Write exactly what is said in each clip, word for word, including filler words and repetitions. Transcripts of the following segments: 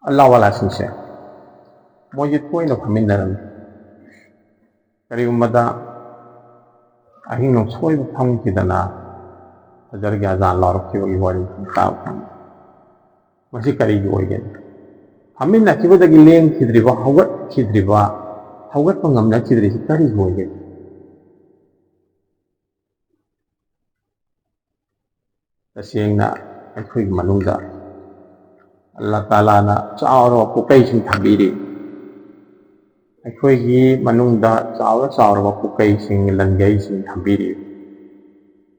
ꯑꯜꯂꯥꯍ ꯋꯥꯂꯥꯁꯤꯡꯁꯦ ꯃꯣꯏꯁꯦ ꯇꯣꯏꯅ ꯐꯝꯃꯤꯟꯅꯔꯝꯃꯤ꯫ ꯀꯔꯤꯒꯨꯝꯕꯗ ꯑꯍꯤꯡ ꯅꯣꯡꯁꯣꯏꯕ ꯐꯝꯈꯤꯗꯅ ꯐꯖꯔꯒꯤ ꯑꯖꯥꯟ ꯂꯥꯎꯔꯛꯈꯤꯕꯒꯤ ꯋꯥꯔꯤ ꯇꯥꯕ ꯐꯪꯉꯤ꯫ ꯃꯁꯤ ꯀꯔꯤꯒꯤ ꯑꯣꯏꯒꯅꯤ? ꯐꯝꯃꯤꯟꯅꯈꯤꯕꯗꯒꯤ ꯂꯦꯡꯈꯤꯗ꯭ꯔꯤꯕ, ꯍꯧꯒꯠꯈꯤꯗ꯭ꯔꯤꯕ, ꯍꯧꯒꯠꯄ ꯉꯝꯅꯈꯤꯗ꯭ꯔꯤꯁꯤ ꯀꯔꯤꯒꯤ ꯑꯣꯏꯒꯅꯤ? ꯇꯁꯦꯡꯅ ꯑꯩꯈꯣꯏꯒꯤ ꯃꯅꯨꯡꯗ ꯑꯜꯂꯥꯍ ꯇꯥꯂꯥꯅ ꯆꯥꯎꯔꯕ ꯄꯨꯀꯩꯁꯤꯡ ꯊꯝꯕꯤꯔꯤ꯫ ꯑꯩꯈꯣꯏꯒꯤ ꯃꯅꯨꯡꯗ ꯆꯥꯎꯔ ꯆꯥꯎꯔꯕ ꯄꯨꯀꯩꯁꯤꯡ, ꯂꯟꯒꯩꯁꯤꯡ ꯊꯝꯕꯤꯔꯤ꯫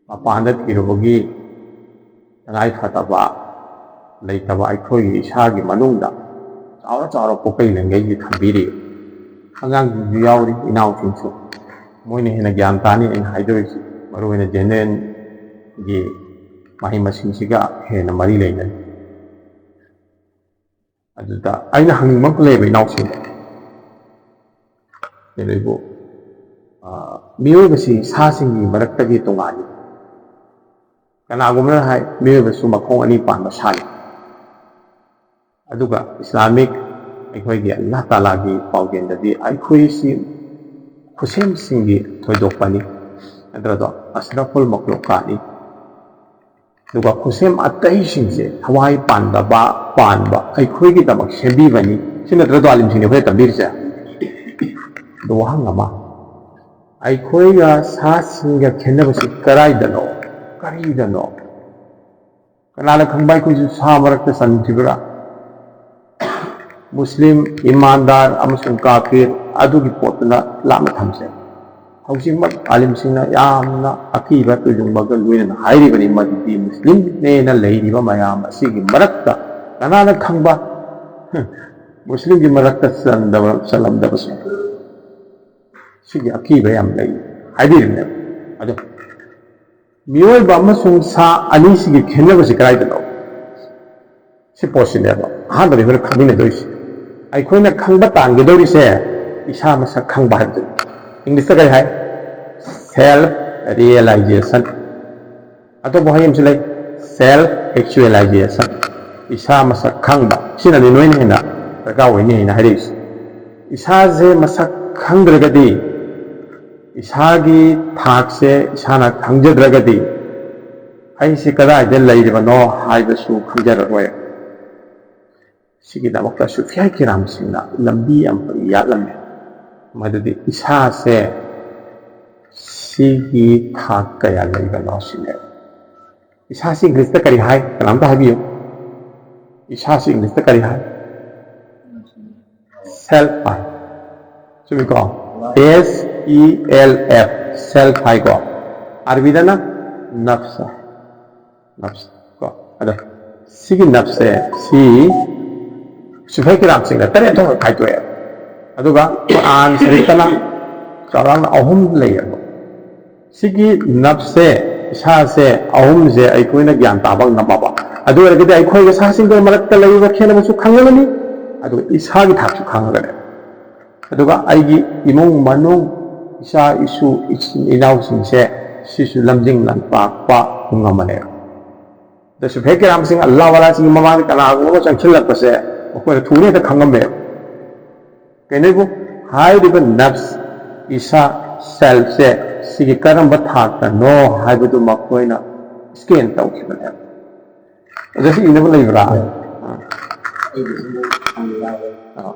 ꯃꯄꯥꯟꯗ ꯊꯤꯔꯨꯕꯒꯤ ꯇꯉꯥꯏ ꯐꯗꯕ ꯂꯩꯇꯕ ꯑꯩꯈꯣꯏꯒꯤ ꯏꯁꯥꯒꯤ ꯃꯅꯨꯡꯗ ꯆꯥꯎꯔ ꯆꯥꯎꯔ ꯄꯨꯀꯩ ꯂꯟꯒꯩꯁꯤ ꯊꯝꯕꯤꯔꯤ꯫ ꯑꯉꯥꯡꯁꯤꯡꯁꯨ ꯌꯥꯎꯔꯤ, ꯏꯅꯥꯎꯁꯤꯡꯁꯨ꯫ ꯃꯣꯏꯅ ꯍꯦꯟꯅ ꯒ꯭ꯌꯥꯟ ꯇꯥꯅꯤ ꯑꯩꯅ ꯍꯥꯏꯗꯣꯔꯤꯁꯤ꯫ ꯃꯔꯨꯑꯣꯏꯅ ꯖꯦꯅꯦꯔꯦꯜꯒꯤ ꯃꯍꯩ ꯃꯁꯤꯡꯁꯤꯒ ꯍꯦꯟꯅ ꯃꯔꯤ ꯂꯩꯅꯩ꯫ ꯑꯗꯨꯗ ꯑꯩꯅ ꯍꯪꯅꯤꯡꯕ ꯑꯃꯈꯛ ꯂꯩꯌꯦꯕ ꯏꯅꯥꯎꯁꯤꯡꯗ꯫ ꯀꯩꯅꯣꯕꯨ, ꯑ, ꯃꯤꯑꯣꯏꯕꯁꯤ ꯁꯥꯁꯤꯡꯒꯤ ꯃꯔꯛꯇꯒꯤ ꯇꯣꯉꯥꯜꯂꯤ꯫ ꯀꯅꯥꯒꯨꯝꯕꯅ ꯍꯥꯏ, ꯃꯤꯑꯣꯏꯕꯁꯨ ꯃꯈꯣꯡ ꯑꯅꯤ ꯄꯥꯟꯕ ꯁꯥꯅꯤ꯫ ꯑꯗꯨꯒ ꯏꯁꯂꯥꯃꯤꯛ ꯑꯩꯈꯣꯏꯒꯤ ꯑꯜꯂꯥꯍ ꯇꯥꯂꯥꯒꯤ ꯄꯥꯎꯖꯦꯜꯗꯗꯤ ꯑꯩꯈꯣꯏꯁꯤ ꯈꯨꯠꯁꯦꯝꯁꯤꯡꯒꯤ ꯊꯣꯏꯗꯣꯛꯄꯅꯤ, ꯅꯠꯇ꯭ꯔꯗꯣ ꯑꯁꯔꯐꯨꯜ ꯃꯈꯂꯨꯀꯥꯠꯅꯤ꯫ ꯑꯗꯨꯒ ꯈꯨꯠꯁꯦꯝ ꯑꯇꯩꯁꯤꯡꯁꯦ ꯊꯋꯥꯏ ꯄꯥꯟꯗꯕ, ꯄꯥꯟꯕ, ꯑꯩꯈꯣꯏꯒꯤꯗꯃꯛ ꯁꯦꯝꯕꯤꯕꯅꯤ꯫ ꯁꯤ ꯅꯠꯇ꯭ꯔꯗꯣ ꯑꯥꯂꯤꯝꯁꯤꯡꯅ ꯑꯩꯈꯣꯏꯗ ꯇꯝꯕꯤꯔꯤꯁꯦ? ꯑꯗꯣ ꯋꯥꯍꯪ ꯑꯃ, ꯑꯩꯈꯣꯏꯒ ꯁꯥꯁꯤꯡꯒ ꯈꯦꯠꯅꯕꯁꯤ ꯀꯗꯥꯏꯗꯅꯣ? ꯀꯔꯤꯗꯅꯣ? ꯀꯅꯥꯅ ꯈꯪꯕ ꯑꯩꯈꯣꯏꯁꯨ ꯁꯥ ꯃꯔꯛꯇ ꯆꯟꯈꯤꯕ꯭ꯔꯥ? ꯃꯨꯁꯂꯤꯝ, ꯏꯃꯥꯟꯗꯥꯔ ꯑꯃꯁꯨꯡ ꯀꯥꯐꯤꯔ ꯑꯗꯨꯒꯤ ꯄꯣꯠꯇꯨꯅ ꯂꯥꯞꯅ ꯊꯝꯁꯦ꯫ ꯍꯧꯖꯤꯛꯃꯛ ꯑꯥꯂꯤꯝꯁꯤꯡꯅ ꯌꯥꯝꯅ ꯑꯀꯤꯕ ꯇꯨꯖꯨꯡꯕꯒ ꯂꯣꯏꯅꯅ ꯍꯥꯏꯔꯤꯕꯅꯤ, ꯃꯗꯨꯗꯤ ꯃꯨꯁꯂꯤꯝꯅꯦꯅ ꯂꯩꯔꯤꯕ ꯃꯌꯥꯝ ꯑꯁꯤꯒꯤ ꯃꯔꯛꯇ ꯀꯅꯥꯅ ꯈꯪꯕ ꯃꯨꯁꯂꯤꯝꯒꯤ ꯃꯔꯛꯇ ꯆꯟꯗꯕ, ꯆꯜꯂꯝꯗꯕꯁꯦ꯫ ꯁꯤꯒꯤ ꯑꯀꯤꯕ ꯌꯥꯝ ꯂꯩ ꯍꯥꯏꯕꯤꯔꯤꯕꯅꯦꯕ꯫ ꯑꯗꯣ ꯃꯤꯑꯣꯏꯕ ꯑꯃꯁꯨꯡ ꯁꯥ ꯑꯅꯤꯁꯤꯒꯤ ꯈꯦꯠꯅꯕꯁꯤ ꯀꯗꯥꯏꯗꯅꯣ? ꯁꯤ ꯄꯣꯠꯁꯤꯅꯦꯕ ꯑꯍꯥꯟꯕꯗ ꯑꯩꯈꯣꯏꯅ ꯈꯪꯃꯤꯟꯅꯗꯣꯏꯁꯦ꯫ ꯑꯩꯈꯣꯏꯅ ꯈꯪꯕ ꯇꯥꯟꯒꯗꯧꯔꯤꯁꯦ ꯏꯁꯥ ꯃꯁꯛ ꯈꯪꯕ ꯍꯥꯏꯕꯗꯨꯅꯤ꯫ ꯏꯪꯂꯤꯁꯇ ꯀꯔꯤ ꯍꯥꯏ? Self realization꯫ ꯑꯇꯣꯞꯄ ꯋꯥꯍꯩ ꯑꯃꯁꯨ ꯂꯩ, self actualization꯫ ꯏꯁꯥ ꯃꯁꯛ ꯈꯪꯕ, ꯁꯤꯅꯗꯤ ꯅꯣꯏꯅ ꯍꯦꯟꯅ ꯗꯔꯀꯥꯔ ꯑꯣꯏꯅꯤ ꯍꯥꯏꯅ ꯍꯥꯏꯔꯛꯏꯁꯦ꯫ ꯏꯁꯥꯁꯦ ꯃꯁꯛ ꯈꯪꯗ꯭ꯔꯒꯗꯤ, ꯏꯁꯥꯒꯤ ꯊꯥꯛꯁꯦ ꯏꯁꯥꯅ ꯈꯪꯖꯗ꯭ꯔꯒꯗꯤ, ꯑꯩꯁꯦ ꯀꯗꯥꯏꯗ ꯂꯩꯔꯤꯕꯅꯣ ꯍꯥꯏꯕꯁꯨ ꯈꯪꯖꯔꯔꯣꯏ꯫ ꯁꯤꯒꯤꯗꯃꯛꯇ ꯁꯨꯐꯤꯌꯥ ꯀꯤꯔꯥꯝꯁꯤꯡꯅ ꯂꯝꯕꯤ ꯌꯥꯝ ꯐꯖꯅ ꯌꯥꯠꯂꯝꯃꯦ꯫ ꯃꯗꯨꯗꯤ ꯏꯁꯥꯁꯦ ꯁꯤꯒꯤ ꯊꯥꯛ ꯀꯌꯥ ꯂꯩꯕꯅꯣ ꯁꯤꯅꯦꯕ꯫ ꯏꯁꯥꯁꯤ ꯏꯪꯂꯤꯁꯇ ꯀꯔꯤ ꯍꯥꯏ? ꯀꯅꯥꯝꯇ ꯍꯥꯏꯕꯤꯌꯨ꯫ ꯏꯁꯥꯁꯤ ꯏꯪꯂꯤꯁꯇ ꯀꯔꯤ ꯍꯥꯏ? ꯁꯦꯜꯐ ꯍꯥꯏ꯫ ꯆꯨꯝꯃꯤꯀꯣ? S E L F, self ꯍꯥꯏꯀꯣ꯫ ꯑꯔꯕꯤꯗꯅ ꯅꯐꯁ꯫ ꯅꯐꯁ ꯀꯣ꯫ ꯑꯗꯣ ꯁꯤꯒꯤ ꯅꯐꯁꯦ, ꯁꯤ ꯁꯨꯐꯩ ꯀꯤꯔꯥꯝꯁꯤꯡꯅ ꯇꯔꯦꯠ ꯊꯣꯛꯅ ꯈꯥꯏꯗꯣꯛꯑꯦ꯫ ꯑꯗꯨꯒ ꯀꯨꯔꯥꯟ ꯁꯔꯤꯐꯇꯅ ꯆꯥꯎꯔꯥꯛꯅ ꯑꯍꯨꯝ ꯂꯩꯌꯦꯕ꯫ ꯁꯤꯒꯤ ꯅꯐꯁꯦ, ꯏꯁꯥꯁꯦ ꯑꯍꯨꯝꯁꯦ ꯑꯩꯈꯣꯏꯅ ꯒ꯭ꯌꯥꯟ ꯇꯥꯕ ꯉꯝꯃꯕ, ꯑꯗꯨ ꯑꯣꯏꯔꯒꯗꯤ ꯑꯩꯈꯣꯏꯒ ꯁꯥꯁꯤꯡꯒ ꯃꯔꯛꯇ ꯂꯩꯔꯤꯕ ꯈꯦꯠꯅꯕꯁꯨ ꯈꯪꯉꯒꯅꯤ, ꯑꯗꯨꯒ ꯏꯁꯥꯒꯤ ꯊꯥꯛꯁꯨ ꯈꯪꯉꯒꯅꯤ꯫ ꯑꯗꯨꯒ ꯑꯩꯒꯤ ꯏꯃꯨꯡ ꯃꯅꯨꯡ, ꯏꯆꯥ ꯏꯁꯨ, ꯏꯆꯤꯟ ꯏꯅꯥꯎꯁꯤꯡꯁꯦ, ꯁꯤꯁꯨ ꯂꯝꯖꯤꯡ ꯂꯝꯇꯥꯛꯄ ꯉꯝꯃꯅꯦꯕ꯫ ꯑꯗ ꯁꯨꯐꯩ ꯀꯤꯔꯥꯝꯁꯤꯡ, ꯑꯜꯂꯥꯍ ꯋꯥꯂꯥꯁꯤꯡꯒꯤ ꯃꯃꯥꯡꯗ ꯀꯅꯥꯒꯨꯝꯕ ꯑꯃ ꯆꯪꯁꯤꯜꯂꯛꯄꯁꯦ ꯃꯈꯣꯏꯅ ꯊꯨꯅ ꯍꯦꯛꯇ ꯈꯪꯉꯝꯃꯦꯕ꯫ ꯀꯩꯅꯣꯕꯨ ꯍꯥꯏꯔꯤꯕ ꯅꯐꯁ, ꯏꯁꯥ, ꯁꯦꯜꯐꯁꯦ ꯁꯤꯒꯤ ꯀꯔꯝꯕ ꯊꯥꯛꯇꯅꯣ ꯍꯥꯏꯕꯗꯨ ꯃꯈꯣꯏꯅ ꯁ꯭ꯀꯦꯟ ꯇꯧꯈꯤꯕꯅꯦꯕ꯫ ꯑꯗ ꯁꯤ ꯏꯅꯕ ꯂꯩꯕ꯭ꯔꯥ? ꯑꯥ꯫ ꯑꯥ꯫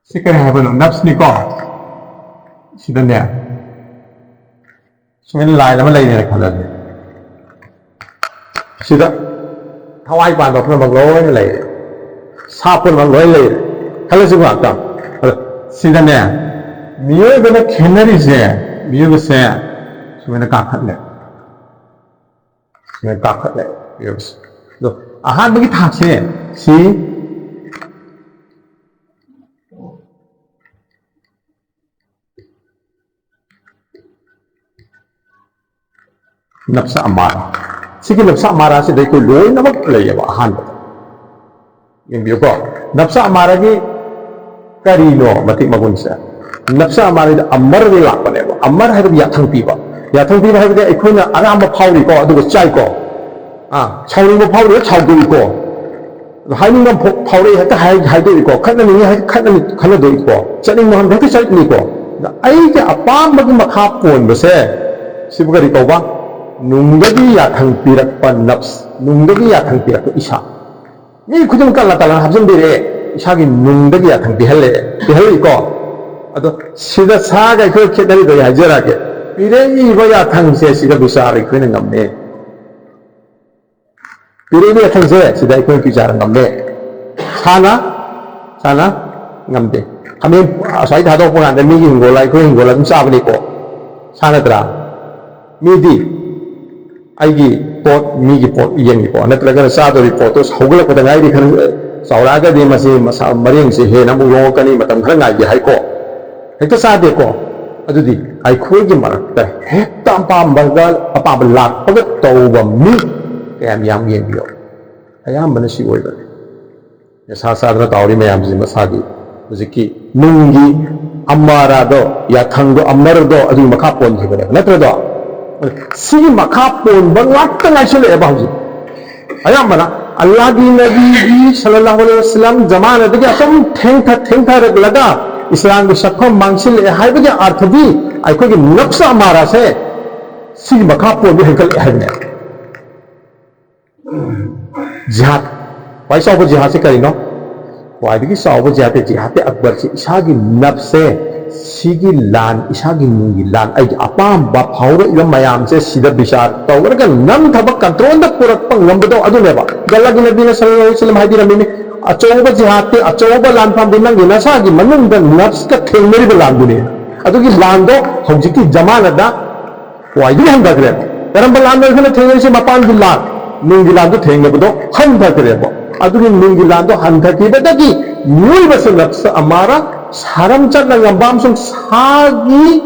ꯁꯤ ꯀꯔꯤ ꯍꯥꯏꯕꯅꯣ? ꯅꯐꯁꯅꯤꯀꯣ꯫ ꯁꯤꯗꯅꯦ, ꯁꯨꯃꯥꯏꯅ ꯂꯥꯏꯟ ꯑꯃ ꯂꯩꯔꯦꯅ ꯈꯜꯂꯁꯦ꯫ ꯁꯤꯗ ꯊꯋꯥꯏ ꯄꯥꯟꯕ ꯄꯨꯝꯅꯃꯛ ꯂꯣꯏꯅ ꯂꯩꯔꯦ, ꯁꯥ ꯄꯨꯝꯅꯃꯛ ꯂꯣꯏꯅ ꯂꯩꯔꯦ ꯈꯜꯂꯁꯤꯕꯨ ꯉꯥꯛꯇꯪ꯫ ꯑꯗꯣ ꯁꯤꯗꯅꯦ, ꯃꯤꯑꯣꯏꯕꯅ ꯈꯦꯠꯅꯔꯤꯁꯦ, ꯃꯤꯑꯣꯏꯕꯁꯦ ꯁꯨꯃꯥꯏꯅ ꯀꯥꯈꯠꯂꯦ, ꯁꯨꯃꯥꯏꯅ ꯀꯥꯈꯠꯂꯦ ꯃꯤꯑꯣꯏꯕꯁꯦ꯫ ꯑꯗꯣ ꯑꯍꯥꯟꯕꯒꯤ ꯊꯥꯛꯁꯦ ꯁꯤ ꯅꯞꯁ ꯑꯃꯥꯔꯥ꯫ ꯁꯤꯒꯤ ꯅꯞꯁ ꯑꯃꯥꯔꯥꯁꯤꯗ ꯑꯩꯈꯣꯏ ꯂꯣꯏꯅꯃꯛ ꯂꯩꯌꯦꯕ꯫ ꯑꯍꯥꯟꯕꯗ ꯌꯦꯡꯕꯤꯌꯨꯀꯣ, ꯅꯞꯁ ꯑꯃꯥꯔꯥꯒꯤ ꯀꯔꯤꯅꯣ ꯃꯇꯤꯛ ꯃꯒꯨꯟꯁꯦ? ꯅꯞꯁ ꯑꯃꯥꯔꯥꯗ ꯑꯃꯔꯗ ꯂꯥꯛꯄꯅꯦꯕ꯫ ꯑꯃꯔ ꯍꯥꯏꯕꯗꯤ ꯌꯥꯊꯪ ꯄꯤꯕ꯫ ꯌꯥꯊꯪ ꯄꯤꯕ ꯍꯥꯏꯕꯗꯤ ꯑꯩꯈꯣꯏꯅ ꯑꯔꯥꯝꯕ ꯐꯥꯎꯔꯤꯀꯣ, ꯑꯗꯨꯒ ꯆꯥꯏꯀꯣ꯫ ꯑꯥ, ꯁꯥꯎꯅꯤꯡꯕ ꯐꯥꯎꯔꯤ, ꯁꯥꯎꯗꯣꯛꯏꯀꯣ꯫ ꯑꯗꯣ ꯍꯥꯏꯅꯤꯡꯕ ꯐꯥꯎ-, ꯐꯥꯎꯔꯛꯏ, ꯍꯦꯛꯇ ꯍꯥꯏ-, ꯍꯥꯏꯗꯣꯛꯏꯀꯣ꯫ ꯈꯠꯅꯅꯤꯡꯉꯤ ꯍꯥꯏ-, ꯈꯠꯅꯅꯤ-, ꯈꯠꯅꯗꯣꯛꯏꯀꯣ꯫ ꯆꯠꯅꯤꯡꯕ ꯃꯐꯝꯗ ꯍꯦꯛꯇ ꯆꯠꯅꯤꯀꯣ꯫ ꯑꯗ ꯑꯩꯒꯤ ꯑꯄꯥꯝꯕꯒꯤ ꯃꯈꯥ ꯄꯣꯟꯕꯁꯦ, ꯁꯤꯕꯨ ꯀꯔꯤ ꯀꯧꯕ? ꯅꯨꯡꯗꯒꯤ ꯌꯥꯊꯪ ꯄꯤꯔꯛꯄ ꯅꯞꯁ, ꯅꯨꯡꯗꯒꯤ ꯌꯥꯊꯪ ꯄꯤꯔꯛꯄ ꯏꯁꯥ꯫ ꯃꯤ ꯈꯨꯗꯤꯡꯃꯛ ꯀꯜꯂ ꯀꯜꯂ ꯍꯥꯞꯆꯤꯟꯕꯤꯔꯛꯑꯦ, ꯏꯁꯥꯒꯤ ꯅꯨꯡꯗꯒꯤ ꯌꯥꯊꯪ ꯄꯤꯍꯜꯂꯛꯑꯦ, ꯄꯤꯍꯜꯂꯛꯏꯀꯣ꯫ ꯑꯗꯣ ꯁꯤꯗ ꯁꯥꯒ ꯑꯩꯈꯣꯏ ꯈꯦꯠꯅꯔꯤꯗꯣ ꯑꯩ ꯍꯥꯏꯖꯔꯛꯑꯒꯦ꯫ ꯄꯤꯔꯛꯏꯕ ꯌꯥꯊꯪꯁꯦ ꯁꯤꯗ ꯕꯤꯆꯥꯔ ꯑꯩꯈꯣꯏꯅ ꯉꯝꯃꯦ꯫ ꯄꯤꯔꯛꯏꯕ ꯌꯥꯊꯪꯁꯦ ꯁꯤꯗ ꯑꯩꯈꯣꯏꯅ ꯕꯤꯆꯥꯔ ꯉꯝꯃꯦ꯫ ꯁꯥꯅ, ꯁꯥꯅ ꯉꯝꯗꯦ꯫ ꯍꯥꯃꯦꯡ ꯑꯁ꯭ꯋꯥꯏ ꯊꯥꯗꯣꯛꯄ ꯀꯥꯟꯗ ꯃꯤꯒꯤ ꯍꯤꯡꯒꯣꯜ, ꯑꯩꯈꯣꯏ ꯍꯤꯡꯒꯣꯜ ꯑꯗꯨꯝ ꯆꯥꯕꯅꯤꯀꯣ꯫ ꯁꯥ ꯅꯠꯇ꯭ꯔꯥ? ꯃꯤꯗꯤ ꯑꯩꯒꯤ ꯄꯣꯠ, ꯃꯤꯒꯤ ꯄꯣꯠ, ꯌꯦꯟꯒꯤ ꯄꯣꯠ, ꯅꯠꯇ꯭ꯔꯒꯅ ꯆꯥꯗꯧꯔꯤ ꯄꯣꯠꯇꯣ ꯍꯧꯒꯠꯂꯛꯄꯗ ꯉꯥꯏꯔꯤ, ꯈꯔ ꯆꯥꯎꯔꯛꯑꯒꯗꯤ ꯃꯁꯤ ꯃꯁꯥ, ꯃꯔꯦꯡꯁꯦ ꯍꯦꯟꯅ ꯑꯃꯨꯛ ꯌꯣꯡꯉꯛꯀꯅꯤ, ꯃꯇꯝ ꯈꯔ ꯉꯥꯏꯒꯦ ꯍꯥꯏꯀꯣ꯫ ꯍꯦꯛꯇ ꯆꯥꯗꯦꯀꯣ꯫ ꯑꯗꯨꯗꯤ ꯑꯩꯈꯣꯏꯒꯤ ꯃꯔꯛꯇ ꯍꯦꯛꯇ ꯑꯄꯥꯝꯕꯒ, ꯑꯄꯥꯝꯕ ꯂꯥꯛꯄꯒ ꯇꯧꯕ ꯃꯤ ꯀꯌꯥꯝ ꯌꯥꯝ ꯌꯦꯡꯕꯤꯌꯣ꯫ ꯑꯌꯥꯝꯕꯅ ꯁꯤ ꯑꯣꯏꯕꯅꯤ꯫ ꯅꯤꯁꯥ ꯆꯥꯗꯅ ꯇꯥꯎꯔꯤ ꯃꯌꯥꯝꯁꯤ ꯃꯁꯥꯒꯤ ꯍꯧꯖꯤꯛꯀꯤ ꯅꯨꯡꯒꯤ ꯑꯃꯥꯔꯥꯗꯣ, ꯌꯥꯊꯪꯗꯣ, ꯑꯃꯔꯗꯣ, ꯑꯗꯨꯒꯤ ꯃꯈꯥ ꯄꯣꯟꯈꯤꯕꯅꯦꯕ, ꯅꯠꯇ꯭ꯔꯗꯣ? ꯁꯤꯒꯤ ꯃꯈꯥ ꯄꯣꯟꯕ ꯉꯥꯛꯇ ꯉꯥꯏꯁꯤꯜꯂꯛꯑꯦꯕ ꯍꯧꯖꯤꯛ꯫ ꯑꯌꯥꯝꯕꯅ ꯑꯜꯂꯥꯍꯒꯤ ꯅꯕꯤꯒꯤ ꯁꯜꯂꯜꯂꯥꯍꯨ ꯑꯂꯩꯍꯤ ꯋꯁꯜꯂꯝ ꯖꯃꯥꯅꯗꯒꯤ ꯑꯁꯨꯝ ꯊꯦꯡꯊ-, ꯊꯦꯡꯊꯔꯛꯂꯒ ꯏꯁꯂꯥꯝꯒꯤ ꯁꯛꯐꯝ ꯃꯥꯡꯁꯤꯜꯂꯛꯑꯦ ꯍꯥꯏꯕꯒꯤ ꯑꯥꯔꯊꯗꯤ ꯑꯩꯈꯣꯏꯒꯤ ꯅꯞꯁ ꯑꯃꯥꯔꯥꯁꯦ ꯁꯤꯒꯤ ꯃꯈꯥ ꯄꯣꯟꯕ ꯍꯦꯟꯒꯠꯂꯛꯑꯦ ꯍꯥꯏꯕꯅꯦ꯫ ꯖꯤꯍꯥꯗ, ꯈ꯭ꯋꯥꯏ ꯆꯥꯎꯕ ꯖꯤꯍꯥꯗꯁꯤ ꯀꯔꯤꯅꯣ? ꯈ꯭ꯋꯥꯏꯗꯒꯤ ꯆꯥꯎꯕ ꯖꯤꯍꯥꯗ, ꯖꯤꯍꯥꯗ ꯑꯛꯕꯔꯁꯤ ꯏꯁꯥꯒꯤ ꯅꯞꯁꯦ, ꯁꯤꯒꯤ ꯂꯥꯟ, ꯏꯁꯥꯒꯤ ꯅꯨꯡꯒꯤ ꯂꯥꯟ, ꯑꯩꯒꯤ ꯑꯄꯥꯝꯕ ꯐꯥꯎꯔꯛꯏꯕ ꯃꯌꯥꯝꯁꯦ ꯁꯤꯗ ꯕꯤꯆꯥꯔ ꯇꯧꯔꯒ ꯅꯝꯊꯕ, ꯀꯟꯇ꯭ꯔꯣꯜꯗ ꯄꯨꯔꯛꯄ ꯉꯝꯕꯗꯣ ꯑꯗꯨꯅꯦꯕ꯫ ꯑꯜꯂꯥꯍꯒꯤ ꯅꯕꯤꯅ ꯁꯜꯂꯜꯂꯥꯍꯨ ꯑꯂꯩꯍꯤ ꯋꯁꯜꯂꯝ ꯍꯥꯏꯕꯤꯔꯝꯃꯤꯅꯤ, ꯑꯆꯧꯕ ꯖꯤꯍꯥꯗꯇꯤ, ꯑꯆꯧꯕ ꯂꯥꯟꯐꯝꯗꯤ ꯅꯪꯒꯤ ꯅꯁꯥꯒꯤ ꯃꯅꯨꯡꯗ ꯅꯞꯁꯀ ꯊꯦꯡꯅꯔꯤꯕ ꯂꯥꯟꯗꯨꯅꯤ꯫ ꯑꯗꯨꯒꯤ ꯂꯥꯟꯗꯣ ꯍꯧꯖꯤꯛꯀꯤ ꯖꯃꯥꯅꯗ ꯈ꯭ꯋꯥꯏꯗꯒꯤ ꯍꯟꯊꯈ꯭ꯔꯦꯕ꯫ ꯀꯔꯝꯕ ꯂꯥꯟꯅꯣ ꯑꯩꯈꯣꯏꯅ ꯊꯦꯡꯅꯔꯤꯁꯦ? ꯃꯄꯥꯟꯒꯤ ꯂꯥꯟ, ꯅꯨꯡꯒꯤ ꯂꯥꯟꯗꯨ ꯊꯦꯡꯅꯕꯗꯣ ꯍꯟꯊꯈ꯭ꯔꯦꯕ꯫ ꯑꯗꯨꯒꯤ ꯅꯨꯡꯒꯤ ꯂꯥꯟꯗꯣ ꯍꯟꯊꯈꯤꯕꯗꯒꯤ ꯃꯤꯑꯣꯏꯕꯁꯦ ꯅꯞꯁ ꯑꯃꯥꯔꯥ, ꯁꯥꯔꯝ ꯆꯠꯅ ꯉꯝꯕ ꯑꯃꯁꯨꯡ ꯁꯥꯒꯤ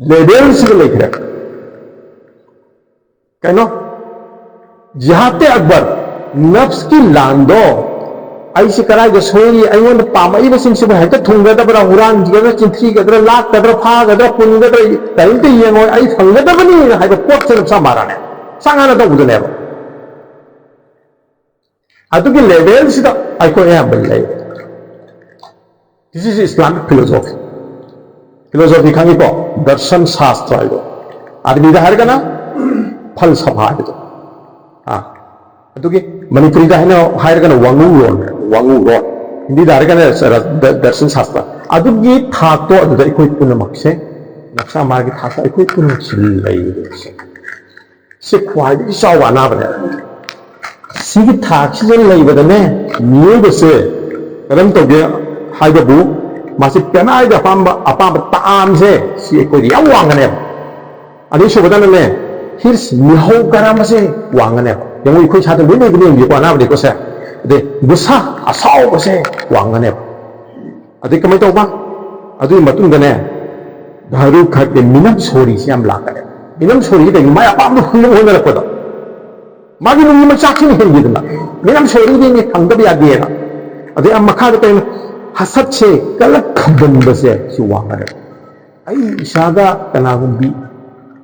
ꯂꯦꯚꯦꯜꯁꯤꯗ ꯂꯩꯈ꯭ꯔꯦ꯫ ꯀꯩꯅꯣ? ꯖꯤꯍꯥꯗ ꯑꯛꯕꯔ, ꯅꯐꯁꯀꯤ ꯂꯥꯟꯗꯣ ꯑꯩꯁꯤ ꯀꯗꯥꯏꯗ ꯁꯣꯏꯔꯤ, ꯑꯩꯉꯣꯟꯗ ꯄꯥꯝꯃꯛꯏꯕꯁꯤꯡꯁꯤꯕꯨ ꯍꯦꯛꯇ ꯊꯨꯡꯒꯗꯕ꯭ꯔꯥ, ꯍꯨꯔꯥꯟꯈꯤꯒꯗ꯭ꯔꯥ, ꯆꯤꯟꯊꯤꯒꯗ꯭ꯔꯥ, ꯂꯥꯛꯀꯗ꯭ꯔꯥ, ꯐꯥꯒꯗ꯭ꯔꯥ, ꯄꯨꯟꯒꯗ꯭ꯔꯥ, ꯀꯔꯤꯝꯇ ꯌꯦꯡꯉꯣꯏ, ꯑꯩ ꯐꯪꯒꯗꯕꯅꯤꯅ ꯍꯥꯏꯕ ꯄꯣꯠꯁꯤꯅ ꯆꯞ ꯃꯥꯟꯅꯅꯦ, ꯆꯞ ꯃꯥꯟꯅ ꯇꯧꯕꯗꯨꯅꯦꯕ꯫ ꯑꯗꯨꯒꯤ ꯂꯦꯚꯦꯜꯁꯤꯗ ꯑꯩꯈꯣꯏ ꯑꯌꯥꯝꯕ ꯂꯩ꯫ This is Islamic philosophy. Philosophy ꯈꯪꯉꯤꯀꯣ? ꯗꯔꯁꯟ ꯁꯥꯁꯇ꯭ꯔ ꯍꯥꯏꯗꯣ꯫ ꯑꯥꯔꯕꯤꯗ ꯍꯥꯏꯔꯒꯅ ꯐꯜꯁꯐꯥ ꯍꯥꯏꯕꯗꯣ꯫ ꯑꯥ, ꯑꯗꯨꯒꯤ ꯃꯅꯤꯄꯨꯔꯤꯗ ꯍꯥꯏꯅ ꯍꯥꯏꯔꯒꯅ ꯋꯥꯉꯨꯔꯣꯟ, ꯋꯥꯉꯨꯔꯣꯟ꯫ ꯍꯤꯟꯗꯤꯗ ꯍꯥꯏꯔꯒꯅ ꯗꯔꯁꯟ ꯁꯥꯁꯇ꯭ꯔ꯫ ꯑꯗꯨꯒꯤ ꯊꯥꯛꯇꯣ ꯑꯗꯨꯗ ꯑꯩꯈꯣꯏ ꯄꯨꯝꯅꯃꯛꯁꯦ, ꯅꯛꯁꯥ ꯃꯥꯒꯤ ꯊꯥꯛꯇ ꯑꯩꯈꯣꯏ ꯄꯨꯝꯅꯃꯛꯁꯦ ꯂꯩꯔꯤꯕꯁꯦ꯫ ꯁꯤ ꯈ꯭ꯋꯥꯏꯗꯒꯤ ꯆꯥꯎꯕ ꯑꯅꯥꯕꯅꯦ꯫ ꯁꯤꯒꯤ ꯊꯥꯛꯁꯤꯗ ꯂꯩꯕꯗꯅꯦ, ꯃꯤꯑꯣꯏꯕꯁꯦ ꯀꯔꯝ ꯇꯧꯒꯦ ꯍꯥꯏꯕꯕꯨ, ꯃꯥꯁꯤ ꯄꯦꯅꯥꯏꯗ ꯑꯄꯥꯝꯕ, ꯑꯄꯥꯝꯕ ꯇꯥꯝꯁꯦ, ꯁꯤ ꯑꯩꯈꯣꯏꯗꯤ ꯌꯥꯝ ꯋꯥꯡꯒꯅꯦꯕ꯫ ꯑꯅꯤꯁꯨꯕꯗꯅꯅꯦ, ꯍꯤꯔꯁ, ꯃꯤꯍꯧ ꯀꯔꯝꯕꯁꯦ ꯋꯥꯡꯒꯅꯦꯕ꯫ ꯌꯦꯡꯉꯨ, ꯑꯩꯈꯣꯏ ꯏꯁꯥꯗ ꯂꯣꯏ ꯂꯩꯕꯅꯦ, ꯌꯦꯡꯉꯨꯀꯣ, ꯑꯅꯥꯕ ꯂꯩꯀꯣꯁꯦ꯫ ꯑꯗꯩ ꯒꯨꯁꯥ, ꯑꯁꯥꯎꯕꯁꯦ ꯋꯥꯡꯒꯅꯦꯕ꯫ ꯑꯗꯩ ꯀꯃꯥꯏꯅ ꯇꯧꯕ? ꯑꯗꯨꯒꯤ ꯃꯇꯨꯡꯗꯅꯦ, ꯙꯥꯔꯨ ꯈꯛꯀꯤ ꯃꯤꯅꯝ ꯁꯣꯔꯤꯁꯤ ꯌꯥꯝ ꯂꯥꯛꯀꯅꯦꯕ꯫ ꯃꯤꯅꯝ ꯁꯣꯔꯤꯁꯤ ꯀꯩꯒꯤꯅꯣ? ꯃꯥꯏ ꯑꯄꯥꯝꯕ ꯍꯨꯟꯅ ꯍꯣꯠꯅꯔꯛꯄꯗꯣ꯫ ꯃꯥꯒꯤ ꯅꯨꯃꯤ ꯃꯆꯥꯛꯁꯤꯅ ꯍꯦꯟꯈꯤꯗꯅ꯫ ꯃꯤꯅꯝ ꯁꯣꯔꯤꯗꯤꯅꯦ ꯐꯪꯗꯕ ꯌꯥꯗꯦꯅ꯫ ꯑꯗꯩ ꯑꯃ ꯃꯈꯥꯗ ꯀꯩꯅꯣ? ꯍꯁꯠꯁꯦ, ꯀꯂꯛ ꯈꯝꯕꯟꯕꯁꯦ ꯁꯤ ꯋꯥꯡꯒꯅꯦꯕ꯫ ꯑꯩ ꯏꯁꯥꯒ ꯀꯅꯥꯒꯨꯝꯕꯤ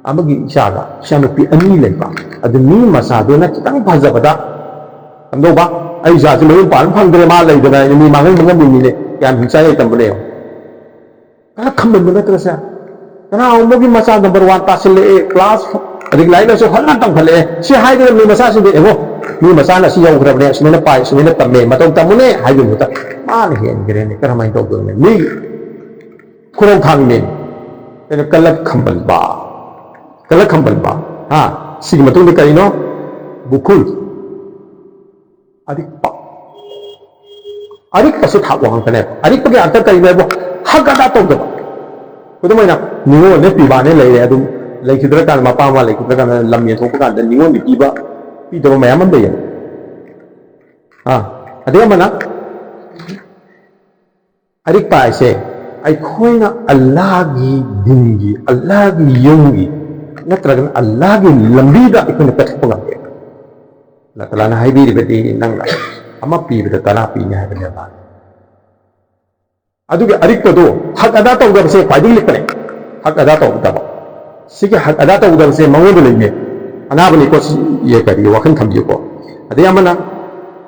ꯑꯃꯒꯤ ꯏꯆꯥꯒ, ꯏꯆꯥꯅꯨꯄꯤ ꯑꯅꯤ ꯂꯩꯕ, ꯑꯗꯨ ꯃꯤ ꯃꯆꯥꯗꯨꯅ ꯈꯤꯇꯪ ꯐꯖꯕꯗ, ꯀꯝꯗꯧꯕ? ꯑꯩ ꯏꯆꯥꯁꯤ ꯃꯌꯨꯝ ꯄꯥꯟꯕ ꯐꯪꯗ꯭ꯔꯦ, ꯃꯥ ꯂꯩꯗꯅ ꯑꯩꯅ ꯃꯤ ꯃꯥꯡꯍꯟꯕ ꯉꯝꯕ ꯃꯤꯅꯦ, ꯀꯌꯥꯝ ꯍꯤꯡꯆꯥꯏ ꯂꯩꯇꯕꯅꯦ꯫ ꯀꯅꯥ ꯈꯝꯕꯟꯕ ꯅꯠꯇ꯭ꯔꯁꯦ? ꯀꯅꯥꯒꯨꯝꯕ ꯑꯃꯒꯤ ꯃꯆꯥ ꯅꯝꯕꯔ ꯋꯥꯟ ꯇꯥꯁꯤꯜꯂꯛꯑꯦ, ꯀ꯭ꯂꯥꯁ, ꯑꯗꯒꯤ ꯂꯥꯏꯔꯤꯛ ꯂꯥꯏꯁꯨ ꯐꯖꯅ ꯇꯝꯈꯠꯂꯛꯑꯦ, ꯁꯤ ꯍꯥꯏꯒꯗꯕꯅꯤ ꯃꯆꯥꯁꯤꯡꯗ, "ꯑꯦꯕꯣ, ꯃꯤ ꯃꯆꯥꯅ ꯑꯁꯤ ꯌꯧꯈ꯭ꯔꯕꯅꯦ, ꯑꯁꯨꯃꯥꯏꯅ ꯄꯥꯏ, ꯑꯁꯨꯃꯥꯏꯅ ꯇꯝꯃꯦ, ꯃꯇꯧ ꯇꯝꯃꯨꯅꯦ" ꯍꯥꯏꯕꯒꯤ ꯃꯍꯨꯠꯇ ꯃꯥꯅ ꯍꯦꯟꯈ꯭ꯔꯦꯅꯦ, ꯀꯔꯝꯍꯥꯏꯅ ꯇꯧꯗꯣꯏꯅꯣ? ꯃꯤ ꯈꯨꯔꯧ ꯊꯥꯡꯅꯦ꯫ ꯀꯩꯅꯣ, ꯀꯂꯛ ꯈꯝꯕꯟꯕ꯫ ꯀꯂꯛ ꯈꯝꯕꯟꯕ꯫ ꯍꯥ? ꯁꯤꯒꯤ ꯃꯇꯨꯡꯗ ꯀꯔꯤꯅꯣ? ꯕꯨꯈꯨꯜ꯫ ꯑꯔꯤꯛꯄ꯫ ꯑꯔꯤꯛꯄꯁꯨ ꯊꯥꯛ ꯋꯥꯡꯉꯛꯀꯅꯦꯕ꯫ ꯑꯔꯤꯛꯄꯒꯤ ꯑꯔꯊ ꯀꯔꯤꯅꯣ ꯍꯥꯏꯕꯨ, ꯍꯛ ꯑꯗꯥ ꯇꯧꯗꯕ꯫ ꯈꯨꯗꯝ ꯑꯣꯏꯅ, ꯅꯤꯉꯣꯜꯅꯦ ꯄꯤꯕꯥꯅꯦ ꯂꯩꯔꯦ, ꯑꯗꯨꯝ ꯂꯩꯈꯤꯗ꯭ꯔꯀꯥꯟꯗ, ꯃꯄꯥ ꯃꯃꯥ ꯂꯩꯈꯤꯗ꯭ꯔꯀꯥꯟꯗ, ꯂꯝ ꯌꯦꯟꯊꯣꯛꯄ ꯀꯥꯟꯗ ꯅꯤꯉꯣꯜꯒꯤ ꯄꯤꯕ, ꯄꯤꯗꯕ ꯃꯌꯥꯝ ꯑꯃ ꯂꯩꯌꯦꯕ꯫ ꯑꯥ, ꯑꯗꯩ ꯑꯃꯅ, ꯑꯔꯤꯛꯄ ꯍꯥꯏꯁꯦ ꯑꯩꯈꯣꯏꯅ ꯑꯜꯂꯥꯍꯒꯤ ꯗꯤꯟꯒꯤ, ꯑꯜꯂꯥꯍꯒꯤ ꯌꯨꯝꯒꯤ, ꯅꯠꯇ꯭ꯔꯒꯅ ꯑꯜꯂꯥꯍꯒꯤ ꯂꯝꯕꯤꯗ ꯑꯩꯈꯣꯏꯅ ꯀꯠꯊꯣꯛꯄ ꯉꯝꯗꯦ꯫ ꯑꯜꯂꯥꯍ ꯇꯥꯂꯥꯅ ꯍꯥꯏꯕꯤꯔꯤꯕꯗꯤ, ꯅꯪꯅ ꯑꯃ ꯄꯤꯕꯗ ꯇꯔꯥ ꯄꯤꯅꯤ ꯍꯥꯏꯕꯅꯦꯕ꯫ ꯑꯗꯨꯒꯤ ꯑꯔꯤꯛꯄꯗꯣ ꯍꯛ ꯑꯗꯥ ꯇꯧꯗꯕꯁꯦ ꯈ꯭ꯋꯥꯏꯗꯒꯤ ꯂꯤꯛꯄꯅꯦ꯫ ꯍꯛ ꯑꯗꯥ ꯇꯧꯗꯕ, ꯁꯤꯒꯤ ꯍꯛ ꯑꯗꯥ ꯇꯧꯗꯕꯁꯦ ꯃꯉꯣꯟꯗ ꯂꯩꯅꯦ꯫ ꯑꯅꯥꯕꯅꯤꯀꯣ ꯁꯤ, ꯌꯦ ꯀꯔꯤ ꯋꯥꯈꯜ ꯊꯝꯕꯤꯌꯨꯀꯣ꯫ ꯑꯗꯩ ꯑꯃꯅ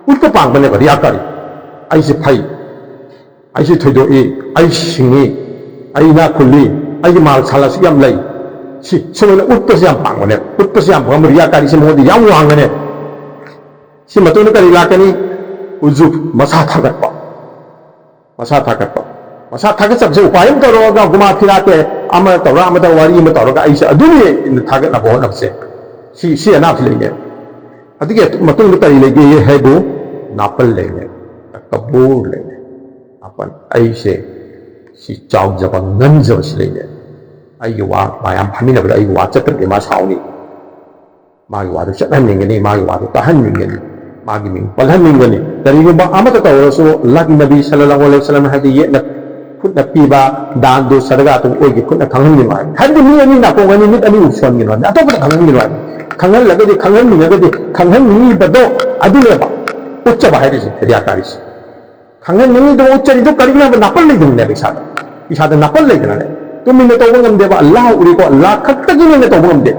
ꯎꯠꯄ ꯄꯥꯡꯕꯅꯦꯕ ꯔꯤꯌꯥꯀꯥꯔꯤ꯫ ꯑꯩꯁꯦ ꯐꯩ, ꯑꯩꯁꯦ ꯊꯣꯏꯗꯣꯛꯏ, ꯑꯩ ꯁꯤꯡꯉꯤ, ꯑꯩ ꯏꯅꯥꯛ ꯈꯨꯜꯂꯤ, ꯑꯩꯒꯤ ꯃꯥꯜ ꯁꯥꯜ ꯑꯁꯨꯛ ꯌꯥꯝ ꯂꯩ꯫ ꯁꯤ ꯁꯨꯃꯥꯏꯅ ꯎꯠꯄꯁꯦ ꯌꯥꯝ ꯄꯥꯡꯕꯅꯦꯕ꯫ ꯎꯠꯄꯁꯦ ꯌꯥꯝ ꯄꯥꯡꯕ ꯔꯤꯌꯥꯀꯥꯔꯤꯁꯦ ꯃꯉꯣꯟꯗ ꯌꯥꯝ ꯋꯥꯡꯕꯅꯦꯕ꯫ ꯁꯤ ꯃꯇꯨꯡꯗ ꯀꯔꯤ ꯂꯥꯛꯀꯅꯤ? ꯎꯖꯨꯕ, ꯃꯁꯥ ꯊꯥꯒꯠꯄ꯫ ꯃꯁꯥ ꯊꯥꯒꯠꯄ꯫ ꯃꯁꯥ ꯊꯥꯒꯠꯆꯕꯁꯦ ꯎꯄꯥꯏ ꯑꯃ ꯇꯧꯔꯒ ꯒꯨꯃꯥ ꯐꯤꯔꯥꯇꯦ ꯑꯃ ꯇꯧꯔ ꯑꯃꯗ ꯋꯥꯔꯤ ꯑꯃ ꯇꯧꯔꯒ ꯑꯩꯁꯦ ꯑꯗꯨꯅꯤ ꯑꯩꯅ ꯊꯥꯒꯠꯅꯕ ꯍꯣꯠꯅꯕꯁꯦ꯫ ꯁꯤ, ꯁꯤ ꯑꯅꯥꯕꯁꯤ ꯂꯩꯅꯦ꯫ ꯑꯗꯨꯒꯤ ꯃꯇꯨꯡꯗ ꯀꯔꯤ ꯂꯩꯒꯦ ꯍꯥꯏꯕꯨ ꯅꯥꯄꯜ ꯂꯩꯅꯦ, ꯇꯀꯕꯨꯔ ꯂꯩꯅꯦ꯫ ꯅꯥꯄꯜ, ꯑꯩꯁꯦ ꯁꯤ ꯆꯥꯎꯖꯕ ꯉꯝꯖꯕꯁꯤ ꯂꯩꯅꯦ꯫ ꯑꯩꯒꯤ ꯋꯥ ꯃꯌꯥꯝ ꯐꯝꯃꯤꯟꯅꯕꯗ ꯑꯩꯒꯤ ꯋꯥ ꯆꯠꯇ꯭ꯔꯗꯤ ꯃꯥ ꯁꯥꯎꯅꯤ꯫ ꯃꯥꯒꯤ ꯋꯥꯗꯨ ꯆꯠꯍꯟꯅꯤꯡꯒꯅꯤ, ꯃꯥꯒꯤ ꯋꯥꯗꯨ ꯇꯥꯍꯟꯅꯤꯡꯒꯅꯤ, ꯃꯥꯒꯤ ꯃꯤꯡ ꯄꯜꯍꯟꯅꯤꯡꯒꯅꯤ꯫ ꯀꯔꯤꯒꯨꯝꯕ ꯑꯃꯠꯇ ꯇꯧꯔꯁꯨ ꯑꯜꯂꯥꯍꯒꯤ ꯅꯕꯤ ꯁꯜꯂꯜꯂꯥꯍꯨ ꯑꯂꯩꯍꯤ ꯋꯁꯜꯂꯝ ꯍꯥꯏꯗꯤ ꯌꯦꯠꯅ ꯈꯨꯠꯅ ꯄꯤꯕ ꯗꯥꯟꯗꯨ ꯁꯗꯒꯥꯗꯨ ꯑꯣꯏꯒꯤ ꯈꯨꯠꯅ ꯈꯪꯍꯟꯒꯅꯨ ꯍꯥꯏ꯫ ꯍꯥꯏꯕꯗꯤ ꯃꯤ ꯑꯅꯤ ꯅꯥꯀꯣꯡ ꯑꯅꯤ ꯃꯤꯠ ꯑꯅꯤ ꯎꯁꯣꯟꯒꯅꯨ ꯍꯥꯏꯕꯅꯤ, ꯑꯇꯣꯞꯄꯗ ꯈꯪꯍꯟꯒꯅꯨ ꯍꯥꯏꯕꯅꯤ꯫ ꯈꯪꯍꯜꯂꯒꯗꯤ, ꯈꯪꯍꯟꯅꯤꯡꯉꯒꯗꯤ ꯈꯪꯍꯟꯅꯤꯡꯉꯤꯕꯗꯣ ꯑꯗꯨꯅꯦꯕ ꯎꯠꯆꯕ ꯍꯥꯏꯔꯤꯁꯦ, ꯔꯤꯌꯥꯀꯥꯔꯤꯁꯦ꯫ ꯈꯪꯍꯟꯅꯤꯡꯉꯤꯗꯣ ꯎꯠꯆꯔꯤꯗꯣ ꯀꯔꯤꯒꯤꯅꯣ ꯍꯥꯏꯕ ꯅꯥꯄꯜ ꯂꯩꯗꯅꯅꯦꯕ ꯏꯁꯥꯗ꯫ ꯏꯁꯥꯗ ꯅꯥꯄꯜ ꯂꯩꯗꯅꯅꯦ꯫ ꯇꯨꯃꯤꯟꯅ ꯇꯧꯕ ꯉꯝꯗꯦꯕ, ꯑꯜꯂꯥꯍ ꯎꯔꯤꯀꯣ, ꯑꯜꯂꯥꯍ ꯈꯛꯇꯒꯤꯅꯦꯅ ꯇꯧꯕ ꯉꯝꯗꯦ꯫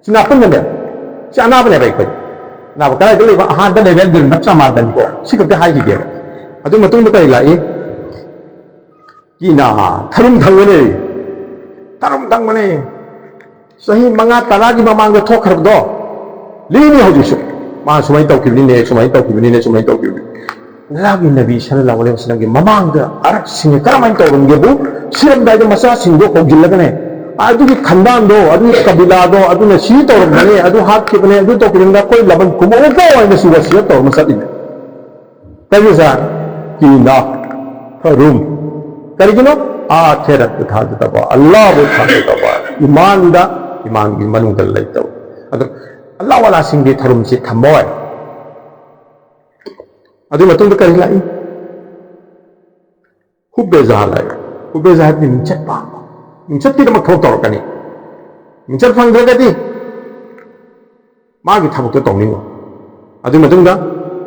ꯁꯤ ꯅꯥꯄꯜꯅꯦꯕ꯫ ꯁꯤ ꯑꯅꯥꯕꯅꯦꯕ ꯑꯩꯈꯣꯏ꯫ ꯑꯅꯥꯕ ꯀꯗꯥꯏꯗ ꯂꯩꯕ? ꯑꯍꯥꯟꯕ ꯂꯦꯚꯦꯜꯗꯨ ꯅꯞꯁꯥ ꯃꯥꯔꯗꯅꯤꯀꯣ꯫ ꯁꯤ ꯈꯛꯇ ꯍꯥꯏꯈꯤꯒꯦꯕ꯫ ꯑꯗꯨ ꯃꯇꯨꯡꯗ ꯀꯔꯤ ꯂꯥꯛꯏ? ꯀꯤꯅꯥ, ꯊꯔꯨꯝ ꯊꯪꯕꯅꯦ꯫ ꯊꯔꯨꯝ ꯊꯪꯕꯅꯦ꯫ ꯆꯍꯤ ꯃꯉꯥ ꯇꯔꯥꯒꯤ ꯃꯃꯥꯡꯗ ꯊꯣꯛꯈ꯭ꯔꯕꯗꯣ ꯂꯤꯅꯤ ꯍꯧꯖꯤꯛꯁꯨ꯫ ꯃꯥ ꯁꯨꯃꯥꯏꯅ ꯇꯧꯈꯤꯕꯅꯤꯅꯦ, ꯁꯨꯃꯥꯏꯅ ꯇꯧꯈꯤꯕꯅꯤꯅꯦ, ꯁꯨꯃꯥꯏꯅ ꯇꯧꯈꯤꯕꯅꯤ꯫ ꯑꯜꯂꯥꯍꯒꯤ ꯅꯕꯤ ꯁꯜꯂꯜꯂꯥꯍꯨ ꯑꯂꯩꯍꯤ ꯋꯁꯜꯂꯝꯒꯤ ꯃꯃꯥꯡꯗ ꯑꯔꯛꯁꯤꯡꯁꯦ ꯀꯔꯝꯍꯥꯏꯅ ꯇꯧꯔꯝꯒꯦꯕꯨ, ꯁꯤꯔꯝꯗꯥꯏꯗ ꯃꯆꯥꯁꯤꯡꯗꯣ ꯍꯧꯖꯤꯜꯂꯒꯅꯦ, ꯑꯗꯨꯒꯤ ꯈꯟꯗꯥꯟꯗꯣ, ꯑꯗꯨꯒꯤ ꯀꯕꯤꯂꯥꯗꯣ, ꯑꯗꯨꯅ ꯁꯤ ꯇꯧꯔꯝꯕꯅꯦ, ꯑꯗꯨ ꯍꯥꯠꯈꯤꯕꯅꯦ, ꯑꯗꯨ ꯇꯧꯈꯤꯕꯅꯤꯅ ꯑꯩꯈꯣꯏ ꯂꯃꯟ ꯈꯨꯝꯃꯛꯎꯀꯣ ꯍꯥꯏꯅ ꯁꯤ ꯋꯥꯁꯤꯌꯠ ꯇꯧꯔꯝꯕ ꯆꯠꯂꯤꯅꯦ꯫ ꯀꯔꯤꯁꯦ? ꯀꯤꯅꯥ, ꯊꯔꯨꯝ꯫ ꯀꯔꯤꯒꯤꯅꯣ? ꯑꯥꯈꯦꯔꯠꯇ ꯊꯥꯖꯗꯕ, ꯑꯜꯂꯥꯍꯕꯨ ꯊꯥꯖꯗꯕ, ꯏꯃꯥꯟꯗ, ꯏꯃꯥꯟꯒꯤ ꯃꯅꯨꯡꯗ ꯂꯩꯇꯕ꯫ ꯑꯗꯨ ꯑꯜꯂꯥꯍ ꯋꯥꯂꯥꯁꯤꯡꯒꯤ ꯊꯔꯨꯝꯁꯤ ꯊꯝꯕ ꯑꯣꯏ꯫ ꯑꯗꯨꯒꯤ ꯃꯇꯨꯡꯗ ꯀꯔꯤ ꯂꯥꯛꯏ? ꯍꯨꯕꯦ ꯖꯍꯥ ꯂꯥꯛꯏ꯫ ꯍꯨꯕꯦ ꯖꯍꯥꯗꯤ ꯃꯤꯡꯆꯠ ꯄꯥꯝꯕ꯫ ꯃꯤꯡꯆꯠꯀꯤꯗꯃꯛ ꯊꯕꯛ ꯇꯧꯔꯛꯀꯅꯤ꯫ ꯃꯤꯡꯆꯠ ꯐꯪꯗ꯭ꯔꯒꯗꯤ ꯃꯥꯒꯤ ꯊꯕꯛꯇꯣ ꯇꯧꯅꯤꯡꯉꯣꯏ꯫ ꯑꯗꯨꯒꯤ ꯃꯇꯨꯡꯗ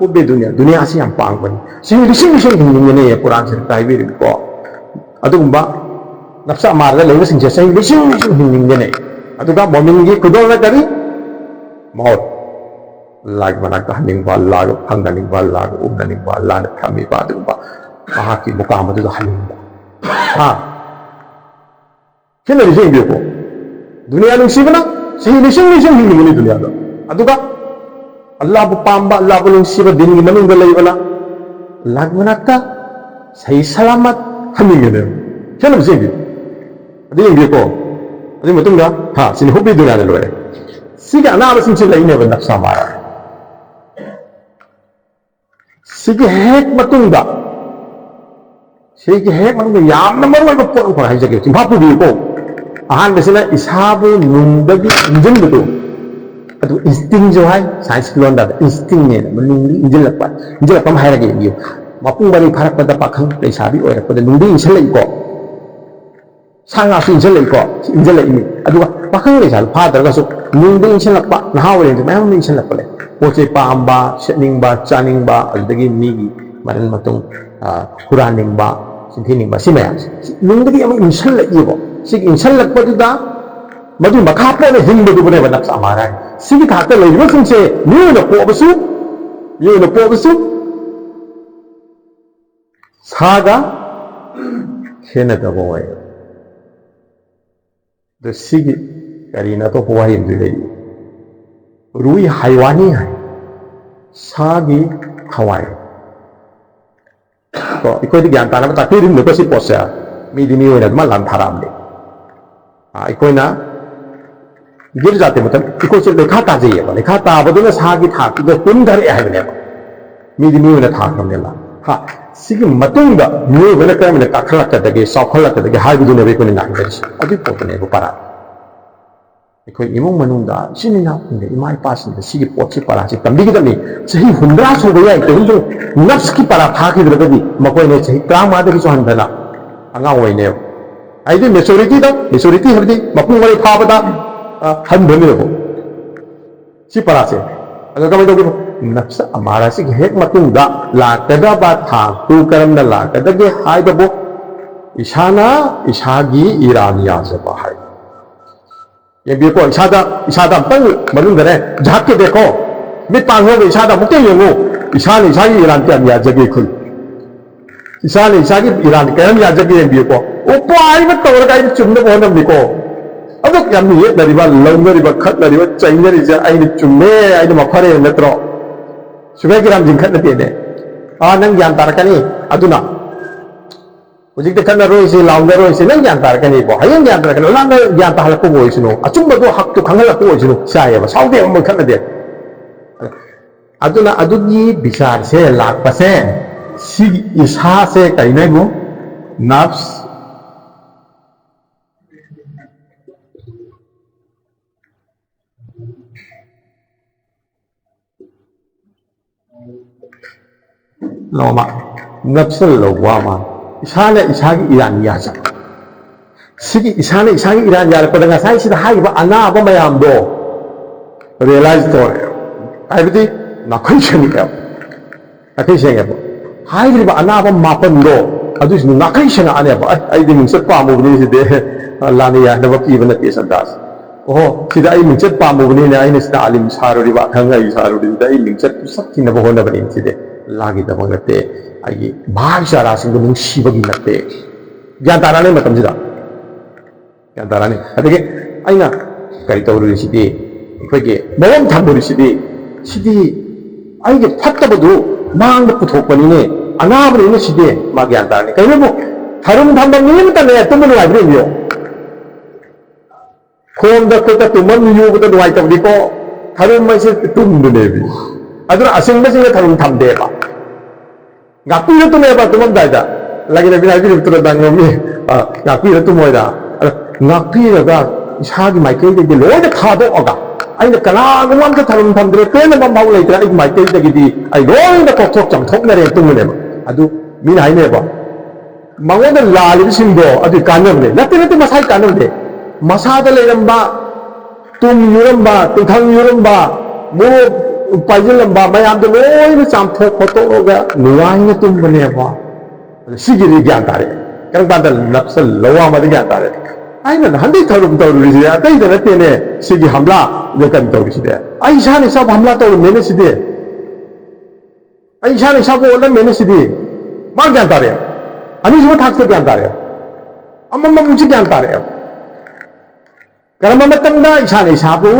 ꯍꯨꯕꯤ ꯗꯨꯅꯤꯌꯥ, ꯗꯨꯅꯤꯌꯥꯁꯤ ꯌꯥꯝ ꯄꯥꯝꯕꯅꯤ꯫ ꯆꯍꯤ ꯂꯤꯁꯤꯡ ꯂꯤꯁꯤꯡ ꯍꯤꯡꯅꯤꯡꯒꯅꯤ, ꯀꯨꯔꯥꯟꯁꯤꯗ ꯍꯥꯏꯕꯤꯔꯤꯕꯀꯣ꯫ ꯑꯗꯨꯒꯨꯝꯕ ꯅꯞꯁ ꯑꯃꯥꯔꯗ ꯂꯩꯕꯁꯤꯡꯁꯦ ꯆꯍꯤ ꯂꯤꯁꯤꯡ ꯂꯤꯁꯤꯡ ꯍꯤꯡꯅꯤꯡꯒꯅꯤ꯫ ꯑꯗꯨꯒ ꯃꯣꯃꯤꯟꯒꯤ ꯈꯨꯗꯣꯜꯅ ꯀꯔꯤ? ꯃꯧꯠ꯫ ꯑꯜꯂꯥꯍꯒꯤ ꯃꯅꯥꯛꯇ ꯍꯟꯅꯤꯡꯕ, ꯑꯜꯂꯥꯍꯒ ꯐꯪꯅꯅꯤꯡꯕ, ꯑꯜꯂꯥꯍꯒ ꯎꯅꯅꯤꯡꯕ, ꯑꯜꯂꯥꯍꯅ ꯊꯝꯃꯤꯕ ꯑꯗꯨꯒꯨꯝꯕ ꯃꯍꯥꯛꯀꯤ ꯃꯨꯀꯥꯝ ꯑꯗꯨꯗ ꯍꯟꯅꯤꯡꯕ꯫ ꯍꯥ? ꯈꯦꯠꯅꯔꯤꯁꯦ ꯌꯦꯡꯕꯤꯌꯨꯀꯣ꯫ ꯗꯨꯅꯤꯌꯥ ꯅꯨꯡꯁꯤꯕꯅ ꯆꯍꯤ ꯂꯤꯁꯤꯡ ꯂꯤꯁꯤꯡ ꯍꯤꯡꯅꯤꯡꯉꯤꯅꯤ ꯗꯨꯅꯤꯌꯥꯗ꯫ ꯑꯗꯨꯒ ꯑꯜꯂꯥꯍꯕꯨ ꯄꯥꯝꯕ, ꯑꯜꯂꯥꯍꯕꯨ ꯅꯨꯡꯁꯤꯕ, ꯗꯤꯟꯒꯤ ꯃꯅꯨꯡꯗ ꯂꯩꯕꯅ ꯑꯜꯂꯥꯍꯒꯤ ꯃꯅꯥꯛꯇ ꯁꯍꯤ ꯁꯂꯥꯃꯠ ꯍꯟꯅꯤꯡꯉꯤꯅꯦꯕ꯫ ꯈꯦꯠꯅꯕꯁꯦ ꯌꯦꯡꯕꯤꯌꯨ꯫ ꯑꯗꯨ ꯌꯦꯡꯕꯤꯌꯨꯀꯣ꯫ ꯑꯗꯨꯒꯤ ꯃꯇꯨꯡꯗ, ꯍꯥ, ꯁꯤꯅꯤ ꯍꯨꯕꯤ ꯗꯨꯅꯤꯌꯥꯗ ꯂꯣꯏꯔꯦ꯫ ꯁꯤꯒꯤ ꯑꯅꯥꯕꯁꯤꯡꯁꯤ ꯂꯩꯅꯦꯕ ꯅꯞꯁ ꯑꯃꯥꯔ꯫ ꯁꯤꯒꯤ ꯍꯦꯛ ꯃꯇꯨꯡꯗ, ꯁꯤꯒꯤ ꯍꯦꯛ ꯃꯇꯨꯡꯗ ꯌꯥꯝꯅ ꯃꯔꯨ ꯑꯣꯏꯕ ꯄꯣꯠ ꯑꯃꯈꯛ ꯍꯥꯏꯖꯒꯦ꯫ ꯆꯤꯟꯐꯥ ꯄꯨꯕꯤꯌꯨꯀꯣ꯫ ꯑꯍꯥꯟꯕꯁꯤꯅ ꯏꯁꯥꯕꯨ ꯅꯨꯡꯗꯒꯤ ꯏꯟꯖꯤꯟꯕꯗꯨ, ꯑꯗꯨ ꯏꯟꯁꯇꯤꯡꯁꯨ ꯍꯥꯏ, ꯁꯥꯏꯟꯁꯀꯤ ꯂꯣꯟꯗ ꯏꯟꯁꯇꯤꯡꯅꯦꯅ, ꯃꯅꯨꯡꯗꯒꯤ ꯏꯟꯁꯤꯜꯂꯛꯄ, ꯏꯟꯁꯤꯜꯂꯛꯄ ꯑꯃ ꯍꯥꯏꯔꯒꯦ, ꯌꯦꯡꯕꯤꯌꯨ꯫ ꯃꯄꯨꯡ ꯃꯔꯩ ꯐꯥꯔꯛꯄꯗ ꯄꯥꯈꯪ ꯂꯩꯁꯥꯕꯤ ꯑꯣꯏꯔꯛꯄꯗ ꯅꯨꯡꯗ ꯏꯟꯁꯤꯜꯂꯛꯏꯀꯣ꯫ ꯁꯥ ꯉꯥꯁꯨ ꯏꯟꯁꯤꯜꯂꯛꯏꯀꯣ, ꯏꯟꯁꯤꯜꯂꯛꯏꯅꯤ꯫ ꯑꯗꯨꯒ ꯄꯥꯈꯪ ꯂꯩꯁꯥꯕꯤ ꯐꯥꯗ꯭ꯔꯒꯁꯨ ꯅꯨꯡꯗ ꯏꯟꯁꯤꯜꯂꯛꯄ, ꯅꯍꯥ ꯑꯣꯏꯔꯤꯉꯩꯗ ꯃꯌꯥꯝ ꯑꯃ ꯏꯟꯁꯤꯜꯂꯛꯄ ꯂꯩ꯫ ꯄꯣꯠ ꯆꯩ ꯄꯥꯝꯕ, ꯁꯦꯠꯅꯤꯡꯕ, ꯆꯥꯅꯤꯡꯕ, ꯑꯗꯨꯗꯒꯤ ꯃꯤꯒꯤ ꯃꯔꯟ ꯃꯇꯨꯡ, ꯑ, ꯍꯨꯔꯥꯟꯅꯤꯡꯕ, ꯆꯤꯟꯊꯤꯅꯤꯡꯕ, ꯁꯤ ꯃꯌꯥꯝꯁꯦ ꯅꯨꯡꯗꯒꯤ ꯑꯃꯨꯛ ꯏꯟꯁꯤꯜꯂꯛꯏꯕ꯫ ꯁꯤꯒꯤ ꯏꯟꯁꯤꯜꯂꯛꯄꯗꯨꯗ ꯃꯗꯨꯒꯤ ꯃꯈꯥ ꯄꯣꯟꯅ ꯍꯤꯡꯕꯗꯨꯕꯨꯅꯦꯕ ꯅꯞꯁ ꯑꯃꯥꯔ ꯍꯥꯏ꯫ ꯁꯤꯒꯤ ꯊꯥꯛꯇ ꯂꯩꯔꯤꯕꯁꯤꯡꯁꯦ ꯃꯤꯑꯣꯏꯅ ꯄꯣꯛꯑꯕꯁꯨ, ꯃꯤꯑꯣꯏꯅ ꯄꯣꯛꯑꯕꯁꯨ ꯁꯥꯒ ꯈꯦꯠꯅꯗꯕ ꯑꯣꯏ꯫ ꯑꯗꯣ ꯁꯤꯒꯤ ꯀꯔꯤꯅꯣ ꯑꯇꯣꯞꯄ ꯋꯥꯍꯩ ꯑꯃꯁꯨ ꯂꯩꯔꯤ꯫ ꯔꯨꯏ ꯍꯥꯏꯋꯥꯅꯤ ꯍꯥꯏ, ꯁꯥꯒꯤ ꯊꯋꯥꯏ꯫ ꯀꯣ, ꯑꯩꯈꯣꯏꯗꯤ ꯒ꯭ꯌꯥꯟ ꯇꯥꯅꯕ ꯇꯥꯛꯄꯤꯔꯤꯕꯅꯤꯀꯣ ꯁꯤ ꯄꯣꯠꯁꯦ꯫ ꯃꯤꯗꯤ ꯃꯤꯑꯣꯏꯅ ꯑꯗꯨꯃꯥꯏꯅ ꯂꯥꯟꯊꯥꯔꯛꯑꯕꯅꯤ꯫ ꯑ, ꯑꯩꯈꯣꯏꯅ ꯒꯤꯔ ꯖꯥꯇꯤ ꯃꯇꯝ ꯑꯩꯈꯣꯏꯁꯦ ꯂꯩꯈꯥ ꯇꯥꯖꯩꯌꯦꯕ꯫ ꯂꯩꯈꯥ ꯇꯥꯕꯗꯨꯅ ꯁꯥꯒꯤ ꯊꯥꯛꯇꯨꯗ ꯀꯨꯝꯊꯔꯛꯑꯦ ꯍꯥꯏꯕꯅꯦꯕ꯫ ꯃꯤꯗꯤ ꯃꯤꯑꯣꯏꯅ ꯊꯥꯈ꯭ꯔꯕꯅꯦꯕ꯫ ꯍꯥ, ꯁꯤꯒꯤ ꯃꯇꯨꯡꯗ ꯃꯤꯑꯣꯏꯕꯅ ꯀꯔꯝꯅ ꯀꯥꯈꯠꯂꯛꯀꯗꯒꯦ, ꯆꯥꯎꯈꯠꯂꯛꯀꯗꯒꯦ ꯍꯥꯏꯕꯗꯨꯅꯦꯕ ꯑꯩꯈꯣꯏꯅ ꯉꯥꯏꯅꯔꯤꯁꯦ꯫ ꯑꯗꯨꯒꯤ ꯄꯣꯠꯇꯨꯅꯦꯕ ꯄꯔꯥ꯫ ꯑꯩꯈꯣꯏ ꯏꯃꯨꯡ ꯃꯅꯨꯡꯗ, ꯏꯆꯤꯟ ꯏꯅꯥꯎꯁꯤꯡꯗ, ꯏꯃꯥ ꯏꯄꯥꯁꯤꯡꯗ ꯁꯤꯒꯤ ꯄꯣꯠꯁꯤ, ꯄꯔꯥꯁꯤ ꯇꯝꯕꯤꯒꯗꯕꯅꯤ꯫ ꯆꯍꯤ ꯍꯨꯝꯗ꯭ꯔꯥ ꯁꯨꯕ ꯌꯥꯏ, ꯀꯔꯤꯒꯨꯝꯕ ꯅꯞꯁꯀꯤ ꯄꯔꯥ ꯊꯥꯈꯤꯗ꯭ꯔꯒꯗꯤ ꯃꯈꯣꯏꯅ ꯆꯍꯤ ꯇꯔꯥꯃꯉꯥꯗꯒꯤꯁꯨ ꯍꯟꯊꯅ ꯑꯉꯥꯡ ꯑꯣꯏꯅꯦꯕ꯫ ꯍꯥꯏꯗꯤ ꯃꯦꯆꯣꯔꯤꯇꯤꯗ, ꯃꯦꯆꯣꯔꯤꯇꯤ ꯍꯥꯏꯕꯗꯤ ꯃꯄꯨꯡ ꯃꯔꯩ ꯐꯥꯕꯗ, ꯑ, ꯍꯟꯊꯅꯦꯕ꯫ ꯁꯤ ꯄꯔꯥꯁꯦ꯫ ꯑꯗꯣ ꯀꯃꯥꯏꯅ ꯇꯧꯒꯦ? ꯅꯐꯁ ꯑꯃꯥꯔꯥꯁꯤꯒꯤ ꯍꯦꯛ ꯃꯇꯨꯡꯗ ꯂꯥꯛꯀꯗꯕ ꯊꯥꯛꯇꯨ ꯀꯔꯝꯅ ꯂꯥꯛꯀꯗꯒꯦ ꯍꯥꯏꯕꯕꯨ ꯏꯁꯥꯅ ꯏꯁꯥꯒꯤ ꯏꯔꯥꯟ ꯌꯥꯖꯕ ꯍꯥꯏ꯫ ꯌꯦꯡꯕꯤꯌꯨꯀꯣ, ꯏꯁꯥꯗ, ꯏꯁꯥꯗ ꯑꯝꯇꯪ ꯃꯅꯨꯡꯗꯅꯦ ꯖꯍꯥꯛꯀꯦ ꯗꯦꯈꯣ, ꯃꯤꯠ ꯄꯥꯡꯊꯣꯛꯑꯒ ꯏꯁꯥꯗ ꯑꯃꯨꯛꯇ ꯌꯦꯡꯉꯨ, ꯏꯁꯥꯅ ꯏꯁꯥꯒꯤ ꯏꯔꯥꯟ ꯀꯌꯥꯝ ꯌꯥꯖꯒꯦ ꯈꯨꯜ꯫ ꯏꯁꯥꯅ ꯏꯁꯥꯒꯤ ꯏꯔꯥꯟ ꯀꯌꯥꯝ ꯌꯥꯖꯒꯦ ꯌꯦꯡꯕꯤꯌꯨꯀꯣ꯫ ꯎꯄꯥꯏ ꯑꯃ ꯇꯧꯔꯒ ꯑꯩꯅ ꯆꯨꯝꯅꯕ ꯍꯣꯠꯅꯕꯅꯤꯀꯣ꯫ ꯑꯗꯨꯛ ꯌꯥꯝꯅ ꯌꯦꯠꯅꯔꯤꯕ, ꯂꯧꯅꯔꯤꯕ, ꯈꯠꯅꯔꯤꯕ, ꯆꯩꯅꯔꯤꯁꯦ ꯑꯩꯅ ꯆꯨꯝꯃꯦ, ꯑꯩꯅ ꯃꯐꯔꯦ ꯅꯠꯇ꯭ꯔꯣ? ꯁꯨꯒꯥꯏ ꯀꯤꯔꯥꯝ ꯆꯤꯡꯈꯠ ꯅꯠꯇꯦꯅꯦ꯫ ꯑꯥ, ꯅꯪ ꯒ꯭ꯌꯥꯟ ꯇꯥꯔꯛꯀꯅꯤ꯫ ꯑꯗꯨꯅ ꯍꯧꯖꯤꯛꯇꯤ ꯈꯠꯅꯔꯣꯏꯁꯤ, ꯂꯥꯎꯅꯔꯣꯏꯁꯤ, ꯅꯪ ꯒ꯭ꯌꯥꯟ ꯇꯥꯔꯛꯀꯅꯤꯀꯣ꯫ ꯍꯌꯦꯡ ꯒ꯭ꯌꯥꯟ ꯇꯥꯔꯛꯀꯅꯤ, ꯂꯥꯟꯅ ꯒ꯭ꯌꯥꯟ ꯇꯥꯍꯜꯂꯛꯄꯕꯨ ꯑꯣꯏꯁꯅꯨ, ꯑꯆꯨꯝꯕꯗꯣ ꯍꯛꯇꯣ ꯈꯪꯍꯜꯂꯛꯄ ꯑꯣꯏꯁꯅꯨ, ꯁꯤ ꯍꯥꯏꯌꯦꯕ꯫ ꯁꯥꯎꯗꯦ, ꯃꯣꯏ ꯈꯠꯅꯗꯦ꯫ ꯑꯗꯨꯅ ꯑꯗꯨꯒꯤ ꯕꯤꯆꯥꯔꯁꯦ ꯂꯥꯛꯄꯁꯦ, ꯁꯤꯒꯤ ꯏꯁꯥꯁꯦ ꯀꯩꯅꯣ ꯍꯥꯏꯕꯨ? ꯅꯐꯁ꯫ ꯅꯣꯃ, ꯅꯞꯁꯜꯂ ꯋꯥ ꯃꯥ꯫ ꯏꯁꯥꯅ ꯏꯁꯥꯒꯤ ꯏꯔꯥꯟ ꯌꯥꯖꯕ꯫ ꯁꯤꯒꯤ ꯏꯁꯥꯅ ꯏꯁꯥꯒꯤ ꯏꯔꯥꯟ ꯌꯥꯔꯛꯄꯗ ꯉꯁꯥꯏ ꯁꯤꯗ ꯍꯥꯏꯔꯤꯕ ꯑꯅꯥꯕ ꯃꯌꯥꯝꯗꯣ realize ꯇꯧꯔꯦ꯫ ꯍꯥꯏꯕꯗꯤ ꯅꯥꯈꯩ ꯁꯦꯡꯉꯦꯕ꯫ ꯅꯥꯈꯩ ꯁꯦꯡꯉꯦꯕ꯫ ꯍꯥꯏꯔꯤꯕ ꯑꯅꯥꯕ ꯃꯥꯄꯟꯗꯣ ꯑꯗꯨꯏꯁꯤꯡꯗꯣ ꯅꯥꯈꯩ ꯁꯦꯡꯉꯛꯑꯅꯦꯕ꯫ "ꯑꯩ, ꯑꯩꯗꯤ ꯃꯤꯡꯆꯠ ꯄꯥꯝꯃꯨꯕꯅꯤ ꯁꯤꯗꯤ, ꯂꯥꯟꯅ ꯌꯥꯅꯕ ꯄꯤꯕ ꯅꯠꯇꯦ ꯁꯟꯗꯥꯁ꯫ ꯑꯣꯍꯣ, ꯁꯤꯗ ꯑꯩ ꯃꯤꯡꯆꯠ ꯄꯥꯝꯃꯨꯕꯅꯤꯅ ꯑꯩꯅ ꯁꯤꯗ ꯑꯥꯂꯤꯝ ꯁꯥꯔꯨꯔꯤꯕ, ꯑꯈꯪ ꯑꯍꯩ ꯁꯥꯔꯨꯔꯤꯕꯗ ꯑꯩ ꯃꯤꯡꯆꯠ ꯁꯛꯈꯤꯅꯕ ꯍꯣꯠꯅꯕꯅꯤ ꯁꯤꯗꯤ꯫ ꯂꯥꯟꯒꯤꯗꯃꯛ ꯅꯠꯇꯦ, ꯑꯩꯒꯤ ꯚꯥꯏ ꯆꯥꯔꯥꯁꯤꯡꯕꯨ ꯅꯨꯡꯁꯤꯕꯒꯤ ꯅꯠꯇꯦ"꯫ ꯒ꯭ꯌꯥꯟ ꯇꯥꯔꯛꯑꯅꯤ ꯃꯇꯝꯁꯤꯗ꯫ ꯒ꯭ꯌꯥꯟ ꯇꯥꯔꯛꯑꯅꯤ꯫ ꯑꯗꯒꯤ ꯑꯩꯅ ꯀꯔꯤ ꯇꯧꯔꯨꯔꯤꯁꯤꯗꯤ, ꯑꯩꯈꯣꯏꯒꯤ ꯃꯑꯣꯡ ꯊꯝꯃꯨꯔꯤꯁꯤꯗꯤ, ꯁꯤꯗꯤ ꯑꯩꯒꯤ ꯐꯠꯇꯕꯗꯨ ꯃꯥꯡꯗ ꯄꯨꯊꯣꯛꯄꯅꯤꯅꯦ, ꯑꯅꯥꯕꯅꯤꯅꯦ ꯁꯤꯗꯤ, ꯃꯥ ꯒ꯭ꯌꯥꯟ ꯇꯥꯔꯅꯤ꯫ ꯀꯩꯅꯣꯕꯨ ꯊꯔꯨꯝ ꯊꯝꯕ ꯃꯤ ꯑꯃꯇꯅꯦ ꯇꯨꯝꯕ ꯅꯨꯡꯉꯥꯏꯕ꯭ꯔꯥ ꯌꯦꯡꯕꯤꯌꯣ꯫ ꯈꯣꯡꯗ ꯈꯨꯠꯇ ꯇꯨꯝꯃꯝ ꯌꯨꯕꯗ ꯅꯨꯡꯉꯥꯏꯇꯕꯗꯤꯀꯣ, ꯊꯔꯨꯝ ꯍꯥꯏꯁꯦ ꯇꯨꯝꯗꯨꯅꯦꯕꯤ꯫ ꯑꯗꯨꯅ ꯑꯁꯤꯡꯕꯁꯤꯡꯅ ꯊꯔꯨꯝ ꯊꯝꯗꯦꯕ꯫ ꯉꯥꯛꯄꯤꯔ ꯇꯨꯝꯃꯦꯕ ꯇꯨꯝꯃꯝꯗꯥꯏꯗ꯫ ꯂꯥꯏꯒꯤ ꯂꯩꯕꯤꯅ ꯍꯥꯏꯕꯤꯔꯤꯕ ꯇꯨꯔꯗꯥꯡ ꯉꯝꯃꯤ꯫ ꯑ, ꯉꯥꯛꯄꯤꯔ ꯇꯨꯝꯃꯣꯏꯗ꯫ ꯑꯗ ꯉꯥꯛꯄꯤꯔꯒ ꯏꯁꯥꯒꯤ ꯃꯥꯏꯀꯩꯗꯒꯤ ꯂꯣꯏꯅ ꯊꯥꯗꯣꯛꯑꯒ ꯑꯩꯅ ꯀꯅꯥꯒꯨꯝꯕ ꯑꯝꯇ ꯊꯔꯨꯝ ꯊꯝꯗ꯭ꯔꯦ, ꯄꯦꯟꯅꯕ ꯑꯃꯐꯥꯎ ꯂꯩꯇ꯭ꯔꯦ, ꯑꯩꯒꯤ ꯃꯥꯏꯀꯩꯗꯒꯤꯗꯤ ꯑꯩ ꯂꯣꯏꯅ ꯀꯣꯛꯊꯣꯛ ꯆꯥꯝꯊꯣꯛꯅꯔꯦ ꯇꯨꯝꯃꯨꯅꯦꯕ꯫ ꯑꯗꯨ ꯃꯤꯅ ꯍꯥꯏꯅꯩꯕ, ꯃꯉꯣꯟꯗ ꯂꯥꯜꯂꯤꯕꯁꯤꯡꯗꯣ ꯑꯗꯨꯒꯤ ꯀꯥꯟꯅꯕꯅꯦ꯫ ꯅꯠꯇꯦ, ꯅꯠꯇꯦ, ꯃꯁꯥꯒꯤ ꯀꯥꯟꯅꯕꯅꯦ꯫ ꯃꯁꯥꯗ ꯂꯩꯔꯝꯕ ꯇꯨꯝ ꯌꯨꯔꯝꯕ, ꯇꯤꯡꯈꯪ ꯌꯨꯔꯝꯕ, ꯃꯣꯔꯣꯛ ꯄꯥꯏꯁꯤꯜꯂꯝꯕ ꯃꯌꯥꯝꯗꯣ ꯂꯣꯏꯅ ꯆꯥꯝꯊꯣꯛ ꯈꯣꯠꯇꯣꯛꯑꯒ ꯅꯨꯡꯉꯥꯏꯅ ꯇꯨꯝꯕꯅꯦꯕ꯫ ꯑꯗ ꯁꯤꯒꯤꯗꯤ ꯒ꯭ꯌꯥꯟ ꯇꯥꯔꯦ꯫ ꯀꯔꯝ ꯀꯥꯟꯗ ꯅꯞꯁꯜ ꯂꯋꯥꯃꯗ ꯒ꯭ꯌꯥꯟ ꯇꯥꯔꯦ? ꯑꯩꯅ ꯅꯍꯥꯟꯗꯩ ꯊꯧꯔꯝ ꯇꯧꯔꯨꯔꯤꯁꯦ ꯑꯇꯩꯗ ꯅꯠꯇꯦꯅꯦ꯫ ꯁꯤꯒꯤ ꯍꯝꯂꯥ ꯀꯩꯅꯣ ꯇꯧꯔꯤꯁꯤꯗꯤ ꯑꯩ ꯏꯁꯥꯅ ꯏꯁꯥꯕꯨ ꯍꯝꯂꯥ ꯇꯧꯔꯝꯃꯦꯅꯦ ꯁꯤꯗꯤ꯫ ꯑꯩ ꯏꯁꯥꯅ ꯏꯁꯥꯕꯨ ꯑꯣꯠꯂꯝꯃꯦꯅꯦ ꯁꯤꯗꯤ꯫ ꯃꯥ ꯒ꯭ꯌꯥꯟ ꯇꯥꯔꯦ꯫ ꯑꯅꯤꯁꯨꯕ ꯊꯥꯛꯇ ꯒ꯭ꯌꯥꯟ ꯇꯥꯔꯦ꯫ ꯑꯃꯃꯝꯁꯤ ꯒ꯭ꯌꯥꯟ ꯇꯥꯔꯦ꯫ ꯀꯔꯝꯕ ꯃꯇꯝꯗ ꯏꯁꯥꯅ ꯏꯁꯥꯕꯨ,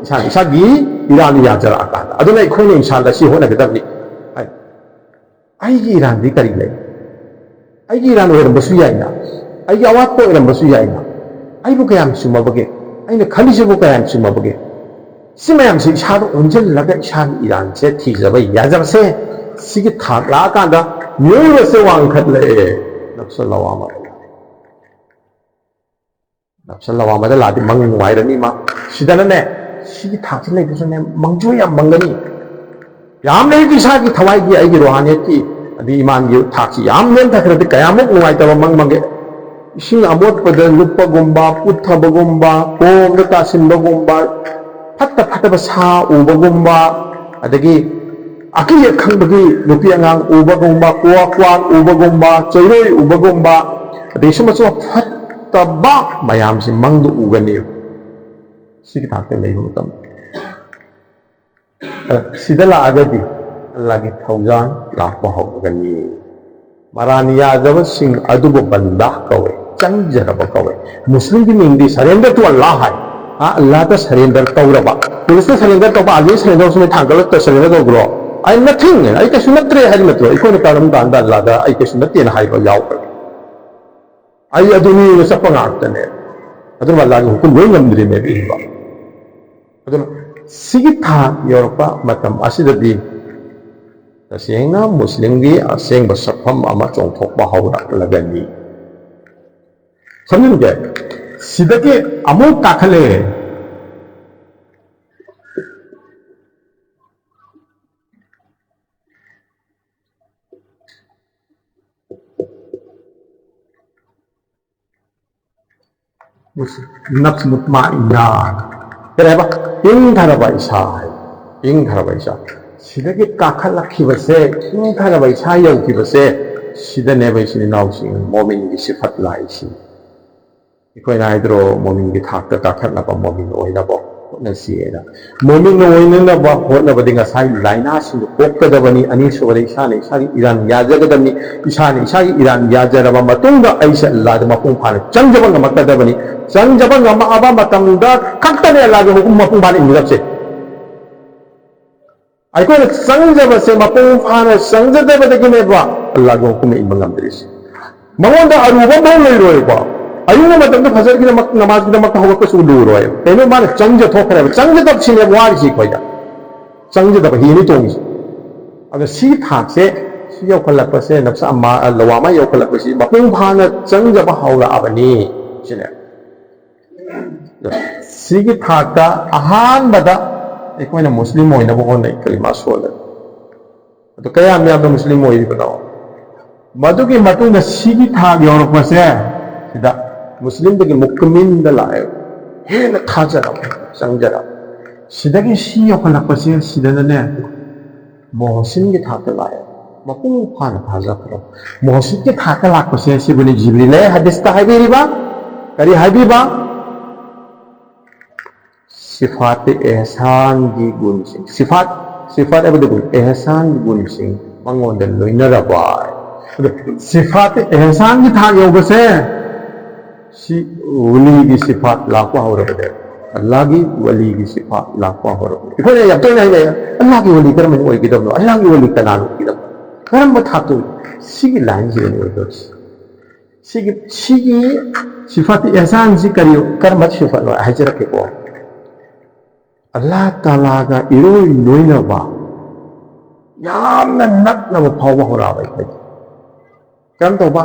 ꯏꯁꯥꯅ ꯏꯁꯥꯒꯤ ꯏꯔꯥꯟ ꯌꯥꯖꯔꯛꯑꯀꯥꯟꯗ꯫ ꯑꯗꯨꯅ ꯑꯩꯈꯣꯏꯅ ꯏꯁꯥꯗ ꯁꯤ ꯍꯣꯠꯅꯒꯗꯕꯅꯤ꯫ ꯍꯥꯏ꯫ ꯑꯩꯒꯤ ꯏꯔꯥꯟꯗꯤ ꯀꯔꯤ ꯂꯩ? ꯑꯩꯒꯤ ꯏꯔꯥꯟ ꯑꯣꯏꯔꯝꯕꯁꯨ ꯌꯥꯏꯅ, ꯑꯩꯒꯤ ꯑꯋꯥꯠꯄ ꯑꯣꯏꯔꯝꯕꯁꯨ ꯌꯥꯏꯅ, ꯑꯩꯕꯨ ꯀꯌꯥꯝ ꯆꯨꯝꯃꯕꯒꯦ? ꯑꯩꯅ ꯈꯜꯂꯤꯁꯤꯕꯨ ꯀꯌꯥꯝ ꯆꯨꯝꯃꯕꯒꯦ? ꯁꯤ ꯃꯌꯥꯝꯁꯦ ꯏꯁꯥꯗ ꯑꯣꯟꯁꯤꯜꯂꯒ ꯏꯁꯥꯒꯤ ꯏꯔꯥꯟꯁꯦ ꯊꯤꯖꯕ ꯌꯥꯖꯔꯁꯦ꯫ ꯁꯤꯒꯤ ꯊꯥꯛ ꯂꯥꯛꯑꯀꯥꯟꯗ ꯃꯤꯑꯣꯏꯕꯁꯦ ꯋꯥꯡꯈꯠꯂꯛꯑꯦ꯫ ꯅꯞꯁꯜ ꯂꯋꯥꯃ ꯅꯞꯁꯜ ꯂꯋꯥꯃꯗ ꯂꯥꯛꯑꯗꯤ ꯃꯪ ꯅꯨꯡꯉꯥꯏꯔꯅꯤ ꯃꯥ꯫ ꯁꯤꯗꯅꯅꯦ, ꯁꯤꯒꯤ ꯊꯥꯛꯁꯤ ꯂꯩꯕꯁꯨꯅꯦ, ꯃꯪꯁꯨ ꯌꯥꯝ ꯃꯪꯒꯅꯤ꯫ ꯌꯥꯝ ꯂꯩꯔꯤꯗꯤ ꯏꯁꯥꯒꯤ ꯊꯋꯥꯏꯒꯤ, ꯑꯩꯒꯤ ꯔꯣꯍꯥꯅꯤꯌꯠꯀꯤ, ꯑꯗꯩ ꯏꯃꯥꯟꯒꯤ ꯊꯥꯛꯁꯤ ꯌꯥꯝ ꯅꯦꯝꯊꯈ꯭ꯔꯗꯤ ꯀꯌꯥꯃꯨꯛ ꯅꯨꯡꯉꯥꯏꯇꯕ ꯃꯪ ꯃꯪꯒꯦ꯫ ꯏꯁꯤꯡ ꯑꯃꯣꯠꯄꯗ ꯂꯨꯞꯄꯒꯨꯝꯕ, ꯄꯨꯠꯊꯕꯒꯨꯝꯕ, ꯀꯣꯝꯗ ꯇꯥꯁꯤꯟꯕꯒꯨꯝꯕ, ꯐꯠꯇ ꯐꯠꯇꯕ ꯁꯥ ꯎꯕꯒꯨꯝꯕ, ꯑꯗꯒꯤ ꯑꯀꯤ ꯑꯈꯪꯕꯒꯤ ꯅꯨꯄꯤ ꯑꯉꯥꯡ ꯎꯕꯒꯨꯝꯕ, ꯀ꯭ꯋꯥ ꯀ꯭ꯋꯥ ꯎꯕꯒꯨꯝꯕ, ꯆꯩꯔꯣꯏ ꯎꯕꯒꯨꯝꯕ, ꯑꯗꯩ ꯁꯨꯝꯕꯁꯨ ꯐꯠꯇꯕ ꯃꯌꯥꯝꯁꯤ ꯃꯪꯗ ꯎꯒꯅꯦꯕ꯫ ꯁꯤꯒꯤ ꯊꯥꯛꯇ ꯂꯩꯕ ꯃꯇꯝꯗ ꯁꯤꯗ ꯂꯥꯛꯑꯒꯗꯤ ꯑꯜꯂꯥꯍꯒꯤ ꯊꯧꯖꯥꯜ ꯂꯥꯛꯄ ꯍꯧꯔꯒꯅꯤ꯫ ꯃꯔꯥꯟ ꯌꯥꯖꯕꯁꯤꯡ ꯑꯗꯨꯕꯨ ꯕꯟꯗꯥ ꯀꯧꯏ, ꯆꯪꯖꯔꯕ ꯀꯧꯏ꯫ ꯃꯨꯁꯂꯤꯝꯒꯤ ꯃꯤꯡꯗꯤ surrender to Allah ꯍꯥꯏ꯫ ꯑ, ꯑꯜꯂꯥꯍꯗ surrender ꯇꯧꯔꯕ꯫ ꯄꯨꯂꯤꯁꯇ surrender ꯇꯧꯕ, army surrender ꯁꯨꯝ ꯊꯥꯡꯒꯠꯂꯛꯇ surrender Toubro? "I am nothing, ꯑꯩ ꯀꯩꯁꯨ ꯅꯠꯇ꯭ꯔꯦ" ꯍꯥꯏꯕ ꯅꯠꯇ꯭ꯔꯣ? ꯑꯩꯈꯣꯏꯅ ꯀꯔꯝ ꯀꯥꯟꯗ ꯑꯜꯂꯥꯍꯗ "ꯑꯩ ꯀꯩꯁꯨ ꯅꯠꯇꯦꯅ" ꯍꯥꯏꯕ ꯌꯥꯎꯈ꯭ꯔꯒꯦ? "ꯑꯩ ꯑꯗꯨꯅꯤꯅ" ꯆꯠꯄ ꯉꯥꯛꯇꯅꯦ꯫ ꯑꯗꯨꯅ ꯑꯜꯂꯥꯍꯒꯤ ꯍꯨꯀꯨꯝ ꯂꯣꯏ ꯉꯝꯗ꯭ꯔꯤꯅꯦꯕ ꯏꯟꯕ꯫ ꯑꯗꯨꯅ ꯁꯤꯒꯤ ꯊꯥꯛ ꯌꯧꯔꯛꯄ ꯃꯇꯝ ꯑꯁꯤꯗꯗꯤ ꯇꯁꯦꯡꯅ ꯃꯨꯁꯂꯤꯝꯒꯤ ꯑꯁꯦꯡꯕ ꯁꯛꯐꯝ ꯑꯃ ꯆꯣꯡꯊꯣꯛꯄ ꯍꯧꯔꯛꯂꯒꯅꯤ꯫ ꯁꯝꯖꯤꯟꯒꯦ, ꯁꯤꯗꯒꯤ ꯑꯃꯨꯛ ꯀꯥꯈꯠꯂꯛꯑꯦ꯫ ꯅꯐꯁ ꯃꯨꯠꯃꯥꯏꯟꯅꯥ꯫ ꯀꯔꯤ ꯍꯥꯏꯕ? ꯏꯪꯊꯔꯕ ꯏꯁꯥ ꯍꯥꯏꯕ꯫ ꯏꯪꯊꯔꯕ ꯏꯁꯥ, ꯁꯤꯗꯒꯤ ꯀꯥꯈꯠꯂꯛꯈꯤꯕꯁꯦ, ꯏꯪꯊꯔꯕ ꯏꯁꯥ ꯌꯧꯈꯤꯕꯁꯦ, ꯁꯤꯗꯅꯦꯕ ꯏꯆꯤꯟ ꯏꯅꯥꯎꯁꯤꯡ ꯃꯣꯃꯤꯟꯒꯤ ꯁꯤꯐꯠ ꯂꯥꯛꯏꯁꯤ꯫ ꯑꯩꯈꯣꯏꯅ ꯍꯥꯏꯗ꯭ꯔꯣ, ꯃꯣꯃꯤꯟꯒꯤ ꯊꯥꯛꯇ ꯀꯥꯈꯠꯅꯕ, ꯃꯣꯃꯤꯟ ꯑꯣꯏꯅꯕ ꯍꯣꯠꯅꯁꯤꯅ꯫ ꯃꯣꯃꯤꯟ ꯑꯣꯏꯅꯅꯕ ꯍꯣꯠꯅꯕꯗꯤ ꯉꯁꯥꯏ ꯂꯥꯏꯅꯥꯁꯤꯡꯗꯨ ꯀꯣꯛꯀꯗꯕꯅꯤ, ꯑꯅꯤꯁꯨꯕꯗ ꯏꯁꯥꯅ ꯏꯁꯥꯒꯤ ꯏꯔꯥꯟ ꯌꯥꯖꯒꯗꯕꯅꯤ, ꯏꯁꯥꯅ ꯏꯁꯥꯒꯤ ꯏꯔꯥꯟ ꯌꯥꯖꯔꯕ ꯃꯇꯨꯡꯗ ꯑꯩꯁꯦ ꯑꯜꯂꯥꯗ ꯃꯄꯨꯡ ꯐꯥꯅ ꯆꯪꯖꯕ ꯉꯝꯃꯛꯀꯗꯕꯅꯤ꯫ ꯆꯪꯖꯕ ꯉꯝꯃꯛꯑꯕ ꯃꯇꯝꯗ ꯈꯛꯇꯅꯦ ꯑꯜꯂꯥꯒꯤ ꯍꯨꯀꯨꯝ ꯃꯄꯨꯡ ꯐꯥꯅ ꯏꯟꯒꯗꯕꯁꯦ꯫ ꯑꯩꯈꯣꯏꯅ ꯆꯪꯖꯕꯁꯦ ꯃꯄꯨꯡ ꯐꯥꯅ ꯆꯪꯖꯗꯕꯗꯒꯤꯅꯦꯕ ꯑꯜꯂꯥꯒꯤ ꯍꯨꯀꯨꯝ ꯏꯟꯕ ꯉꯝꯗ꯭ꯔꯤꯁꯦ꯫ ꯃꯉꯣꯟꯗ ꯑꯔꯨꯕ ꯑꯃꯐꯥꯎ ꯂꯩꯔꯣꯏꯕ꯫ ꯑꯌꯨꯛ ꯃꯇꯝꯗ ꯐꯖꯔꯒꯤꯗꯃꯛ ꯅꯃꯥꯖꯒꯤꯗꯃꯛꯇ ꯍꯧꯒꯠꯄꯁꯨ ꯂꯨꯔꯣꯏ꯫ ꯀꯩꯅꯣ, ꯃꯥꯅ ꯆꯪꯖ ꯊꯣꯛꯈ꯭ꯔꯦꯕ꯫ ꯆꯪꯖꯗꯕꯁꯤꯅꯦꯕ ꯋꯥꯔꯤꯁꯤ ꯑꯩꯈꯣꯏꯗ꯫ ꯆꯪꯖꯗꯕ ꯍꯤꯅꯤ ꯇꯣꯡꯉꯤꯁꯦ꯫ ꯑꯗꯣ ꯁꯤ ꯊꯥꯛꯁꯦ, ꯁꯤ ꯌꯧꯈꯠꯂꯛꯄꯁꯦ, ꯅꯐꯁ ꯑꯃꯥꯔꯥ ꯂꯋꯥꯃꯥ ꯌꯧꯈꯠꯂꯛꯄꯁꯤ ꯃꯄꯨꯡ ꯐꯥꯅ ꯆꯪꯖꯕ ꯍꯧꯔꯛꯑꯕꯅꯤ ꯁꯤꯅꯦ꯫ ꯁꯤꯒꯤ ꯊꯥꯛꯇ ꯑꯍꯥꯟꯕꯗ ꯑꯩꯈꯣꯏꯅ ꯃꯨꯁꯂꯤꯝ ꯑꯣꯏꯅꯕ ꯍꯣꯠꯅꯩ, ꯀꯂꯤꯃꯥ ꯁꯣꯜꯂꯦ꯫ ꯑꯗꯣ ꯀꯌꯥꯝ ꯌꯥꯝꯅ ꯃꯨꯁꯂꯤꯝ ꯑꯣꯏꯔꯤꯕꯅꯣ? ꯃꯗꯨꯒꯤ ꯃꯇꯨꯡꯗ ꯁꯤꯒꯤ ꯊꯥꯛ ꯌꯧꯔꯛꯄꯁꯦ, ꯁꯤꯗ ꯃꯨꯁꯂꯤꯝꯗꯒꯤ ꯃꯨꯛꯃꯤꯟꯗ ꯂꯥꯛꯑꯦ, ꯍꯦꯟꯅ ꯊꯥꯖꯔꯛꯄ, ꯆꯪꯖꯔꯛꯄ꯫ ꯁꯤꯗꯒꯤ ꯁꯤ ꯌꯧꯈꯠꯂꯛꯄꯁꯦ, ꯁꯤꯗꯅꯅꯦ, ꯃꯣꯍꯁꯤꯟꯒꯤ ꯊꯥꯛꯇ ꯂꯥꯛꯑꯦ, ꯃꯄꯨꯡ ꯐꯥꯅ ꯊꯥꯖꯈ꯭ꯔꯕ꯫ ꯃꯣꯍꯁꯤꯟꯒꯤ ꯊꯥꯛꯇ ꯂꯥꯛꯄꯁꯦ ꯁꯤꯕꯨꯅꯤ ꯖꯤꯕ꯭ꯔꯤꯜꯅ ꯍꯗꯤꯁꯇ ꯍꯥꯏꯕꯤꯔꯤꯕ꯫ ꯀꯔꯤ ꯍꯥꯏꯕꯤꯕ? ꯁꯤꯐꯥꯠ ꯑꯦꯍꯁꯥꯟꯒꯤ ꯒꯨꯟꯁꯤꯡ, ꯁꯤꯐꯥꯠ, ꯁꯤꯐꯥꯠ ꯍꯥꯏꯕꯗꯤ ꯒꯨꯟ, ꯑꯦꯍꯁꯥꯟꯒꯤ ꯒꯨꯟꯁꯤꯡ ꯃꯉꯣꯟꯗ ꯂꯣꯏꯅꯔꯕ꯫ ꯑꯗꯣ ꯁꯤꯐꯥꯠ ꯑꯦꯍꯁꯥꯟꯒꯤ ꯊꯥꯛ ꯌꯧꯕꯁꯦ, ꯁꯤ ꯋꯂꯤꯒꯤ ꯁꯤꯐꯥꯠ ꯂꯥꯛꯄ ꯍꯧꯔꯕꯅꯦ꯫ ꯑꯜꯂꯥꯒꯤ ꯋꯂꯤꯒꯤ ꯁꯤꯐꯥꯠ ꯂꯥꯛꯄ ꯍꯧꯔꯕꯅꯦ꯫ ꯑꯩꯈꯣꯏꯅ ꯌꯥꯝ ꯇꯣꯏꯅ ꯍꯥꯏꯅꯩ, "ꯑꯜꯂꯥꯒꯤ ꯋꯂꯤ ꯀꯔꯝꯕꯅ ꯑꯣꯏꯒꯗꯕꯅꯣ? ꯑꯜꯂꯥꯒꯤ ꯋꯂꯤ ꯀꯅꯥꯅ ꯑꯣꯏꯒꯗꯕꯅꯣ? ꯀꯔꯝꯕ ꯊꯥꯛꯇ ꯑꯣꯏ?" ꯁꯤꯒꯤ ꯂꯥꯏꯟꯁꯤꯗꯅꯤ ꯑꯣꯏꯒꯗꯕꯁꯦ꯫ ꯁꯤꯒꯤ, ꯁꯤꯒꯤ ꯁꯤꯐꯥꯠ ꯑꯦꯍꯁꯥꯟꯁꯤ ꯀꯔꯤ, ꯀꯔꯝꯕ ꯁꯤꯐꯥꯠꯅꯣ ꯍꯥꯏꯖꯔꯛꯀꯦꯀꯣ꯫ ꯑꯜꯂꯥ ꯇꯥꯂꯥꯒ ꯏꯔꯣꯏ ꯂꯣꯏꯅꯕ, ꯌꯥꯝꯅ ꯅꯛꯅꯕ ꯐꯥꯎꯕ ꯍꯧꯔꯛꯑꯕ ꯑꯩꯈꯣꯏꯗ꯫ ꯀꯔꯝ ꯇꯧꯕ?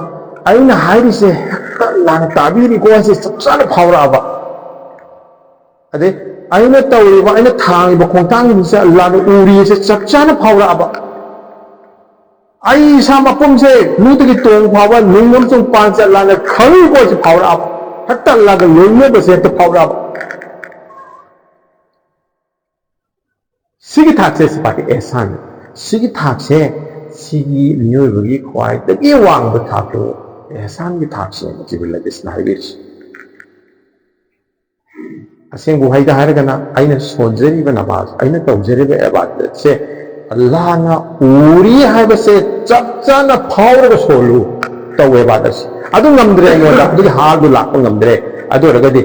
ꯑꯩꯅ ꯍꯥꯏꯔꯤꯁꯦ ꯍꯦꯛꯇ ꯂꯥꯟꯅ ꯇꯥꯕꯤꯔꯤꯀꯣ ꯍꯥꯏꯁꯦ ꯆꯞ ꯆꯥꯅ ꯐꯥꯎꯔꯛꯑꯕ꯫ ꯑꯗꯩ ꯑꯩꯅ ꯇꯧꯔꯤꯕ, ꯑꯩꯅ ꯊꯥꯡꯉꯤꯕ ꯈꯣꯡꯊꯥꯡꯁꯤꯡꯁꯦ ꯂꯥꯟꯅ ꯎꯔꯤꯁꯦ ꯆꯞ ꯆꯥꯅ ꯐꯥꯎꯔꯛꯑꯕ꯫ ꯑꯩ ꯏꯁꯥ ꯃꯄꯨꯝꯁꯦ ꯂꯨꯗꯒꯤ ꯇꯣꯡ ꯐꯥꯎꯕ ꯅꯨꯡ ꯑꯃꯁꯨꯡ ꯄꯥꯟ ꯆꯠꯂꯥꯅ ꯈꯪꯉꯤꯀꯣ ꯍꯥꯏꯁꯦ ꯐꯥꯎꯔꯛꯑꯕ꯫ ꯍꯦꯛꯇ ꯂꯥꯟꯅ ꯂꯣꯏꯅꯕꯁꯦ ꯍꯦꯛꯇ ꯐꯥꯎꯔꯛꯑꯕ꯫ ꯁꯤꯒꯤ ꯊꯥꯛꯁꯦ ꯁꯤꯐꯥꯇꯦ ꯑꯦꯍꯁꯥꯟ꯫ ꯁꯤꯒꯤ ꯊꯥꯛꯁꯦ, ꯁꯤꯒꯤ ꯃꯤꯑꯣꯏꯕꯒꯤ ꯈ꯭ꯋꯥꯏꯗꯒꯤ ꯋꯥꯡꯕ ꯊꯥꯛꯇꯨ ꯑꯦꯍꯁꯥꯟꯒꯤ ꯊꯥꯛꯁꯦ ꯖꯤꯕ꯭ꯔꯤꯜ ꯍꯗꯤꯁꯅ ꯍꯥꯏꯕꯤꯔꯤꯁꯤ꯫ ꯑꯁꯦꯡꯕ ꯋꯥꯍꯩꯗ ꯍꯥꯏꯔꯒꯅ, ꯑꯩꯅ ꯁꯣꯟꯖꯔꯤꯕ ꯅꯃꯥꯖ, ꯑꯩꯅ ꯇꯧꯖꯔꯤꯕ ꯏꯕꯥꯗꯠꯁꯦ ꯑꯜꯂꯥꯍꯅ ꯎꯔꯤ ꯍꯥꯏꯕꯁꯦ ꯆꯞ ꯆꯥꯅ ꯐꯥꯎꯔꯒ ꯁꯣꯜꯂꯨ, ꯇꯧ ꯏꯕꯥꯗꯠꯁꯦ꯫ ꯑꯗꯨ ꯉꯝꯗ꯭ꯔꯦ ꯑꯩꯉꯣꯟꯗ, ꯑꯗꯨꯒꯤ ꯍꯥꯜꯗꯨ ꯂꯥꯛꯄ ꯉꯝꯗ꯭ꯔꯦ꯫ ꯑꯗꯨ ꯑꯣꯏꯔꯒꯗꯤ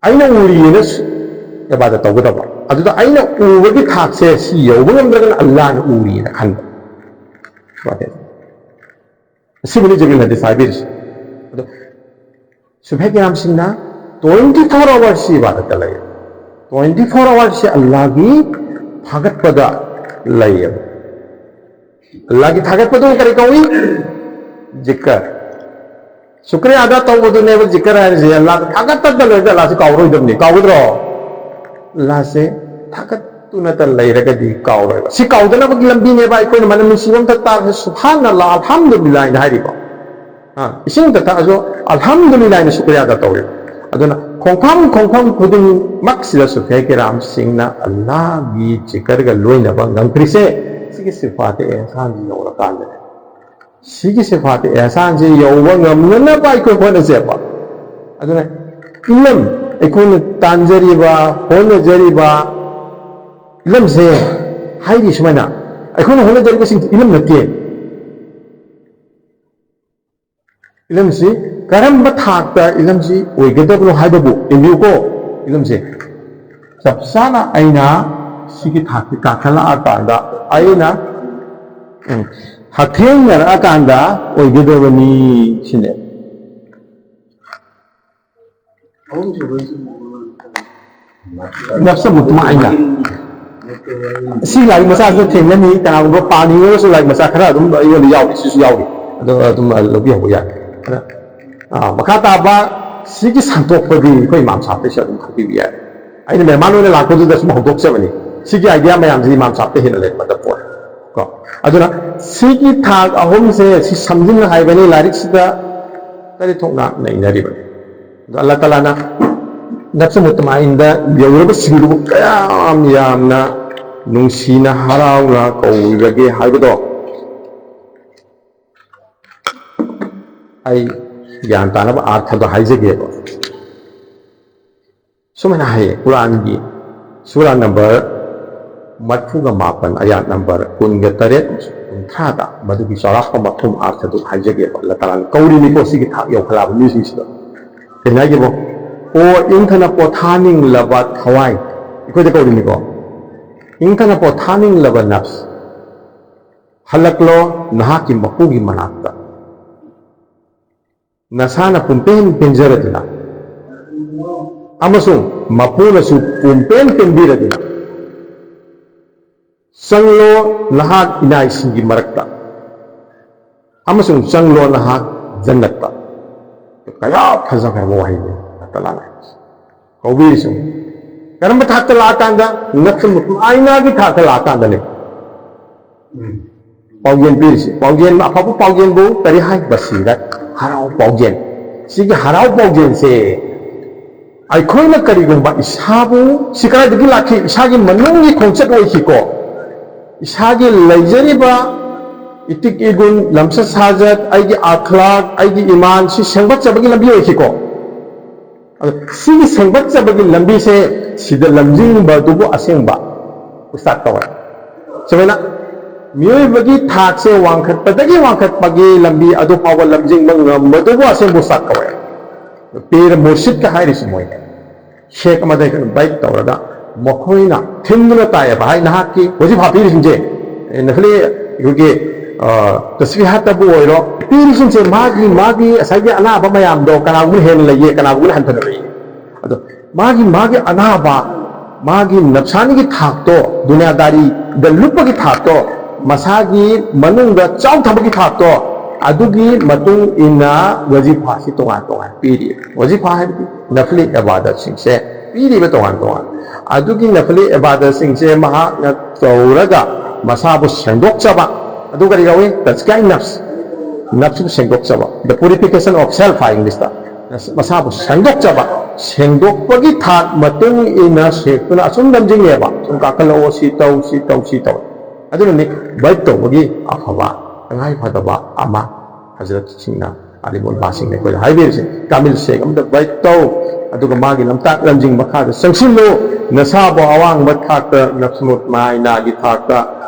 ꯑꯩꯅ ꯎꯔꯤꯑꯅ ꯏꯕꯥꯗꯠ ꯇꯧꯒꯗꯕ꯫ ꯑꯗꯨꯗ ꯑꯩꯅ ꯎꯕꯒꯤ ꯊꯥꯛꯁꯦ ꯁꯤ ꯌꯧꯕ ꯉꯝꯗ꯭ꯔꯒꯅ ꯑꯜꯂꯥꯍꯅ ꯎꯔꯤꯑꯅ ꯈꯟꯕ꯫ ꯁꯤꯕꯨꯅꯤ ꯖꯤꯕ꯭ꯔꯤꯜ ꯍꯗꯤꯁ ꯍꯥꯏꯕꯤꯔꯤꯁꯤ꯫ ꯑꯗꯣ ꯁꯨꯐꯦ ꯀꯤꯔꯥꯝꯁꯤꯡꯅ twenty four hours ꯁꯤ ꯏꯕꯥꯗꯠꯇ ꯂꯩ꯫ Twenty four hours ꯁꯤ ꯑꯜꯂꯥꯍꯒꯤ ꯊꯥꯒꯠꯄꯗ ꯂꯩꯌꯦꯕ꯫ ꯑꯜꯂꯥꯍꯒꯤ ꯊꯥꯒꯠꯄꯗꯨ ꯀꯔꯤ ꯀꯧꯏ? ꯖꯤꯀꯔ꯫ ꯁꯨꯀ꯭ꯔꯤꯌꯥ ꯑꯗꯥ ꯇꯧꯕꯗꯨꯅꯦꯕ ꯖꯤꯀꯔ ꯍꯥꯏꯔꯤꯁꯦ꯫ ꯑꯜꯂꯥꯍꯗ ꯊꯥꯒꯠꯇꯅ ꯂꯩꯔꯒ ꯑꯜꯂꯥꯍꯁꯤ ꯀꯥꯎꯔꯣꯏꯗꯕꯅꯤ꯫ ꯀꯥꯎꯒꯗ꯭ꯔꯣ? ꯑꯜꯂꯥꯍꯁꯦ ꯊꯥꯒꯠꯇꯨꯅꯇ ꯂꯩꯔꯒꯗꯤ ꯀꯥꯎꯔꯣꯏꯕ꯫ ꯁꯤ ꯀꯥꯎꯗꯅꯕꯒꯤ ꯂꯝꯕꯤꯅꯦꯕ ꯑꯩꯈꯣꯏꯅ ꯃꯅꯝ ꯅꯨꯡꯁꯤꯕ ꯑꯃ ꯊꯛ ꯇꯥꯔꯁꯨ "ꯁꯨꯕꯍꯥꯅꯜꯂꯥꯍ, ꯑꯜꯍꯝꯗꯨꯂꯤꯜꯂꯥꯍ" ꯍꯥꯏꯅ ꯍꯥꯏꯔꯤꯕ꯫ ꯑ, ꯏꯁꯤꯡꯗ ꯊꯛꯑꯁꯨ "ꯑꯜꯍꯝꯗꯨꯂꯤꯜꯂꯥꯍ" ꯍꯥꯏꯅ ꯁꯨꯀ꯭ꯔꯤꯌꯥ ꯑꯗꯥ ꯇꯧꯔꯤꯕ꯫ ꯑꯗꯨꯅ ꯈꯣꯡꯐꯝ ꯈꯣꯡꯐꯝ ꯈꯨꯗꯤꯡꯃꯛꯁꯤꯗ ꯁꯨꯐꯦ ꯀꯤꯔꯥꯝꯁꯤꯡꯅ ꯑꯜꯂꯥꯍꯒꯤ ꯖꯤꯀꯔꯒ ꯂꯣꯏꯅꯕ ꯉꯝꯈ꯭ꯔꯤꯁꯦ ꯁꯤꯒꯤ ꯁꯤꯐꯥꯇꯦ ꯑꯦꯍꯁꯥꯟꯁꯤ ꯌꯧꯔꯀꯥꯟꯗꯅꯦ꯫ ꯁꯤꯒꯤ ꯁꯤꯐꯥꯇꯦ ꯑꯦꯍꯁꯥꯟꯁꯤ ꯌꯧꯕ ꯉꯝꯅꯅꯕ ꯑꯩꯈꯣꯏ ꯍꯣꯠꯅꯁꯦꯕ꯫ ꯑꯗꯨꯅ ꯏꯂꯝ, ꯑꯩꯈꯣꯏꯅ ꯇꯥꯟꯖꯔꯤꯕ, ꯍꯣꯠꯅꯖꯔꯤꯕ ꯏꯂꯝꯁꯦ ꯍꯥꯏꯔꯤ ꯁꯨꯃꯥꯏꯅ, ꯑꯩꯈꯣꯏꯅ ꯍꯣꯠꯅꯖꯔꯤꯕꯁꯤꯡꯁꯤ ꯏꯂꯝ ꯅꯠꯇꯦ꯫ ꯏꯂꯝꯁꯤ ꯀꯔꯝꯕ ꯊꯥꯛꯇ ꯏꯂꯝꯁꯤ ꯑꯣꯏꯒꯗꯕꯅꯣ ꯍꯥꯏꯕꯕꯨ ꯌꯦꯡꯕꯤꯌꯨꯀꯣ꯫ ꯏꯂꯝꯁꯦ ꯆꯞ ꯆꯥꯅ ꯑꯩꯅ ꯁꯤꯒꯤ ꯊꯥꯛꯁꯤ ꯀꯥꯈꯠꯂꯛꯑꯀꯥꯟꯗ ꯑꯩꯅ, ꯎꯝ, ꯍꯛꯊꯦꯡꯅꯔꯛꯑꯀꯥꯟꯗ ꯑꯣꯏꯒꯗꯕꯅꯤ ꯁꯤꯅꯦ꯫ ꯅꯐꯁ ꯃꯨꯠꯃꯥꯏꯟꯅ꯫ ꯁꯤ ꯂꯥꯏꯔꯤꯛ ꯃꯆꯥꯁꯤꯗ ꯊꯦꯡꯅꯅꯤ꯫ ꯀꯅꯥꯒꯨꯝꯕ ꯄꯥꯅꯤꯡꯉꯒꯁꯨ ꯂꯥꯏꯔꯤꯛ ꯃꯆꯥ ꯈꯔ ꯑꯗꯨꯝ ꯑꯩꯉꯣꯟꯗ ꯌꯥꯎꯔꯤ, ꯁꯤꯁꯨ ꯌꯥꯎꯔꯤ꯫ ꯑꯗꯣ ꯑꯗꯨꯝ ꯂꯧꯕꯤꯍꯧꯕ ꯌꯥꯅꯤ꯫ ꯑꯗ, ꯑ, ꯃꯈꯥ ꯇꯥꯕ ꯁꯤꯒꯤ ꯁꯟꯗꯣꯛꯄꯗꯤ ꯑꯩꯈꯣꯏ ꯏꯃꯥꯝ ꯁꯥꯍꯕꯇꯩꯁꯨ ꯑꯗꯨꯝ ꯈꯪꯕꯤꯕ ꯌꯥꯏ꯫ ꯑꯩꯅ ꯃꯦꯍꯃꯥꯟ ꯑꯣꯏꯅ ꯂꯥꯛꯄꯗꯨꯗ ꯁꯨꯝ ꯍꯧꯗꯣꯛꯆꯕꯅꯤ꯫ ꯁꯤꯒꯤ idea ꯃꯌꯥꯝꯁꯤ ꯏꯃꯥꯝ ꯁꯥꯍꯕꯇ ꯍꯦꯟꯅ ꯂꯩꯔꯝꯒꯗꯕ ꯄꯣꯠ ꯀꯣ꯫ ꯑꯗꯨꯅ ꯁꯤꯒꯤ ꯊꯥꯛ ꯑꯍꯨꯝꯁꯦ ꯁꯤ ꯁꯝꯖꯤꯟꯅ ꯍꯥꯏꯕꯅꯤ ꯂꯥꯏꯔꯤꯛꯁꯤꯗ ꯇꯔꯦꯠ ꯊꯣꯛꯅ ꯅꯩꯅꯔꯤꯕꯅꯤ꯫ ꯑꯗꯣ ꯑꯜꯂꯥꯍ ꯇꯥꯂꯥꯅ ꯅꯐꯁ ꯃꯨꯠꯃꯥꯏꯟꯗ ꯌꯧꯔꯕꯁꯤꯡꯗꯨꯕꯨ ꯀꯌꯥꯝ ꯌꯥꯝꯅ ꯅꯨꯡꯁꯤꯅ ꯍꯔꯥꯎꯅ ꯀꯧꯔꯒꯦ ꯍꯥꯏꯕꯗꯣ ꯑꯩ ꯒ꯭ꯌꯥꯟ ꯇꯥꯅꯕ ꯑꯥꯔꯊꯗꯣ ꯍꯥꯏꯖꯒꯦꯕ꯫ ꯁꯨꯃꯥꯏꯅ ꯍꯥꯏꯌꯦ ꯀꯨꯔꯥꯟꯒꯤ ꯁꯨꯔꯥ ꯅꯝꯕꯔ ꯃꯔꯤꯐꯨꯒ ꯃꯥꯄꯟ, ꯑꯌꯥꯠ ꯅꯝꯕꯔ ꯀꯨꯟꯒ ꯇꯔꯦꯠ, ꯀꯨꯟꯊ꯭ꯔꯥꯗ ꯃꯗꯨꯒꯤ ꯆꯥꯎꯔꯥꯛꯄ ꯃꯐꯝ ꯑꯥꯔꯊꯗꯨ ꯍꯥꯏꯖꯒꯦꯕ꯫ ꯑꯜꯂꯥ ꯇꯥꯂꯥꯅ ꯀꯧꯔꯤꯅꯤꯀꯣ ꯁꯤꯒꯤ ꯊꯥꯛ ꯌꯧꯈꯠꯂꯛꯑꯕ ꯃꯤꯁꯤꯡꯁꯤꯗ꯫ ꯀꯩꯅꯣ ꯍꯥꯏꯒꯦꯕꯣ? "ꯑꯣ ꯏꯪꯊꯅ ꯄꯣꯊꯥꯅꯤꯡꯂꯕ ꯊꯋꯥꯏ", ꯑꯩꯈꯣꯏꯗ ꯀꯧꯔꯤꯅꯤꯀꯣ꯫ "ꯏꯪꯊꯅ ꯄꯣꯊꯥꯅꯤꯡꯂꯕ ꯅꯐꯁ, ꯍꯜꯂꯛꯂꯣ ꯅꯍꯥꯛꯀꯤ ꯃꯄꯨꯒꯤ ꯃꯅꯥꯛꯇ꯫ ꯅꯁꯥꯅ ꯄꯨꯝꯄꯦꯟ ꯄꯦꯟꯖꯔꯗꯨꯅ ꯑꯃꯁꯨꯡ ꯃꯄꯨꯅꯁꯨ ꯄꯨꯝꯄꯦꯟ ꯄꯦꯟꯕꯤꯔꯗꯨꯅ, ꯆꯪꯂꯣ ꯅꯍꯥꯛ ꯏꯅꯥꯏꯁꯤꯡꯒꯤ ꯃꯔꯛꯇ, ꯑꯃꯁꯨꯡ ꯆꯪꯂꯣ ꯅꯍꯥꯛ ꯖꯟꯅꯠꯇ"꯫ ꯀꯌꯥ ꯐꯖꯈ꯭ꯔꯕ ꯋꯥꯍꯩꯅꯤ ꯑꯜꯂꯥꯍ ꯇꯥꯂꯥꯅ ꯍꯥꯏꯕꯁꯤ꯫ ꯀꯧꯕꯤꯔꯤꯁꯤ꯫ ꯀꯔꯝꯕ ꯊꯥꯛꯇ ꯂꯥꯛꯑꯀꯥꯟꯗ? ꯅꯐꯁ ꯃꯨꯠꯃꯥꯏꯅꯥꯒꯤ ꯊꯥꯛꯇ ꯂꯥꯛꯑꯀꯥꯟꯗꯅꯦ꯫ ꯄꯥꯎꯖꯦꯜ ꯄꯤꯔꯤꯁꯤ꯫ ꯄꯥꯎꯖꯦꯜ, ꯑꯐꯕ ꯄꯥꯎꯖꯦꯜꯕꯨ ꯀꯔꯤ ꯍꯥꯏ? ꯕꯁꯤꯔꯠ, ꯍꯔꯥꯎ ꯄꯥꯎꯖꯦꯜ꯫ ꯁꯤꯒꯤ ꯍꯔꯥꯎ ꯄꯥꯎꯖꯦꯜꯁꯦ ꯑꯩꯈꯣꯏꯅ ꯀꯔꯤꯒꯨꯝꯕ ꯏꯁꯥꯕꯨ, ꯁꯤ ꯀꯗꯥꯏꯗꯒꯤ ꯂꯥꯛꯈꯤ? ꯏꯁꯥꯒꯤ ꯃꯅꯨꯡꯒꯤ ꯈꯣꯡꯆꯠ ꯑꯣꯏꯈꯤꯀꯣ꯫ ꯏꯁꯥꯒꯤ ꯂꯩꯖꯔꯤꯕ ꯏꯇꯤꯛ ꯏꯒꯨꯟ, ꯂꯝꯆꯠ ꯁꯥꯖꯠ, ꯑꯩꯒꯤ ꯑꯈ꯭ꯂꯥꯛ, ꯑꯩꯒꯤ ꯏꯃꯥꯟ, ꯁꯤ ꯁꯦꯝꯒꯠꯆꯕꯒꯤ ꯂꯝꯕꯤ ꯑꯣꯏꯈꯤꯀꯣ꯫ ꯑꯗꯣ ꯁꯤꯒꯤ ꯁꯦꯝꯒꯠꯆꯕꯒꯤ ꯂꯝꯕꯤꯁꯦ, ꯁꯤꯗ ꯂꯝꯖꯤꯡꯕꯗꯨꯕꯨ ꯑꯁꯦꯡꯕ ꯎꯁꯇꯥꯗ ꯀꯧꯋꯦ꯫ ꯁꯨꯃꯥꯏꯅ ꯃꯤꯑꯣꯏꯕꯒꯤ ꯊꯥꯛꯁꯦ ꯋꯥꯡꯈꯠꯄꯗꯒꯤ ꯋꯥꯡꯈꯠꯄꯒꯤ ꯂꯝꯕꯤ ꯑꯗꯨ ꯐꯥꯎꯕ ꯂꯝꯖꯤꯡꯕ ꯉꯝꯕꯗꯨꯕꯨ ꯑꯁꯦꯡꯕ ꯎꯁꯇꯥꯗ ꯀꯧꯋꯦ꯫ ꯄꯤꯔ ꯃꯨꯔꯁꯤꯗꯀ ꯍꯥꯏꯔꯤꯁꯤ ꯃꯣꯏꯅ꯫ ꯁꯦꯛ ꯑꯃꯗ invite ꯇꯧꯔꯒ ꯃꯈꯣꯏꯅ ꯊꯤꯟꯗꯨꯅ ꯇꯥꯛꯑꯦꯕ꯫ ꯍꯥꯏ, ꯅꯍꯥꯛꯀꯤ ꯍꯧꯖꯤꯛ ꯐꯥꯎ ꯄꯤꯔꯤꯁꯤꯡꯁꯦ, ꯑꯦ, ꯅꯈꯂꯤ ꯑꯩꯈꯣꯏꯒꯤ, ꯑ, ꯇꯁꯕꯤꯍꯥꯠꯇꯕꯨ ꯑꯣꯏꯔꯣ, ꯄꯤꯔꯤꯁꯤꯡꯁꯦ ꯃꯥꯒꯤ, ꯃꯥꯒꯤ ꯉꯁꯥꯏꯒꯤ ꯑꯅꯥꯕ ꯃꯌꯥꯝꯗꯣ ꯀꯅꯥꯒꯨꯝꯕꯅ ꯍꯦꯟꯅ ꯂꯩꯌꯦ, ꯀꯅꯥꯒꯨꯝꯕꯅ ꯍꯟꯊꯅ ꯂꯩꯌꯦ꯫ ꯑꯗꯣ ꯃꯥꯒꯤ, ꯃꯥꯒꯤ ꯑꯅꯥꯕ, ꯃꯥꯒꯤ ꯅꯞꯁꯥꯅꯤꯒꯤ ꯊꯥꯛꯇꯣ, ꯗꯨꯅꯤꯌꯥꯗꯥꯔꯤꯗ ꯂꯨꯞꯄꯒꯤ ꯊꯥꯛꯇꯣ, ꯃꯁꯥꯒꯤ ꯃꯅꯨꯡꯗ ꯆꯥꯎ ꯊꯝꯕꯒꯤ ꯊꯥꯛꯇꯣ, ꯑꯗꯨꯒꯤ ꯃꯇꯨꯡ ꯏꯟꯅ ꯋꯥꯖꯤꯐꯥꯁꯤ ꯇꯣꯉꯥꯟ ꯇꯣꯉꯥꯟ ꯄꯤꯔꯤ꯫ ꯋꯥꯖꯤꯐꯥ ꯍꯥꯏꯕꯗꯤ ꯅꯐꯂꯤ ꯏꯕꯥꯗꯠꯁꯤꯡꯁꯦ ꯄꯤꯔꯤꯕ ꯇꯣꯉꯥꯟ ꯇꯣꯉꯥꯟ꯫ ꯑꯗꯨꯒꯤ ꯅꯐꯂꯤ ꯏꯕꯥꯗꯠꯁꯤꯡꯁꯦ ꯃꯍꯥꯛꯅ ꯇꯧꯔꯒ ꯃꯁꯥꯕꯨ ꯁꯦꯡꯗꯣꯛꯆꯕ, ꯑꯗꯨ ꯀꯔꯤ ꯀꯧꯏ? ꯇꯖꯀꯤꯌꯥ ꯅꯐꯁ, ꯅꯐꯁꯄꯨ ꯁꯦꯡꯗꯣꯛꯆꯕ, the purification of self ꯍꯥꯏ ꯏꯪꯂꯤꯁꯇ꯫ ꯃꯁꯥꯕꯨ ꯁꯦꯡꯗꯣꯛꯆꯕ, ꯁꯦꯡꯗꯣꯛꯄꯒꯤ ꯊꯥꯛ ꯃꯇꯨꯡ ꯏꯟꯅ ꯁꯦꯡꯗꯣꯛꯇꯨꯅ ꯑꯁꯨꯝ ꯅꯝꯁꯤꯜꯂꯦꯕ, ꯁꯨꯝ ꯀꯥꯈꯠꯂꯛꯑꯣ, ꯁꯤ ꯇꯧ, ꯁꯤ ꯇꯧ, ꯁꯤ ꯇꯧ꯫ ꯑꯗꯨꯅꯅꯤ ꯚꯥꯏꯠ ꯇꯧꯕꯒꯤ ꯑꯐꯕ, ꯇꯉꯥꯏ ꯐꯗꯕ ꯑꯃ ꯍꯖꯔꯠꯁꯤꯡꯅ, ꯑꯥꯂꯤꯝ ꯎꯂꯃꯥꯁꯤꯡꯅ ꯑꯩꯈꯣꯏꯗ ꯍꯥꯏꯕꯤꯔꯤꯁꯦ, ꯀꯥꯃꯤꯜ ꯁꯦꯈ ꯑꯃꯗ ꯚꯥꯏꯠ ꯇꯧ, ꯑꯗꯨꯒ ꯃꯥꯒꯤ ꯂꯝꯇꯥꯛ ꯂꯝꯖꯤꯡ ꯃꯈꯥꯗ ꯆꯪꯁꯤꯜꯂꯨ, ꯅꯁꯥꯕꯨ ꯑꯋꯥꯡꯕ ꯊꯥꯛꯇ ꯅꯛꯁꯃꯨꯠ ꯃꯥꯏꯅꯥꯒꯤ ꯊꯥꯛꯇ,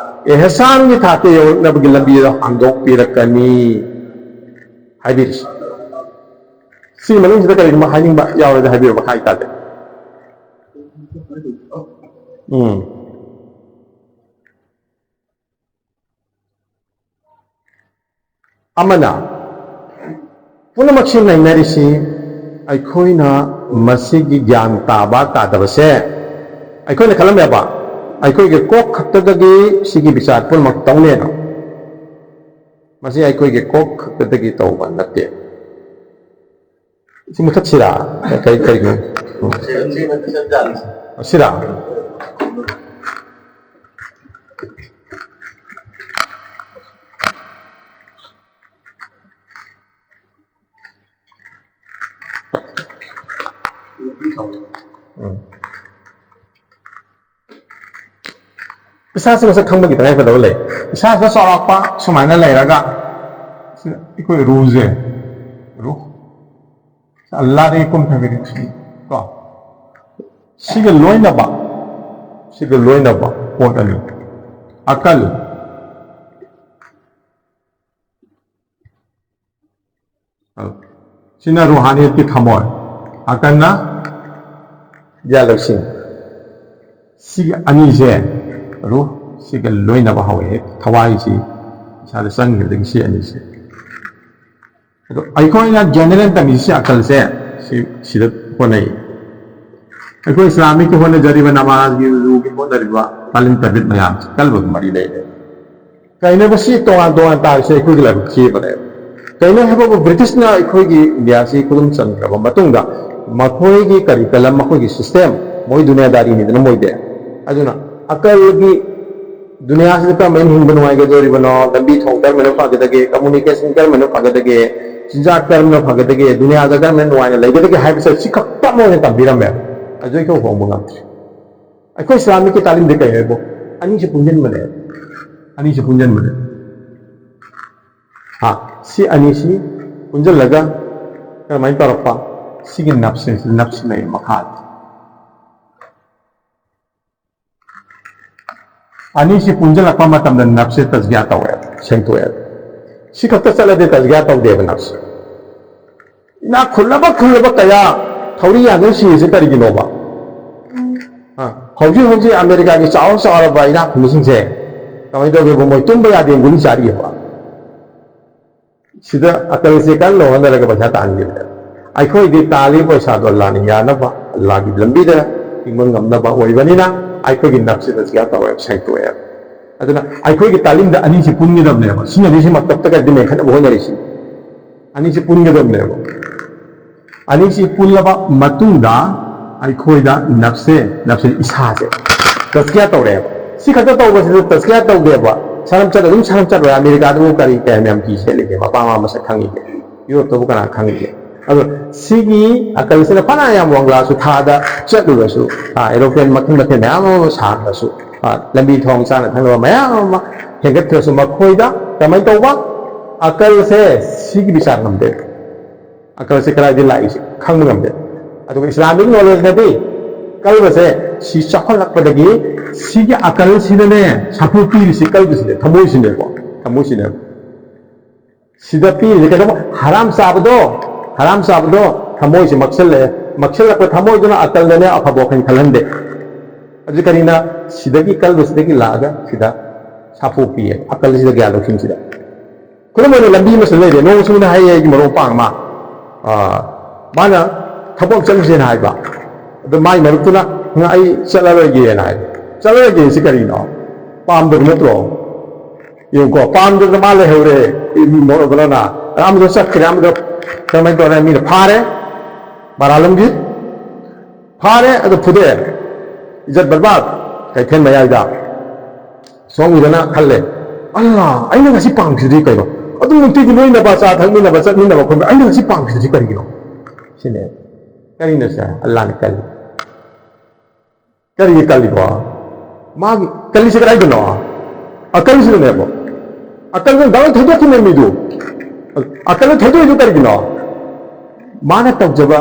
ꯑꯦꯍꯁꯥꯟꯒꯤ ꯊꯥꯛꯇ ꯌꯧꯔꯛꯅꯕꯒꯤ ꯂꯝꯕꯤꯗ ꯍꯥꯡꯗꯣꯛꯄꯤꯔꯛꯀꯅꯤ ꯍꯥꯏꯕꯤꯔꯤꯁꯦ꯫ ꯁꯤ ꯃꯅꯨꯡꯁꯤꯗ ꯀꯔꯤꯒꯨꯝꯕ ꯍꯥꯏꯅꯤꯡꯕ ꯌꯥꯎꯔꯗꯤ ꯍꯥꯏꯕꯤꯔꯣ, ꯃꯈꯥ ꯇꯥꯗꯦ꯫ ꯎꯝ꯫ ꯑꯃꯅ, ꯄꯨꯝꯅꯃꯛꯁꯤ ꯅꯩꯅꯔꯤꯁꯤ ꯑꯩꯈꯣꯏꯅ ꯃꯁꯤꯒꯤ ꯒ꯭ꯌꯥꯟ ꯇꯥꯕ ꯇꯥꯗꯕꯁꯦ ꯑꯩꯈꯣꯏꯅ ꯈꯜꯂꯝꯃꯦꯕ, ꯑꯩꯈꯣꯏꯒꯤ ꯀꯣꯛ ꯈꯛꯇꯗꯒꯤ ꯁꯤꯒꯤ ꯕꯤꯆꯥꯔ ꯄꯨꯝꯅꯃꯛ ꯇꯧꯅꯦꯅ꯫ ꯃꯁꯤ ꯑꯩꯈꯣꯏꯒꯤ ꯀꯣꯛ ꯈꯛꯇꯗꯒꯤ ꯇꯧꯕ ꯅꯠꯇꯦ꯫ ꯁꯤ ꯃꯨꯊꯠꯁꯤꯔꯥ? ꯀꯔꯤ, ꯀꯔꯤꯒꯤꯅꯣ? ꯎꯝ꯫ ꯁꯤꯔꯥ? ꯎꯝ꯫ ꯏꯁꯥꯁꯦ ꯃꯁꯛ ꯈꯪꯕꯒꯤ ꯇꯉꯥꯏꯐꯗꯕ ꯂꯩ꯫ ꯏꯁꯥꯁꯤꯗ ꯆꯥꯎꯔꯥꯛꯄ ꯁꯨꯃꯥꯏꯅ ꯂꯩꯔꯒ, ꯁꯤ ꯑꯩꯈꯣꯏ ꯔꯨꯁꯦ, ꯔꯨ, ꯑꯜꯂꯥꯗꯒꯤ ꯀꯨꯝꯊꯕꯤꯔꯛꯄ ꯀꯣ, ꯁꯤꯒ ꯂꯣꯏꯅꯕ, ꯁꯤꯒ ꯂꯣꯏꯅꯕ ꯄꯣꯠ ꯑꯅꯤ, ꯑꯀꯜ, ꯁꯤꯅ ꯔꯨꯍꯥꯅꯤꯌꯠꯀꯤ ꯊꯃꯣꯏ, ꯑꯀꯜꯅ ꯒ꯭ꯌꯥꯟ ꯂꯧꯁꯤꯡ꯫ ꯁꯤꯒꯤ ꯑꯅꯤꯁꯦ, ꯔꯨꯍ, ꯁꯤꯒ ꯂꯣꯏꯅꯕ ꯍꯧꯔꯛꯑꯦ꯫ ꯊꯋꯥꯏꯁꯤ ꯏꯁꯥꯗ ꯆꯪꯈꯤꯕꯗꯒꯤ ꯁꯤ ꯑꯅꯤꯁꯦ꯫ ꯑꯗꯣ ꯑꯩꯈꯣꯏꯅ ꯖꯦꯅꯔꯦꯜ ꯇꯝꯃꯤꯁꯤ ꯑꯀꯜꯁꯦ ꯁꯤ, ꯁꯤꯗ ꯍꯣꯠꯅꯩ꯫ ꯑꯩꯈꯣꯏ ꯏꯁꯂꯥꯃꯤꯛꯀꯤ ꯍꯣꯠꯅꯖꯔꯤꯕ, ꯅꯃꯥꯖꯒꯤ, ꯋꯨꯖꯨꯒꯤ ꯍꯣꯠꯅꯔꯤꯕ ꯇꯥꯂꯤꯝ ꯇꯔꯕꯤꯠ ꯃꯌꯥꯝꯁꯦ ꯀꯜꯕꯒ ꯃꯔꯤ ꯂꯩꯅꯩ꯫ ꯀꯩꯅꯣꯕ ꯁꯤ ꯇꯣꯉꯥꯟ ꯇꯣꯉꯥꯟ ꯇꯥꯔꯤꯁꯦ? ꯑꯩꯈꯣꯏꯒꯤ ꯂꯥꯏꯕꯛ ꯊꯤꯕꯅꯦꯕ꯫ ꯀꯩꯅꯣ ꯍꯥꯏꯕꯕꯨ, ꯕ꯭ꯔꯤꯇꯤꯁꯅ ꯑꯩꯈꯣꯏꯒꯤ ꯏꯟꯗꯤꯌꯥꯁꯤ ꯈꯨꯗꯨꯝ ꯆꯟꯈ꯭ꯔꯕ ꯃꯇꯨꯡꯗ ꯃꯈꯣꯏꯒꯤ ꯀꯔꯤꯀꯂꯝ, ꯃꯈꯣꯏꯒꯤ ꯁꯤꯁꯇꯦꯝ, ꯃꯣꯏ ꯗꯨꯅꯤꯌꯥꯗꯥꯔꯤꯅꯤꯗꯅ ꯃꯣꯏꯗꯤ꯫ ꯑꯗꯨꯅ ꯑꯀꯜꯒꯤ ꯗꯨꯅꯤꯌꯥꯁꯤꯗ ꯀꯔꯝꯍꯥꯏꯅ ꯍꯤꯡꯕ ꯅꯨꯡꯉꯥꯏꯒꯗꯧꯔꯤꯕꯅꯣ, ꯂꯝꯕꯤ ꯊꯣꯡ ꯀꯔꯝꯍꯥꯏꯅ ꯐꯒꯗꯒꯦ, ꯀꯝꯃꯨꯅꯤꯀꯦꯁꯟ ꯀꯔꯝꯍꯥꯏꯅ ꯐꯒꯗꯒꯦ, ꯆꯤꯟꯖꯥꯛ ꯀꯔꯝꯅ ꯐꯒꯗꯒꯦ, ꯗꯨꯅꯤꯌꯥꯗ ꯀꯔꯝꯅ ꯅꯨꯡꯉꯥꯏꯅ ꯂꯩꯒꯗꯒꯦ ꯍꯥꯏꯕꯁꯦ ꯁꯤ ꯈꯛꯇ ꯃꯣꯏꯅ ꯇꯝꯕꯤꯔꯝꯃꯦ꯫ ꯑꯗꯨ ꯑꯩꯈꯣꯏ ꯍꯣꯡꯕ ꯉꯝꯗ꯭ꯔꯦ꯫ ꯑꯩꯈꯣꯏ ꯏꯁꯂꯥꯃꯤꯛꯀꯤ ꯇꯥꯂꯤꯝꯗꯤ ꯀꯩ ꯍꯥꯏꯕꯨ? ꯑꯅꯤꯁꯤ ꯄꯨꯟꯁꯤꯟꯕꯅꯦ꯫ ꯑꯅꯤꯁꯤ ꯄꯨꯟꯁꯤꯟꯕꯅꯦ꯫ ꯍꯥ, ꯁꯤ ꯑꯅꯤꯁꯤ ꯄꯨꯟꯁꯤꯜꯂꯒ ꯀꯔꯝꯍꯥꯏꯅ ꯇꯧꯔꯛꯄ? ꯁꯤꯒꯤ ꯅꯞꯁꯦ, ꯁꯤ ꯅꯞꯁꯤꯅ ꯃꯈꯥꯗ꯫ ꯑꯅꯤꯁꯤ ꯄꯨꯟꯁꯤꯜꯂꯛꯄ ꯃꯇꯝꯗ ꯅꯞꯁꯦ ꯇꯖꯒꯤꯌꯥ ꯇꯧꯋꯦꯕ, ꯁꯦꯡꯗꯣꯛꯑꯦꯕ꯫ ꯁꯤ ꯈꯛꯇ ꯆꯠꯂꯗꯤ ꯇꯖꯒꯤꯌꯥ ꯇꯧꯗꯦꯕ ꯅꯞꯁꯦ꯫ ꯏꯅꯥꯛ ꯈꯨꯜꯂꯕ ꯈꯨꯜꯂꯕ ꯀꯌꯥ ꯊꯧꯔꯤ ꯌꯥꯟꯗꯨꯅ ꯁꯤꯔꯤꯁꯦ ꯀꯔꯤꯒꯤꯅꯣꯕ? ꯑ, ꯍꯧꯖꯤꯛ ꯍꯧꯖꯤꯛ ꯑꯃꯦꯔꯤꯀꯥꯒꯤ ꯆꯥꯎꯔ ꯆꯥꯎꯔꯕ ꯏꯅꯥꯛ ꯈꯨꯟꯕꯁꯤꯡꯁꯦ ꯀꯃꯥꯏꯅ ꯇꯧꯒꯦꯕ? ꯃꯣꯏ ꯇꯨꯝꯕ ꯌꯥꯗꯦ, ꯒꯨꯂꯤ ꯆꯥꯔꯤꯑꯕ꯫ ꯁꯤꯗ ꯑꯀꯜꯁꯦ ꯀꯟꯅ ꯍꯣꯠꯅꯔꯒ ꯄꯩꯁꯥ ꯇꯥꯟꯈꯤꯕꯅꯦ꯫ ꯑꯩꯈꯣꯏꯗꯤ ꯇꯥꯜꯂꯤꯕ ꯄꯩꯁꯥꯗꯣ ꯑꯜꯂꯥꯅ ꯌꯥꯅꯕ, ꯑꯜꯂꯥꯒꯤ ꯂꯝꯕꯤꯗ ꯍꯤꯡꯕ ꯉꯝꯅꯕ ꯑꯣꯏꯕꯅꯤꯅ ꯑꯩꯈꯣꯏꯒꯤ ꯅꯞꯁꯤꯗ ꯁꯤꯌꯥ ꯇꯧꯋꯦꯕ, ꯁꯦꯡꯇꯣꯛꯑꯦꯕ꯫ ꯑꯗꯨꯅ ꯑꯩꯈꯣꯏꯒꯤ ꯇꯥꯂꯤꯝꯗ ꯑꯅꯤꯁꯤ ꯄꯨꯟꯒꯗꯕꯅꯦꯕ꯫ ꯁꯤꯅ ꯑꯅꯤꯁꯤ ꯃꯛꯇꯞꯇꯒꯗꯤ ꯃꯦꯟꯈꯠꯅꯕ ꯍꯣꯠꯅꯔꯤꯁꯤ꯫ ꯑꯅꯤꯁꯤ ꯄꯨꯟꯒꯗꯕꯅꯦꯕ꯫ ꯑꯅꯤꯁꯤ ꯄꯨꯜꯂꯕ ꯃꯇꯨꯡꯗ ꯑꯩꯈꯣꯏꯗ ꯅꯞꯁꯦ, ꯅꯞꯁꯦ ꯏꯁꯥꯁꯦ ꯇꯁꯀꯤꯌꯥ ꯇꯧꯔꯦꯕ꯫ ꯁꯤ ꯈꯛꯇ ꯇꯧꯕꯁꯤꯗ ꯇꯁꯀꯤꯌꯥ ꯇꯧꯗꯦꯕ꯫ ꯁꯅꯝ ꯆꯠ ꯑꯗꯨꯝ ꯁꯅꯝ ꯆꯠꯂꯣꯏ꯫ ꯑꯃꯦꯔꯤꯀꯥꯗꯕꯨ ꯀꯔꯤ ꯀꯌꯥꯝ ꯌꯥꯝ ꯐꯤ ꯁꯦꯠꯂꯤꯒꯦ? ꯃꯄꯥ ꯃꯃꯥ ꯃꯁꯛ ꯈꯪꯉꯤꯒꯦ? ꯌꯨꯔꯣꯞꯇꯕꯨ ꯀꯅꯥ ꯈꯪꯉꯤꯒꯦ? ꯑꯗꯣ ꯁꯤꯒꯤ ꯑꯀꯜꯁꯤꯅ ꯐꯅ ꯌꯥꯝ ꯋꯥꯡꯂꯛꯑꯁꯨ ꯊꯥꯗ ꯆꯠꯂꯨꯔꯁꯨ, ꯑ, aeroplane ꯃꯈꯜ ꯃꯊꯦꯜ ꯃꯌꯥꯝ ꯑꯃ ꯁꯥꯈ꯭ꯔꯁꯨ, ꯑ, ꯂꯝꯕꯤ ꯊꯣꯡ ꯆꯥꯅ ꯊꯛꯅꯕ ꯃꯌꯥꯝ ꯑꯃ ꯍꯦꯟꯒꯠꯈ꯭ꯔꯁꯨ ꯃꯈꯣꯏꯗ ꯀꯃꯥꯏꯅ ꯇꯧꯕ? ꯑꯀꯜꯁꯦ ꯁꯤꯒꯤ ꯕꯤꯆꯥꯔ ꯉꯝꯗꯦ꯫ ꯑꯀꯜꯁꯦ ꯀꯗꯥꯏꯗꯒꯤ ꯂꯥꯛꯏꯁꯦ ꯈꯪꯕ ꯉꯝꯗꯦ꯫ ꯑꯗꯨꯒ Islamic knowledgeꯅꯗꯤ ꯀꯜꯕꯁꯦ ꯁꯤ ꯆꯥꯎꯈꯠꯂꯛꯄꯗꯒꯤ ꯁꯤꯒꯤ ꯑꯀꯜꯁꯤꯅꯅꯦ ꯁꯥꯐꯨ ꯄꯤꯔꯤꯁꯤ ꯀꯜꯕꯁꯤꯅꯦ, ꯊꯃꯣꯏꯁꯤꯅꯦꯀꯣ, ꯊꯃꯣꯏꯁꯤꯅꯦꯕ꯫ ꯁꯤꯗ ꯄꯤꯔꯤꯁꯦ ꯀꯩꯗꯧꯕ? ꯍꯔꯥꯝ ꯆꯥꯕꯗꯣ, ꯍꯔꯥꯝ ꯆꯥꯕꯗꯣ ꯊꯃꯣꯏꯁꯦ ꯃꯛꯁꯜꯂꯛꯑꯦ꯫ ꯃꯛꯁꯜꯂꯛꯄ ꯊꯃꯣꯏꯗꯨꯅ ꯑꯀꯜꯗꯅꯦ ꯑꯐꯕ ꯋꯥꯈꯜ ꯈꯜꯍꯟꯗꯦ꯫ ꯑꯗꯨ ꯀꯔꯤꯅ? ꯁꯤꯗꯒꯤ ꯀꯜꯕꯁꯤꯗꯒꯤ ꯂꯥꯛꯑꯒ ꯁꯤꯗ ꯁꯥꯐꯨ ꯄꯤꯌꯦ, ꯑꯀꯜꯁꯤꯗ, ꯒ꯭ꯌꯥꯟ ꯂꯧꯁꯤꯡꯁꯤꯗ꯫ ꯈꯨꯗꯝ ꯑꯣꯏꯅ ꯂꯝꯕꯤ ꯑꯃꯁꯨ ꯂꯩꯔꯦ, ꯅꯣꯡ ꯆꯨꯅ ꯍꯥꯏꯌꯦ ꯑꯩꯒꯤ ꯃꯔꯨꯞ ꯃꯄꯥꯡ ꯑꯃ, ꯑꯥ, ꯃꯥꯅ ꯊꯕꯛ ꯆꯠꯂꯨꯁꯦꯅ ꯍꯥꯏꯕ꯫ ꯑꯗꯣ ꯃꯥꯏ ꯃꯔꯨꯞꯇꯨꯅ, "ꯉꯥ ꯑꯩ ꯆꯠꯂꯔꯣꯏꯒꯦꯅ" ꯍꯥꯏꯕ꯫ "ꯆꯠꯂꯔꯣꯏꯒꯦ" ꯁꯤ ꯀꯔꯤꯅꯣ? ꯄꯥꯝꯗꯕ ꯅꯠꯇ꯭ꯔꯣ? ꯌꯦꯡꯉꯨꯀꯣ, ꯄꯥꯝꯗꯗꯅ ꯃꯥ ꯂꯩꯍꯧꯔꯦ, ꯃꯣꯠꯂꯕꯅ꯫ ꯑꯃꯗꯣ ꯆꯠꯈ꯭ꯔꯦ, ꯑꯃꯗꯣ ꯀꯔꯝꯍꯥꯏꯅ ꯇꯧꯔꯦ? ꯃꯤꯅ ꯐꯥꯔꯦ, ꯕꯔꯥꯂꯝꯒꯤ ꯐꯥꯔꯦ, ꯑꯗꯨ ꯐꯨꯗꯣꯛꯑꯦ꯫ ꯏꯖꯠ ꯕꯔꯕꯥꯗ, ꯀꯩꯊꯦꯜ ꯃꯌꯥꯏꯗ꯫ ꯁꯣꯝꯒꯤꯗꯅ ꯈꯜꯂꯦ, "ꯑꯜꯂꯥ, ꯑꯩꯅ ꯉꯁꯤ ꯄꯥꯝꯈꯤꯗ꯭ꯔꯤ ꯀꯩꯅꯣ? ꯑꯗꯨꯝ ꯅꯨꯡꯇꯤꯒꯤ ꯂꯣꯏꯅꯕ, ꯆꯥ ꯊꯛꯃꯤꯟꯅꯕ, ꯆꯠꯃꯤꯟꯅꯕ ꯈꯣꯠꯃꯤꯟꯅꯕ, ꯑꯩꯅ ꯁꯤ ꯄꯥꯝꯈꯤꯗ꯭ꯔꯤꯁꯤ ꯀꯔꯤꯒꯤꯅꯣ? ꯁꯤꯅꯦ꯫ ꯀꯔꯤꯅꯣ ꯁꯦ? ꯑꯜꯂꯥꯅ ꯀꯜꯂꯤ꯫ ꯀꯔꯤꯒꯤ ꯀꯜꯂꯤꯕꯣ? ꯃꯥꯒꯤ ꯀꯜꯂꯤꯁꯦ ꯀꯗꯥꯏꯗꯅꯣ? ꯑꯀꯜꯁꯤꯗꯅꯦꯕ꯫ ꯑꯀꯜꯗꯨꯅ ꯗꯥꯏꯔꯦꯛ ꯊꯩꯗꯣꯛꯈꯤꯕ ꯃꯤꯗꯨ꯫ ꯑꯀꯜꯗꯨ ꯊꯩꯗꯣꯛꯏꯗꯨ ꯀꯔꯤꯒꯤꯅꯣ? ꯃꯥꯅ ꯇꯧꯖꯕ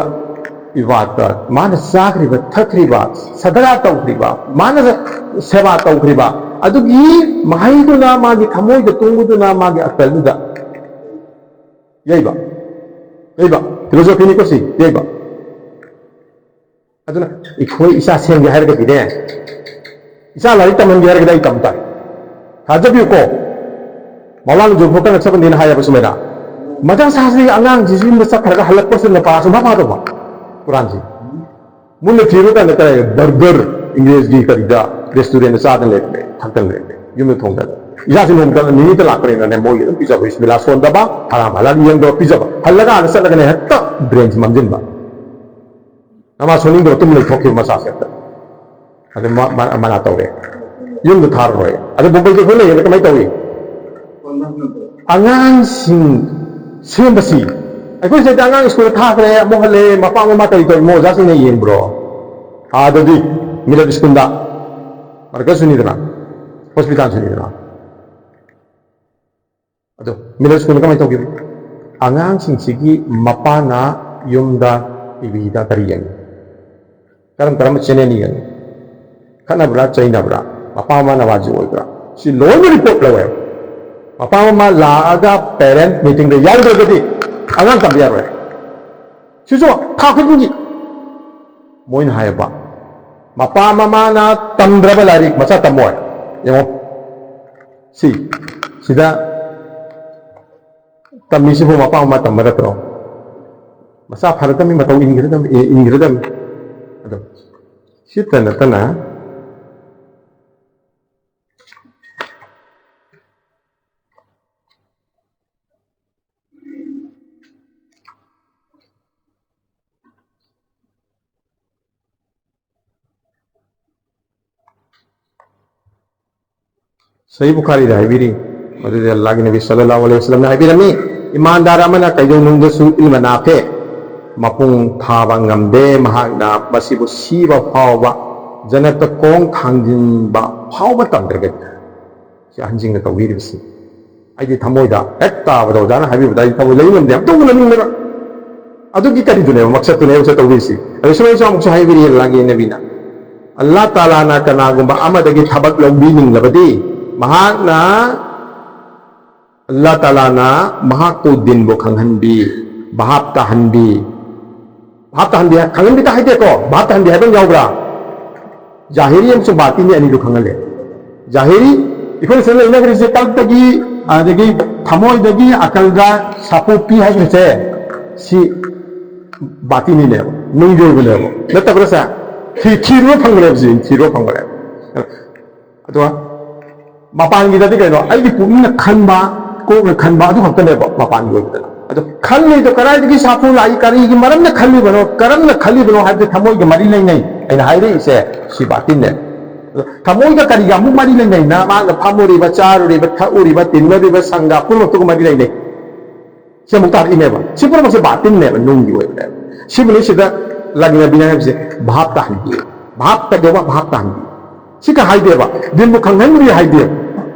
ꯏꯕꯥꯗꯠ, ꯃꯥꯅ ꯆꯥꯈ꯭ꯔꯤꯕ, ꯊꯛꯈ꯭ꯔꯤꯕ, ꯁꯗꯒꯥ ꯇꯧꯈ꯭ꯔꯤꯕ, ꯃꯥꯅ ꯁꯦꯕꯥ ꯇꯧꯈ꯭ꯔꯤꯕ, ꯑꯗꯨꯒꯤ ꯃꯍꯩꯗꯨꯅ ꯃꯥꯒꯤ ꯊꯃꯣꯏꯗ ꯇꯣꯡꯕꯗꯨꯅ ꯃꯥꯒꯤ ꯑꯀꯜꯗꯨꯗ ꯌꯩꯕ꯫ ꯌꯩꯕ꯫ Philosophyꯅꯤꯀꯣ ꯁꯤ, ꯌꯩꯕ꯫ ꯑꯗꯨꯅ ꯑꯩꯈꯣꯏ ꯏꯆꯥ ꯁꯦꯝꯒꯦ ꯍꯥꯏꯔꯒꯗꯤꯅꯦ, ꯏꯆꯥ ꯂꯥꯏꯔꯤꯛ ꯇꯝꯍꯟꯒꯦ ꯍꯥꯏꯔꯒꯗꯤ ꯑꯩ ꯇꯝ ꯇꯥꯏ꯫ ꯊꯥꯖꯕꯤꯌꯨꯀꯣ, ꯃꯧꯂꯥꯅ ꯖꯨꯜꯐꯤꯀꯥꯔ ꯅꯛꯁꯕꯟꯗꯤꯅ ꯍꯥꯏꯌꯦꯕ ꯁꯨꯃꯥꯏꯅ, ꯃꯗꯔꯁꯥꯁꯤꯗꯒꯤ ꯑꯉꯥꯡꯁꯤ ꯌꯨꯝꯗ ꯆꯠꯈ꯭ꯔꯒ ꯍꯜꯂꯛꯄꯁꯤꯗ ꯃꯄꯥ ꯁꯨꯡꯐꯥ ꯐꯥꯗꯧꯕ꯫ ꯀꯨꯔꯥꯟꯁꯤ ꯃꯨꯟꯅ ꯊꯤꯔꯨ ꯀꯥꯟꯗ ꯀꯔꯤ, ꯕꯔꯒꯔ, ꯏꯪꯒ꯭ꯔꯦꯖꯒꯤ ꯀꯔꯤꯗ, ꯔꯦꯁꯇꯨꯔꯦꯟꯗ ꯆꯥꯗꯅ ꯂꯩꯔꯝꯃꯦ, ꯊꯛꯇꯅ ꯂꯩꯔꯝꯃꯦ, ꯌꯨꯝꯗ ꯊꯣꯡꯗꯅ꯫ ꯏꯆꯥꯁꯤ ꯅꯣꯡꯃꯇ ꯅꯤꯅꯤꯇ ꯂꯥꯛꯄꯅꯤꯅꯅꯦ, ꯃꯣꯏꯒꯤ ꯑꯗꯨꯝ ꯄꯤꯖꯕ, ꯕꯤꯁꯃꯤꯂꯥ ꯁꯣꯟꯗꯕ, ꯍꯔꯥꯝ ꯍꯂꯥꯜ ꯌꯦꯡꯗꯕ, ꯄꯤꯖꯕ꯫ ꯍꯜꯂꯒ ꯑꯥꯗ ꯆꯠꯂꯒꯅꯦ ꯍꯦꯛꯇ ꯕ꯭ꯔꯦꯟꯁꯤ ꯃꯝꯁꯤꯟꯕ꯫ ꯅꯃꯥ ꯁꯣꯟꯅꯤꯡꯗꯕ, ꯇꯨꯝ ꯂꯩꯊꯣꯛꯈꯤꯕ ꯃꯆꯥꯁꯦ ꯍꯦꯛꯇ꯫ ꯑꯗꯨ ꯃꯥ-, ꯃꯥ-, ꯃꯅꯥ ꯇꯧꯔꯦ꯫ ꯌꯨꯝꯗ ꯊꯥꯔꯔꯣꯏ꯫ ꯑꯗꯨ ꯕꯣꯝꯕꯩꯗ ꯑꯩꯈꯣꯏ ꯂꯩꯌꯦꯅ ꯀꯃꯥꯏꯅ ꯇꯧꯏ? ꯑꯉꯥꯡꯁꯤꯡ ꯁꯦꯝꯕꯁꯤ, ꯑꯩꯈꯣꯏ ꯁꯤꯗ ꯑꯉꯥꯡ ꯁ꯭ꯀꯨꯜꯗ ꯊꯥꯈ꯭ꯔꯦ, ꯑꯃꯨꯛ ꯍꯜꯂꯦ, ꯃꯄꯥ ꯃꯃꯥ ꯀꯔꯤ ꯇꯧꯔꯤ, ꯃꯣꯏ ꯑꯣꯖꯥꯁꯤꯡꯅ ꯌꯦꯡꯕ꯭ꯔꯣ? ꯑꯥꯗꯗꯤ ꯃꯤꯗꯜ ꯁ꯭ꯀꯨꯜꯗ ꯃꯔꯀꯖꯁꯨꯅꯤꯗꯅ, ꯍꯣꯁꯄꯤꯇꯥꯜꯁꯨꯅꯤꯗꯅ꯫ ꯑꯗꯣ ꯃꯤꯗꯜ ꯁ꯭ꯀꯨꯜꯗ ꯀꯃꯥꯏꯅ ꯇꯧꯒꯦ? ꯑꯉꯥꯡꯁꯤꯡꯁꯤꯒꯤ ꯃꯄꯥꯅ ꯌꯨꯝꯗ ꯇꯤꯚꯤꯗ ꯀꯔꯤ ꯌꯦꯡꯉꯤ? ꯀꯔꯝ ꯀꯔꯝꯕ ꯆꯦꯅꯦꯜ ꯌꯦꯡꯉꯤ? ꯈꯠꯅꯕ꯭ꯔꯥ, ꯆꯩꯅꯕ꯭ꯔꯥ? ꯃꯄꯥ ꯃꯃꯥ ꯅꯥꯔꯥꯖꯤ ꯑꯣꯏꯕ꯭ꯔꯥ? ꯁꯤ ꯂꯣꯏꯅ ꯔꯤꯄꯣꯔꯠ ꯂꯧꯋꯦꯕ꯫ ꯃꯄꯥ ꯃꯃꯥ ꯂꯥꯛꯑꯒ ꯄꯦꯔꯦꯟꯠ ꯃꯤꯇꯤꯡꯗ ꯌꯥꯎꯗ꯭ꯔꯒꯗꯤ ꯑꯉꯥꯡ ꯇꯝꯕ ꯌꯥꯔꯣꯏ꯫ ꯁꯤꯁꯨ ꯊꯥ ꯈꯨꯗꯤꯡꯒꯤ ꯃꯣꯏꯅ ꯍꯥꯏꯌꯦꯕ, ꯃꯄꯥ ꯃꯃꯥꯅ ꯇꯝꯗ꯭ꯔꯕ ꯂꯥꯏꯔꯤꯛ ꯃꯆꯥ ꯇꯝꯃꯣꯏ꯫ ꯌꯦꯡꯉꯣ, ꯁꯤ, ꯁꯤꯗ ꯇꯝꯃꯤꯁꯤꯕꯨ ꯃꯄꯥ ꯃꯃꯥ ꯇꯝꯕ ꯅꯠꯇ꯭ꯔꯣ? ꯃꯆꯥ ꯐꯔꯗꯕꯅꯤ, ꯃꯇꯧ ꯏꯟꯒꯗꯕꯅꯤ, ꯑꯦ, ꯏꯟꯒꯗꯕꯅꯤ꯫ ꯑꯗꯣ ꯁꯤꯇ ꯅꯠꯇꯅ ꯁꯍꯤ ꯕꯨꯈꯥꯔꯤꯗ ꯍꯥꯏꯕꯤꯔꯤ, ꯃꯗꯨꯗꯤ ꯑꯜꯂꯥꯍꯒꯤ ꯅꯕꯤ ꯁꯜꯂꯜꯂꯥꯍꯨ ꯑꯂꯩꯍꯤ ꯋꯥꯁꯜꯂꯝꯅ ꯍꯥꯏꯕꯤꯔꯝꯃꯤ, "ꯏꯃꯥꯟꯗꯥꯔ ꯑꯃꯅ ꯀꯩꯗꯧꯅꯨꯡꯗꯁꯨ ꯏꯜꯃ ꯅꯥꯐꯦ ꯃꯄꯨꯡ ꯐꯥꯕ ꯉꯝꯗꯦ, ꯃꯍꯥꯛꯅ ꯃꯁꯤꯕꯨ ꯁꯤꯕ ꯐꯥꯎꯕ ꯖꯟꯅꯠꯇ ꯈꯣꯡ ꯊꯥꯡꯖꯤꯟꯕ ꯐꯥꯎꯕ ꯇꯝꯗ꯭ꯔꯒꯗꯤ"꯫ ꯁꯤ ꯑꯍꯟꯁꯤꯡꯅ ꯇꯧꯕꯤꯔꯤꯕꯁꯤ꯫ ꯑꯩꯗꯤ ꯊꯃꯣꯏꯗ ꯍꯦꯛ ꯇꯥꯕꯗ ꯑꯣꯖꯥꯅ ꯍꯥꯏꯕꯤꯕꯗ ꯑꯩ ꯊꯃꯣꯏ ꯂꯩ ꯉꯝꯗꯦ, ꯑꯝꯇ ꯎꯅꯅꯤꯡꯗꯦꯕ꯫ ꯑꯗꯨꯒꯤ ꯀꯔꯤꯗꯨꯅꯦꯕ, ꯃꯛꯁꯠꯇꯨꯅꯦꯕ ꯁꯤꯗ ꯇꯧꯕꯤꯔꯤꯁꯤ꯫ ꯑꯗꯨ ꯁꯨꯃꯥꯏꯅꯁꯨ ꯑꯃꯨꯛꯁꯨ ꯍꯥꯏꯕꯤꯔꯤ ꯑꯜꯂꯥꯍꯒꯤ ꯅꯕꯤꯅ, "ꯑꯜꯂꯥꯍ ꯇꯥꯂꯥꯅ ꯀꯅꯥꯒꯨꯝꯕ ꯑꯃꯗꯒꯤ ꯊꯕꯛ ꯂꯧꯕꯤꯅꯤꯡꯂꯕꯗꯤ ꯃꯍꯥꯛꯅ ꯑꯜꯂꯥꯍ ꯇꯥꯂꯥꯅ ꯃꯍꯥꯛꯄꯨ ꯗꯤꯟꯕꯨ ꯈꯪꯍꯟꯕꯤ, ꯚꯥꯞ ꯇꯥꯍꯟꯕꯤ"꯫ ꯚꯥꯞ ꯇꯥꯍꯟꯕꯤ ꯍꯥꯏ-, ꯈꯪꯍꯟꯕꯤꯗ ꯍꯥꯏꯗꯦꯀꯣ, ꯚꯥꯞ ꯇꯥꯍꯟꯕꯤ ꯍꯥꯏꯕ ꯑꯃ ꯌꯥꯎꯕ꯭ꯔꯥ? ꯖꯥꯍꯤꯔꯤ ꯑꯃꯁꯨꯡ ꯕꯥꯇꯤꯅꯤ ꯑꯅꯤꯗꯨ ꯈꯪꯍꯜꯂꯦ꯫ ꯖꯥꯍꯤꯔꯤ, ꯑꯩꯈꯣꯏꯅ ꯁꯤꯗ ꯂꯩꯅꯈ꯭ꯔꯤꯁꯦ ꯀꯜꯕꯇꯒꯤ, ꯑꯗꯒꯤ ꯊꯃꯣꯏꯗꯒꯤ ꯑꯀꯜꯗ ꯁꯥꯐꯨ ꯄꯤ ꯍꯥꯏꯕꯁꯦ, ꯁꯤ ꯕꯥꯇꯤꯅꯤꯅꯦꯕ, ꯅꯨꯡꯒꯤ ꯑꯣꯏꯕꯅꯦꯕ, ꯅꯠꯇꯕ꯭ꯔꯥ ꯁꯦ? ꯊꯤ-, ꯊꯤꯔꯨꯔ ꯐꯪꯕꯅꯦꯕ ꯁꯤ, ꯊꯤꯔꯨꯔ ꯐꯪꯕꯅꯦꯕ꯫ ꯑꯗꯨꯒ ꯃꯄꯥꯟꯒꯤꯗꯗꯤ ꯀꯩꯅꯣ, ꯑꯩꯒꯤ ꯄꯨꯛꯅꯤꯡꯅ ꯈꯟꯕ, ꯀꯣꯛꯅ ꯈꯟꯕ, ꯑꯗꯨ ꯈꯛꯇꯅꯦꯕ ꯃꯄꯥꯟꯒꯤ ꯑꯣꯏꯕꯗꯅ꯫ ꯑꯗꯣ ꯈꯜꯂꯤꯗꯣ ꯀꯗꯥꯏꯗꯒꯤ ꯁꯥꯐꯨ ꯂꯥꯛꯏ, ꯀꯔꯤꯒꯤ ꯃꯔꯝꯅ ꯈꯜꯂꯤꯕꯅꯣ, ꯀꯔꯝꯅ ꯈꯜꯂꯤꯕꯅꯣ ꯍꯥꯏꯕꯗꯤ ꯊꯃꯣꯏꯒ ꯃꯔꯤ ꯂꯩꯅꯩ꯫ ꯑꯩꯅ ꯍꯥꯏꯔꯛꯏꯁꯦ ꯁꯤ ꯕꯥꯇꯤꯟꯅꯦ꯫ ꯑꯗꯣ ꯊꯃꯣꯏꯒ ꯀꯔꯤꯒ ꯑꯃꯨꯛ ꯃꯔꯤ ꯂꯩꯅꯩ? ꯅꯃꯥꯡꯗ ꯐꯝꯃꯨꯔꯤꯕ, ꯆꯥꯔꯨꯔꯤꯕ, ꯊꯛꯎꯔꯤꯕ, ꯇꯤꯟꯅꯔꯤꯕ ꯁꯪꯒ ꯄꯨꯝꯅꯃꯛꯇꯨꯒ ꯃꯔꯤ ꯂꯩꯅꯩ꯫ ꯁꯤ ꯑꯃꯨꯛ ꯇꯥꯔꯛꯏꯅꯦꯕ꯫ ꯁꯤ ꯄꯨꯝꯅꯃꯛꯁꯦ ꯕꯥꯇꯤꯟꯅꯦꯕ, ꯅꯨꯡꯒꯤ ꯑꯣꯏꯕꯅꯦꯕ꯫ ꯁꯤꯕꯨꯅꯤ ꯁꯤꯗ ꯂꯥꯛꯅꯕꯤꯅ ꯍꯥꯏꯕꯁꯦ ꯚꯥꯞ ꯇꯥꯍꯟꯕꯤ, ꯚꯥꯞ ꯇꯧꯕ, ꯚꯥꯞ ꯇꯥꯍꯟꯕꯤ꯫ ꯁꯤ ꯀ ꯍꯥꯏꯗꯦꯕ, ꯗꯤꯟꯕꯨ ꯈꯪꯍꯟꯕꯤ ꯍꯥꯏꯗꯦꯕ꯫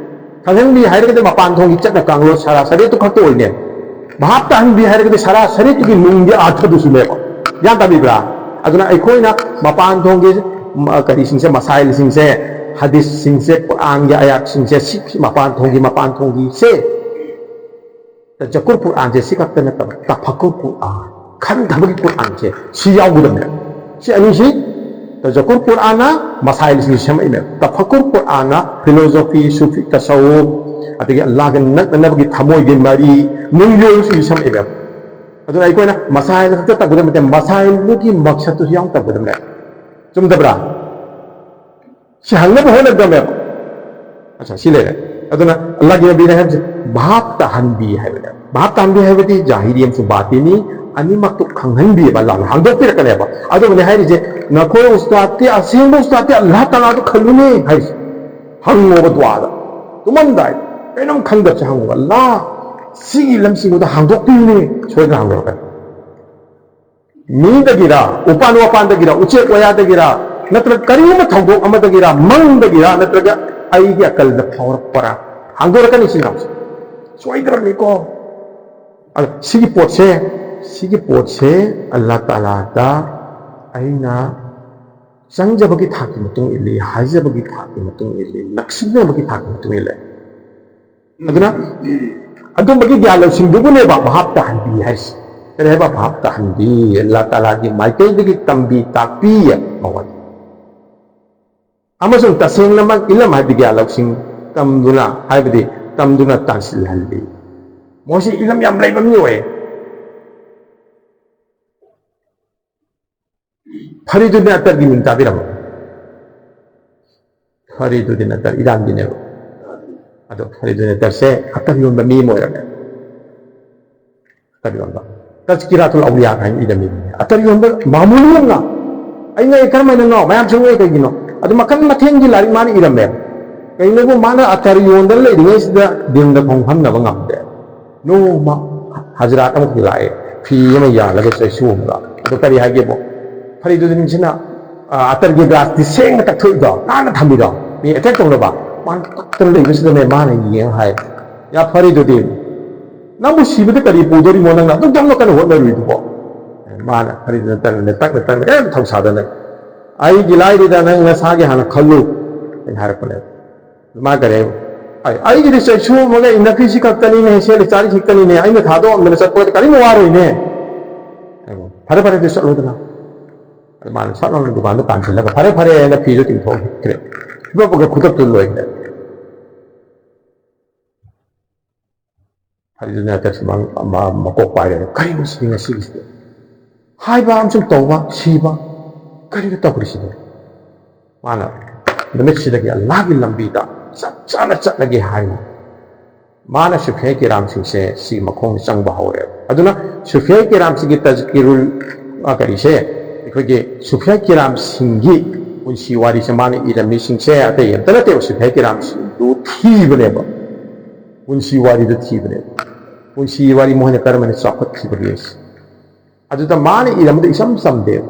ꯈꯪꯍꯟꯕꯤ ꯍꯥꯏꯔꯒꯗꯤ ꯃꯄꯥꯟ ꯊꯣꯡꯒꯤ ꯆꯠꯅ ꯀꯥꯡꯂꯣꯟ ꯁꯔꯥ ꯁꯔꯤꯠꯇꯨ ꯈꯛꯇ ꯑꯣꯏꯅꯦꯕ꯫ ꯚꯥꯞ ꯇꯥꯍꯟꯕꯤ ꯍꯥꯏꯔꯒꯗꯤ ꯁꯔꯥ ꯁꯔꯤꯠꯇꯨꯒꯤ ꯅꯨꯡꯒꯤ ꯑꯥꯔꯊꯗꯨꯁꯨꯅꯦꯕ꯫ ꯒ꯭ꯌꯥꯟ ꯇꯥꯕꯤꯕ꯭ꯔꯥ? ꯑꯗꯨꯅ ꯑꯩꯈꯣꯏꯅ ꯃꯄꯥꯟ ꯊꯣꯡꯒꯤ, ꯃ-, ꯀꯔꯤꯁꯤꯡꯁꯦ, ꯃꯁꯥꯏꯜꯁꯤꯡꯁꯦ, ꯍꯗꯤꯁꯁꯤꯡꯁꯦ, ꯀꯨꯔꯥꯟꯒꯤ ꯑꯥꯌꯥꯠꯁꯤꯡꯁꯦ, ꯁꯤ ꯃꯄꯥꯟ ꯊꯣꯡꯒꯤ, ꯃꯄꯥꯟ ꯊꯣꯡꯒꯤꯁꯦ ꯇꯖꯛꯀꯨꯔ ꯀꯨꯔꯥꯟꯁꯦ ꯁꯤ ꯈꯛꯇ ꯅꯠꯇꯕ, ꯇꯐꯛꯀꯨꯔ ꯀꯨꯔꯥꯟ, ꯈꯟꯊꯕꯒꯤ ꯀꯨꯔꯥꯟꯁꯦ ꯁꯤ ꯌꯥꯎꯒꯗꯕꯅꯦ꯫ ꯁꯤ ꯑꯅꯤꯁꯤ, ꯇꯖꯛꯀꯨꯔ ꯀꯨꯔꯥꯟꯅ ꯃꯁꯥꯏꯜꯁꯤꯡꯁꯦ ꯁꯦꯝꯃꯛꯏꯅꯦ, ꯇꯐꯛꯀꯨꯔ ꯀꯨꯔꯥꯟꯅ ꯐꯤꯂꯣꯖꯣꯐꯤ, ꯁꯨꯐꯤ ꯇꯁꯧꯐ, ꯑꯗꯒꯤ ꯑꯜꯂꯥꯍꯒ ꯅꯛꯅꯅꯕꯒꯤ ꯊꯃꯣꯏꯒꯤ ꯃꯔꯤ, ꯅꯨꯡꯒꯤ ꯑꯣꯏꯕꯁꯤꯡꯁꯦ ꯁꯦꯝꯃꯛꯏꯅꯦ꯫ ꯑꯗꯨꯅ ꯑꯩꯈꯣꯏꯅ ꯃꯁꯥꯏꯜ ꯈꯛꯇ ꯇꯧꯒꯗꯕ ꯅꯠꯇꯦ, ꯃꯁꯥꯏꯜꯗꯨꯒꯤ ꯃꯛꯁꯠꯇꯨꯁꯨ ꯌꯥꯎꯅ ꯇꯧꯒꯗꯕꯅꯦ꯫ ꯆꯨꯝꯗꯕ꯭ꯔꯥ? ꯁꯤ ꯍꯪꯅꯕ ꯍꯣꯠꯅꯒꯗꯕꯅꯦꯕ꯫ ꯑꯠꯆꯥ, ꯁꯤ ꯂꯩꯔꯦ꯫ ꯑꯗꯨꯅ ꯑꯜꯂꯥꯍꯒꯤ ꯅꯕꯤꯅ ꯍꯥꯏꯕꯁꯦ ꯚꯥꯞ ꯇꯥꯍꯟꯕꯤ ꯍꯥꯏꯕꯅꯦ꯫ ꯚꯥꯞ ꯇꯥꯍꯟꯕꯤ ꯍꯥꯏꯕꯗꯤ ꯖꯥꯍꯤꯔꯤ ꯑꯃꯁꯨꯡ ꯕꯥꯇꯤꯅꯤ ꯑꯅꯤꯃꯛꯇꯨ ꯈꯪꯍꯟꯕꯤꯕ, ꯑꯜꯂꯥꯍꯅ ꯍꯥꯡꯗꯣꯛꯄꯤꯔꯛꯀꯅꯦꯕ꯫ ꯑꯗꯨꯒꯅꯦ ꯍꯥꯏꯔꯤꯁꯦ, "ꯅꯈꯣꯏ ꯎꯁꯇꯥꯗꯇꯤ, ꯑꯁꯦꯡꯕ ꯎꯁꯇꯥꯗꯇꯤ ꯑꯜꯂꯥꯍ ꯇꯥꯂꯥꯗꯨ ꯈꯜꯂꯨꯅꯦ" ꯍꯥꯏꯁꯦ꯫ ꯍꯪꯉꯣꯕ ꯗꯨꯋꯥꯗ, ꯇꯨꯝꯃꯝꯗꯥꯏꯗ꯫ ꯀꯩꯅꯣꯝ ꯈꯪꯗꯕꯁꯦ ꯍꯪꯉꯨꯕ, "ꯑꯜꯂꯥ, ꯁꯤꯒꯤ ꯂꯝꯁꯤꯡꯗꯨꯗ ꯍꯥꯡꯗꯣꯛꯄꯤꯌꯨꯅꯦ", ꯁꯣꯏꯗꯅ ꯍꯥꯡꯗꯣꯔꯛꯀꯅꯤ꯫ ꯃꯤꯗꯒꯤꯔ, ꯎꯄꯥꯟ ꯋꯥꯄꯥꯟꯗꯒꯤꯔ, ꯎꯆꯦꯛ ꯋꯥꯌꯥꯗꯒꯤꯔ, ꯅꯠꯇ꯭ꯔꯒ ꯀꯔꯤꯒꯨꯝꯕ ꯊꯧꯗꯣꯛ ꯑꯃꯗꯒꯤꯔ, ꯃꯪꯗꯒꯤꯔ, ꯅꯠꯇ꯭ꯔꯒ ꯑꯩꯒꯤ ꯑꯀꯜꯗ ꯐꯥꯎꯔꯛꯄꯔꯥ, ꯍꯥꯡꯗꯣꯔꯛꯀꯅꯤ ꯏꯆꯤꯟ ꯏꯅꯥꯎꯁꯦ꯫ ꯁꯣꯏꯗ꯭ꯔꯕꯅꯤꯀꯣ꯫ ꯑꯗꯣ ꯁꯤꯒꯤ ꯄꯣꯠꯁꯦ, ꯁꯤꯒꯤ ꯄꯣꯠꯁꯦ ꯑꯜꯂꯥ ꯇꯥꯂꯥꯗ ꯑꯩꯅ ꯆꯪꯖꯕꯒꯤ ꯊꯥꯛꯀꯤ ꯃꯇꯨꯡ ꯏꯜꯂꯤ, ꯍꯥꯏꯖꯕꯒꯤ ꯊꯥꯛꯀꯤ ꯃꯇꯨꯡ ꯏꯜꯂꯤ, ꯅꯛꯁꯤꯟꯅꯕꯒꯤ ꯊꯥꯛꯀꯤ ꯃꯇꯨꯡ ꯏꯜꯂꯤ꯫ ꯑꯗꯨꯅ ꯑꯗꯨꯝꯕꯒꯤ ꯒ꯭ꯌꯥꯟ ꯂꯧꯁꯤꯡꯗꯨꯕꯨꯅꯦꯕ ꯚꯥꯞ ꯇꯥꯍꯟꯕꯤ ꯍꯥꯏꯁꯦ꯫ ꯀꯔꯤ ꯍꯥꯏꯕ? ꯚꯥꯞ ꯇꯥꯍꯟꯕꯤ, ꯑꯜꯂꯥ ꯇꯥꯂꯥꯒꯤ ꯃꯥꯏꯀꯩꯗꯒꯤ ꯇꯝꯕꯤ ꯇꯥꯛꯄꯤ ꯃꯉꯣꯟꯗ꯫ ꯑꯃꯁꯨꯡ ꯇꯁꯦꯡꯅꯃꯛ ꯏꯂꯝ ꯍꯥꯏꯕꯗꯤ ꯒ꯭ꯌꯥꯟ ꯂꯧꯁꯤꯡ ꯇꯝꯗꯨꯅ, ꯍꯥꯏꯕꯗꯤ ꯇꯝꯗꯨꯅ ꯇꯥꯟꯁꯤꯜꯍꯜꯂꯤ꯫ ꯃꯣꯏꯁꯤ ꯏꯂꯝ ꯌꯥꯝ ꯂꯩꯕ ꯃꯤ ꯑꯣꯏ꯫ ꯐꯔꯤꯗꯨꯗꯤꯟ ꯑꯇꯔꯒꯤ ꯃꯤꯡ ꯇꯥꯕꯤꯔꯕ? ꯐꯔꯤꯗꯨꯗꯤꯟ ꯑꯇꯔ ꯏꯔꯥꯟꯒꯤꯅꯦꯕ꯫ ꯑꯗꯣ ꯐꯔꯤꯗꯨꯗꯤꯟ ꯑꯇꯔꯁꯦ ꯑꯇꯔ ꯌꯣꯟꯕ ꯃꯤ ꯑꯃ ꯑꯣꯏꯔꯝꯃꯦ꯫ ꯑꯇꯔ ꯌꯣꯟꯕ꯫ ꯇꯖꯀꯤꯔꯥꯇꯨꯜ ꯑꯧꯂꯤꯌꯥ ꯍꯥꯏꯅ ꯏꯔꯝꯃꯤ꯫ ꯑꯇꯔ ꯌꯣꯟꯕ ꯃꯥꯃꯨꯂꯤ ꯑꯃꯅ, "ꯑꯩ ꯉꯛꯑꯦ, ꯀꯔꯝꯍꯥꯏꯅꯅꯣ? ꯃꯌꯥꯝꯁꯨ ꯉꯛꯑꯦ, ꯀꯩꯒꯤꯅꯣ?" ꯑꯗꯨ ꯃꯈꯜ ꯃꯊꯦꯜꯒꯤ ꯂꯥꯏꯔꯤꯛ ꯃꯥꯅ ꯏꯔꯝꯃꯦ꯫ ꯀꯩꯅꯣꯕꯨ ꯃꯥꯅ ꯑꯇꯔ ꯌꯣꯟꯗꯅ ꯂꯩꯔꯤꯉꯩꯁꯤꯗ ꯗꯤꯟꯗ ꯈꯣꯡꯍꯟꯅꯕ ꯉꯝꯗꯦ꯫ ꯅꯣꯡꯃ ꯍꯖꯔꯥꯠ ꯑꯃꯈꯛ ꯂꯥꯛꯑꯦ, ꯐꯤ ꯑꯃ ꯌꯥꯜꯂꯒ ꯆꯩꯁꯨ ꯑꯃꯒ꯫ ꯑꯗꯨ ꯀꯔꯤ ꯍꯥꯏꯒꯦꯕꯨ, ꯐꯔꯤꯗꯨꯗꯤꯟꯁꯤꯅ, ꯑ, ꯑꯇꯔꯒꯤ ꯒ꯭ꯂꯥꯁꯇꯤ ꯁꯦꯡꯅ ꯇꯛꯊꯣꯛꯏꯗꯣ, ꯅꯥꯟꯅ ꯊꯝꯕꯤꯗꯣ, ꯃꯤ ꯑꯦꯇꯦꯛ ꯇꯧꯅꯕ꯫ ꯃꯥꯅ ꯇꯛꯇꯅ ꯂꯩꯕꯁꯤꯗꯅꯦ, ꯃꯥꯅ ꯌꯦꯡꯉ ꯍꯥꯏ, "ꯌꯥ ꯐꯔꯤꯗꯨꯗꯤꯟ, ꯅꯪꯕꯨ ꯁꯤꯕꯗ ꯀꯔꯤ ꯄꯨꯗꯣꯔꯤꯃꯣ, ꯅꯪꯅ ꯑꯗꯨꯛ ꯌꯥꯝꯅ ꯀꯟꯅ ꯍꯣꯠꯅꯔꯨꯏꯗꯨꯕꯣ?" ꯃꯥꯅ ꯐꯔꯤꯗꯨꯗꯤꯟ ꯇꯛꯅ ꯇꯛꯅ ꯇꯛꯅ ꯀꯔꯤꯝ ꯊꯧꯁꯥꯗꯅ, "ꯑꯩꯒꯤ ꯂꯥꯏꯔꯤꯗ ꯅꯪ ꯅꯁꯥꯒꯤ ꯍꯥꯟꯅ ꯈꯜꯂꯨ," ꯑꯩꯅ ꯍꯥꯏꯔꯛꯄꯅꯦꯕ꯫ ꯃꯥ ꯀꯔꯤ ꯍꯥꯏꯕ? "ꯑꯩ, ꯑꯩꯒꯤꯗꯤ ꯆꯩꯁꯨ ꯑꯃꯒ ꯏꯟꯅꯐꯤꯁꯤ ꯈꯛꯇꯅꯤꯅꯦ, ꯁꯦꯠꯂꯤ ꯆꯥꯔꯤꯁꯤ ꯈꯛꯇꯅꯤꯅꯦ, ꯑꯩꯅ ꯊꯥꯗꯣꯛꯑꯝꯗꯅ ꯆꯠꯄꯗ ꯀꯔꯤꯝ ꯋꯥꯔꯣꯏꯅꯦ꯫" ꯑꯩꯕꯨ, "ꯐꯔꯦ, ꯐꯔꯦ, ꯑꯗꯨ ꯆꯠꯂꯣꯗꯅ꯫" ꯑꯗꯨ ꯃꯥꯅ ꯁꯠ ꯂꯥꯎꯅ ꯗꯨꯀꯥꯟꯗ ꯀꯥꯟꯁꯤꯜꯂꯒ "ꯐꯔꯦ, ꯐꯔꯦ" ꯍꯥꯏꯅ ꯐꯤꯗꯣ ꯇꯤꯡꯊꯣꯛꯈ꯭ꯔꯦ꯫ ꯐꯨꯗꯣꯛꯄꯒ ꯈꯨꯗꯛꯇ ꯂꯣꯏꯈ꯭ꯔꯦ꯫ ꯐꯔꯤꯗꯨꯗꯤꯟ ꯑꯇꯔꯁꯤ ꯃꯥ, ꯃꯥ ꯃꯀꯣꯛ ꯄꯥꯏꯔꯦ꯫ "ꯀꯔꯤꯅꯣ ꯁꯤꯗꯤ ꯉꯁꯤꯒꯤꯁꯤꯗꯤ? ꯍꯥꯏꯕ ꯑꯃꯁꯨꯡ ꯇꯧꯕ, ꯁꯤꯕ, ꯀꯔꯤꯅꯣ ꯇꯧꯔꯤꯁꯤꯕꯣ?" ꯃꯥꯅ ꯅꯨꯃꯤꯠꯁꯤꯗꯒꯤ ꯑꯜꯂꯥꯍꯒꯤ ꯂꯝꯕꯤꯗ ꯆꯞ ꯆꯥꯅ ꯆꯠꯂꯒꯦ ꯍꯥꯏꯅ ꯃꯥꯅ ꯁꯨꯐꯤꯌꯥ ꯀꯤꯔꯥꯝꯁꯤꯡꯁꯦ ꯁꯤ ꯃꯈꯣꯡꯗ ꯆꯪꯕ ꯍꯧꯔꯦꯕ꯫ ꯑꯗꯨꯅ ꯁꯨꯐꯤꯌꯥ ꯀꯤꯔꯥꯝꯁꯤꯒꯤ ꯇꯖꯀꯤꯔꯨꯜ, ꯑ, ꯀꯔꯤꯁꯦ, ꯑꯩꯈꯣꯏꯒꯤ ꯁꯨꯐꯤꯌꯥ ꯀꯤꯔꯥꯝꯁꯤꯡꯒꯤ ꯄꯨꯟꯁꯤ ꯋꯥꯔꯤꯁꯦ ꯃꯥꯅ ꯏꯔꯝꯃꯤꯁꯤꯡꯁꯦ ꯑꯇꯩ ꯑꯝꯇ ꯅꯠꯇꯦꯕ, ꯁꯨꯐꯤꯌꯥ ꯀꯤꯔꯥꯝꯁꯤꯡꯗꯨ ꯊꯤꯕꯅꯦꯕ꯫ ꯄꯨꯟꯁꯤ ꯋꯥꯔꯤꯗꯨ ꯊꯤꯕꯅꯦ꯫ ꯄꯨꯟꯁꯤ ꯋꯥꯔꯤ ꯃꯈꯣꯏꯅ ꯀꯔꯝꯍꯥꯏꯅ ꯆꯥꯎꯈꯠꯈꯤꯕꯒꯦ꯫ ꯑꯗꯨꯗ ꯃꯥꯅ ꯏꯔꯝꯕꯗ ꯏꯆꯝ ꯆꯝꯗꯦ꯫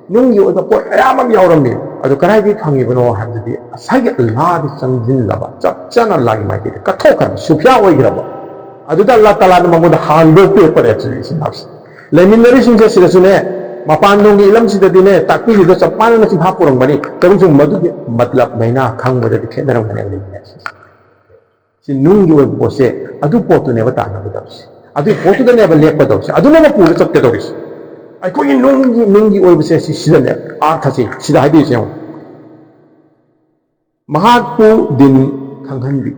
ꯅꯨꯡꯒꯤ ꯑꯣꯏꯕ ꯄꯣꯠ ꯃꯌꯥꯝ ꯑꯃ ꯌꯥꯎꯔꯝꯃꯤ꯫ ꯑꯗꯨ ꯀꯗꯥꯏꯗꯒꯤ ꯐꯪꯉꯤꯕꯅꯣ ꯍꯥꯏꯕꯗꯨꯗꯤ ꯉꯁꯥꯏꯒꯤ ꯑꯜꯂꯥꯗ ꯆꯪꯁꯤꯜꯂꯕ, ꯆꯞ ꯆꯥꯅ ꯑꯜꯂꯥꯒꯤ ꯃꯥꯏꯀꯩꯗ ꯀꯠꯊꯣꯛꯈ꯭ꯔꯕ, ꯁꯨꯐꯤꯌꯥ ꯑꯣꯏꯈ꯭ꯔꯕ꯫ ꯑꯗꯨꯗ ꯑꯜꯂꯥ ꯇꯥꯂꯥꯅ ꯃꯉꯣꯟꯗ ꯍꯥꯡꯗꯣꯛꯄꯤꯔꯛꯄꯅꯦ ꯁꯤ ꯏꯆꯤꯟ ꯏꯅꯥꯎꯁꯦ꯫ ꯂꯩꯃꯤꯟꯅꯔꯤꯁꯤꯡꯁꯦ ꯁꯤꯗꯁꯨꯅꯦ, ꯃꯄꯥꯟꯂꯣꯝꯒꯤ ꯏꯂꯝꯁꯤꯗꯗꯤꯅꯦ, ꯇꯥꯛꯄꯤꯔꯤꯗꯣ ꯆꯞ ꯃꯥꯟꯅꯅ ꯆꯤꯟꯐꯥ ꯄꯨꯔꯝꯒꯅꯤ꯫ ꯇꯧꯕꯇꯕꯨ ꯃꯗꯨꯒꯤ ꯃꯇꯂꯕ ꯃꯩꯅꯥ ꯈꯪꯕꯗꯗꯤ ꯈꯦꯠꯅꯔꯝꯒꯅꯤ ꯍꯥꯏꯕꯅꯤ꯫ ꯁꯤ ꯅꯨꯡꯒꯤ ꯑꯣꯏꯕ ꯄꯣꯠꯁꯦ, ꯑꯗꯨ ꯄꯣꯠꯇꯨꯅꯦꯕ ꯇꯥꯟꯅꯒꯗꯧꯔꯤꯁꯦ, ꯑꯗꯨꯒꯤ ꯄꯣꯠꯇꯨꯗꯅꯦꯕ ꯂꯦꯞꯀꯗꯧꯔꯤꯁꯦ, ꯑꯗꯨꯅꯦꯕ ꯄꯨꯔ ꯆꯠꯀꯗꯧꯔꯤꯁꯦ꯫ ꯑꯩꯈꯣꯏꯒꯤ ꯅꯨꯡꯒꯤ, ꯅꯨꯡꯒꯤ ꯑꯣꯏꯕꯁꯦ ꯁꯤ, ꯁꯤꯗꯅꯦ ꯑꯥꯔꯊꯁꯦ ꯁꯤꯗ ꯍꯥꯏꯕꯤꯔꯤꯁꯦ ꯌꯦꯡꯉꯣ꯫ ꯃꯍꯥꯛꯄꯨ ꯗꯤꯟ ꯈꯪꯍꯟꯕꯤ꯫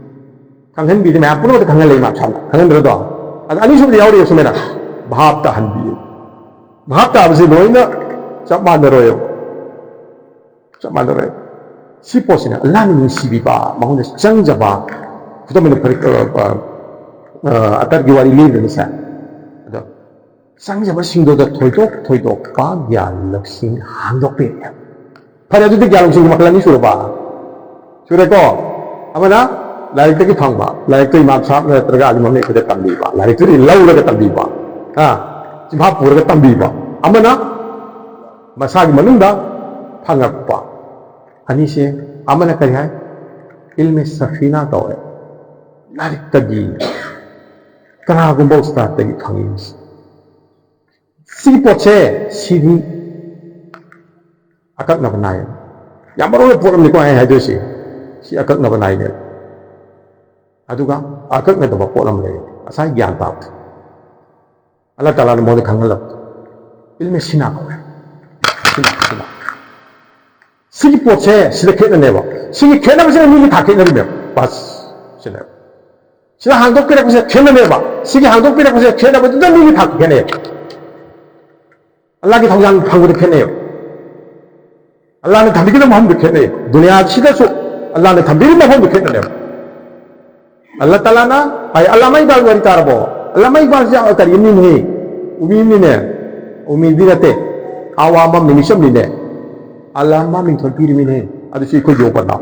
ꯈꯪꯍꯟꯕꯤꯗꯤ ꯃꯌꯥꯝ ꯄꯨꯝꯅꯃꯛꯇ ꯈꯪꯍꯜꯂꯦ ꯏꯃꯥꯝ ꯁꯥꯍꯕꯅ꯫ ꯈꯪꯍꯟꯗ꯭ꯔꯗꯣ? ꯑꯗ ꯑꯅꯤꯁꯨꯕꯗ ꯌꯥꯎꯔꯤꯕ ꯁꯨꯃꯥꯏꯅ ꯚꯥꯞ ꯇꯥꯍꯟꯕꯤ꯫ ꯚꯥꯞ ꯇꯥꯕꯁꯤ ꯂꯣꯏꯅ ꯆꯞ ꯃꯥꯟꯅꯔꯣꯏꯕ꯫ ꯆꯞ ꯃꯥꯟꯅꯔꯣꯏ꯫ ꯁꯤ ꯄꯣꯠꯁꯤꯅ ꯑꯜꯂꯥꯍꯅ ꯅꯨꯡꯁꯤꯕꯤꯕ, ꯃꯉꯣꯟꯗ ꯆꯪꯖꯕ, ꯈꯨꯗꯝ ꯑꯣꯏꯅ ꯐꯔꯦ, ꯑ, ꯑ, ꯑ, ꯑꯇꯔꯒꯤ ꯋꯥꯔꯤ ꯂꯤꯕꯅꯤꯁꯦ꯫ ꯑꯗꯣ ꯆꯪꯖꯕꯁꯤꯡꯗꯨꯗ ꯊꯣꯏꯗꯣꯛ ꯊꯣꯏꯗꯣꯛꯄ ꯒ꯭ꯌꯥꯟ ꯂꯧꯁꯤꯡ ꯍꯥꯡꯗꯣꯛꯄꯤꯔꯛꯑꯦ꯫ ꯐꯔꯦ, ꯑꯗꯨꯗꯤ ꯒ꯭ꯌꯥꯟ ꯂꯧꯁꯤꯡꯒꯤ ꯃꯈꯜ ꯑꯅꯤ ꯁꯨꯔꯕ? ꯁꯨꯔꯦꯀꯣ? ꯑꯃꯅ ꯂꯥꯏꯔꯤꯛꯇꯒꯤ ꯐꯪꯕ, ꯂꯥꯏꯔꯤꯛꯇꯨ ꯏꯃꯥꯝ ꯁꯥꯍꯕ ꯅꯠꯇ꯭ꯔꯒ ꯑꯥꯂꯤꯝ ꯑꯃꯅ ꯑꯩꯈꯣꯏꯗ ꯇꯝꯕꯤꯕ, ꯂꯥꯏꯔꯤꯛꯇꯨꯗꯤ ꯂꯧꯔꯒ ꯇꯝꯕꯤꯕ, ꯍꯥ? ꯆꯤꯟꯐꯥ ꯄꯨꯔꯒ ꯇꯝꯕꯤꯕ꯫ ꯑꯃꯅ ꯃꯁꯥꯒꯤ ꯃꯅꯨꯡꯗ ꯐꯪꯉꯛꯄ꯫ ꯑꯅꯤꯁꯦ, ꯑꯃꯅ ꯀꯔꯤ ꯍꯥꯏ? ꯏꯜꯃꯦ ꯁꯐꯤꯅꯥ ꯀꯧꯋꯦ꯫ ꯂꯥꯏꯔꯤꯛꯇꯒꯤ, ꯀꯅꯥꯒꯨꯝꯕ ꯎꯁꯇꯥꯗꯇꯒꯤ ꯐꯪꯉꯤ꯫ ꯁꯤꯒꯤ ꯄꯣꯠꯁꯦ, ꯁꯤꯗꯤ ꯑꯀꯛꯅꯕ ꯅꯥꯏ꯫ ꯌꯥꯝ ꯃꯔꯨ ꯑꯣꯏꯕ ꯄꯣꯠ ꯑꯃꯅꯤꯀꯣ ꯑꯩ ꯍꯥꯏꯗꯣꯏꯁꯦ꯫ ꯁꯤ ꯑꯀꯛꯅꯕ ꯅꯥꯏꯅꯦ꯫ ꯑꯗꯨꯒ ꯑꯀꯛꯅꯗꯕ ꯄꯣꯠ ꯑꯃ ꯂꯩ, ꯉꯁꯥꯏ ꯒ꯭ꯌꯥꯟ ꯇꯥꯕꯗ꯫ ꯑꯜꯂꯥꯍ ꯇꯥꯂꯥꯅ ꯃꯉꯣꯟꯗ ꯈꯪꯍꯜꯂꯛꯄ꯫ ꯏꯜꯃꯦ ꯁꯤꯅꯥ ꯀꯧꯋꯦ꯫ ꯁꯤꯅꯥ, ꯁꯤꯅꯥ꯫ ꯁꯤꯒꯤ ꯄꯣꯠꯁꯦ ꯁꯤꯗ ꯈꯦꯠꯅꯅꯦꯕ꯫ ꯁꯤꯒꯤ ꯈꯦꯠꯅꯕꯁꯤꯅ ꯃꯤꯒꯤ ꯊꯥꯛ ꯈꯦꯠꯅꯔꯤꯅꯦꯕ꯫ ꯕꯁ꯫ ꯁꯤꯅꯦꯕ꯫ ꯁꯤꯗ ꯍꯥꯡꯗꯣꯛꯄꯤꯔꯛꯄꯁꯦ ꯈꯦꯠꯅꯅꯦꯕ꯫ ꯁꯤꯒꯤ ꯍꯥꯡꯗꯣꯛꯄꯤꯔꯛꯄꯁꯦ ꯈꯦꯠꯅꯕꯗꯨꯗ ꯃꯤꯒꯤ ꯊꯥꯛ ꯈꯦꯠꯅꯩꯕ꯫ ꯑꯜꯂꯥꯍꯒꯤ ꯊꯧꯖꯥꯜ ꯐꯪꯕꯗ ꯈꯦꯠꯅꯩꯕ꯫ ꯑꯜꯂꯥꯍꯅ ꯊꯝꯕꯤꯒꯗꯕ ꯃꯐꯝꯗꯨ ꯈꯦꯠꯅꯩ꯫ ꯗꯨꯅꯤꯌꯥꯁꯤꯗꯁꯨ ꯑꯜꯂꯥꯍꯅ ꯊꯝꯕꯤꯔꯤꯕ ꯃꯐꯝꯗꯨ ꯈꯦꯠꯅꯔꯦꯕ꯫ ꯑꯜꯂꯥꯍ ꯇꯥꯂꯥꯅ ꯍꯥꯏ, ꯑꯜꯂꯥꯃꯥ ꯏꯛꯕꯥꯜꯒꯤ ꯋꯥꯔꯤ ꯇꯥꯔꯕꯣ? ꯑꯜꯂꯥꯃꯥ ꯏꯛꯕꯥꯜꯁꯦ ꯀꯔꯤ ꯃꯤꯅꯤ? ꯎꯃꯤ ꯃꯤꯅꯦ꯫ ꯎꯃꯤꯗꯤ ꯅꯠꯇꯦ꯫ ꯑꯋꯥ ꯑꯃ ꯃꯤꯅꯤꯁꯝꯅꯤꯅꯦ꯫ ꯑꯜꯂꯥꯍ ꯃꯥ ꯃꯤꯡꯊꯣꯜ ꯄꯤꯔꯤꯃꯤꯅꯦ꯫ ꯑꯗꯨꯁꯨ ꯑꯩꯈꯣꯏ ꯌꯣꯛꯄꯗ꯫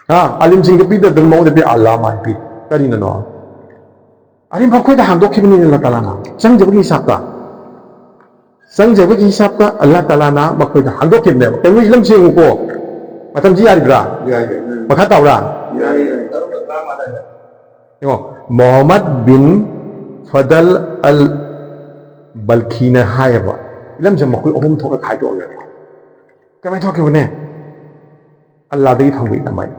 ꯍꯥ? ꯑꯥꯂꯤꯝꯁꯤꯡꯗ ꯄꯤꯗꯗꯅ ꯃꯉꯣꯟꯗ ꯄꯤ, ꯑꯜꯂꯥ ꯃꯥꯅ ꯄꯤ꯫ ꯀꯔꯤꯅꯅꯣ? ꯑꯔꯦꯝꯕ ꯑꯩꯈꯣꯏꯗ ꯍꯥꯡꯗꯣꯛꯈꯤꯕꯅꯤꯅ ꯑꯜꯂꯥ ꯇꯥꯂꯥꯅ꯫ ꯆꯪꯖꯕꯒꯤ ꯍꯤꯁꯥꯕꯇ꯫ ꯆꯪꯖꯕꯒꯤ ꯍꯤꯁꯥꯕꯇ ꯑꯜꯂꯥ ꯇꯥꯂꯥꯅ ꯃꯈꯣꯏꯗ ꯍꯥꯡꯗꯣꯛꯈꯤꯕꯅꯦꯕ꯫ ꯀꯩꯅꯣ ꯏꯂꯝꯁꯦ ꯌꯦꯡꯉꯨꯀꯣ꯫ ꯃꯇꯝꯁꯤ ꯌꯥꯔꯤꯕ꯭ꯔꯥ? ꯌꯥꯏ, ꯌꯥꯏ꯫ ꯃꯈꯥ ꯇꯥꯎꯔꯥ? ꯌꯥꯏ, ꯌꯥꯏ꯫ ꯌꯦꯡꯉꯣ, ꯃꯣꯍꯝꯃꯗ ꯕꯤꯟ ꯐꯗꯜ ꯑꯜ ꯕꯜꯈꯤꯅ ꯍꯥꯏꯌꯦꯕ, ꯏꯂꯝꯁꯦ ꯃꯈꯣꯏ ꯑꯍꯨꯝ ꯊꯣꯛꯅ ꯈꯥꯏꯗꯣꯛꯑꯒ꯫ ꯀꯃꯥꯏꯅ ꯊꯣꯛꯈꯤꯕꯅꯦ? ꯑꯜꯂꯥꯗꯒꯤ ꯐꯪꯕ ꯏꯂꯝ ꯍꯥꯏ꯫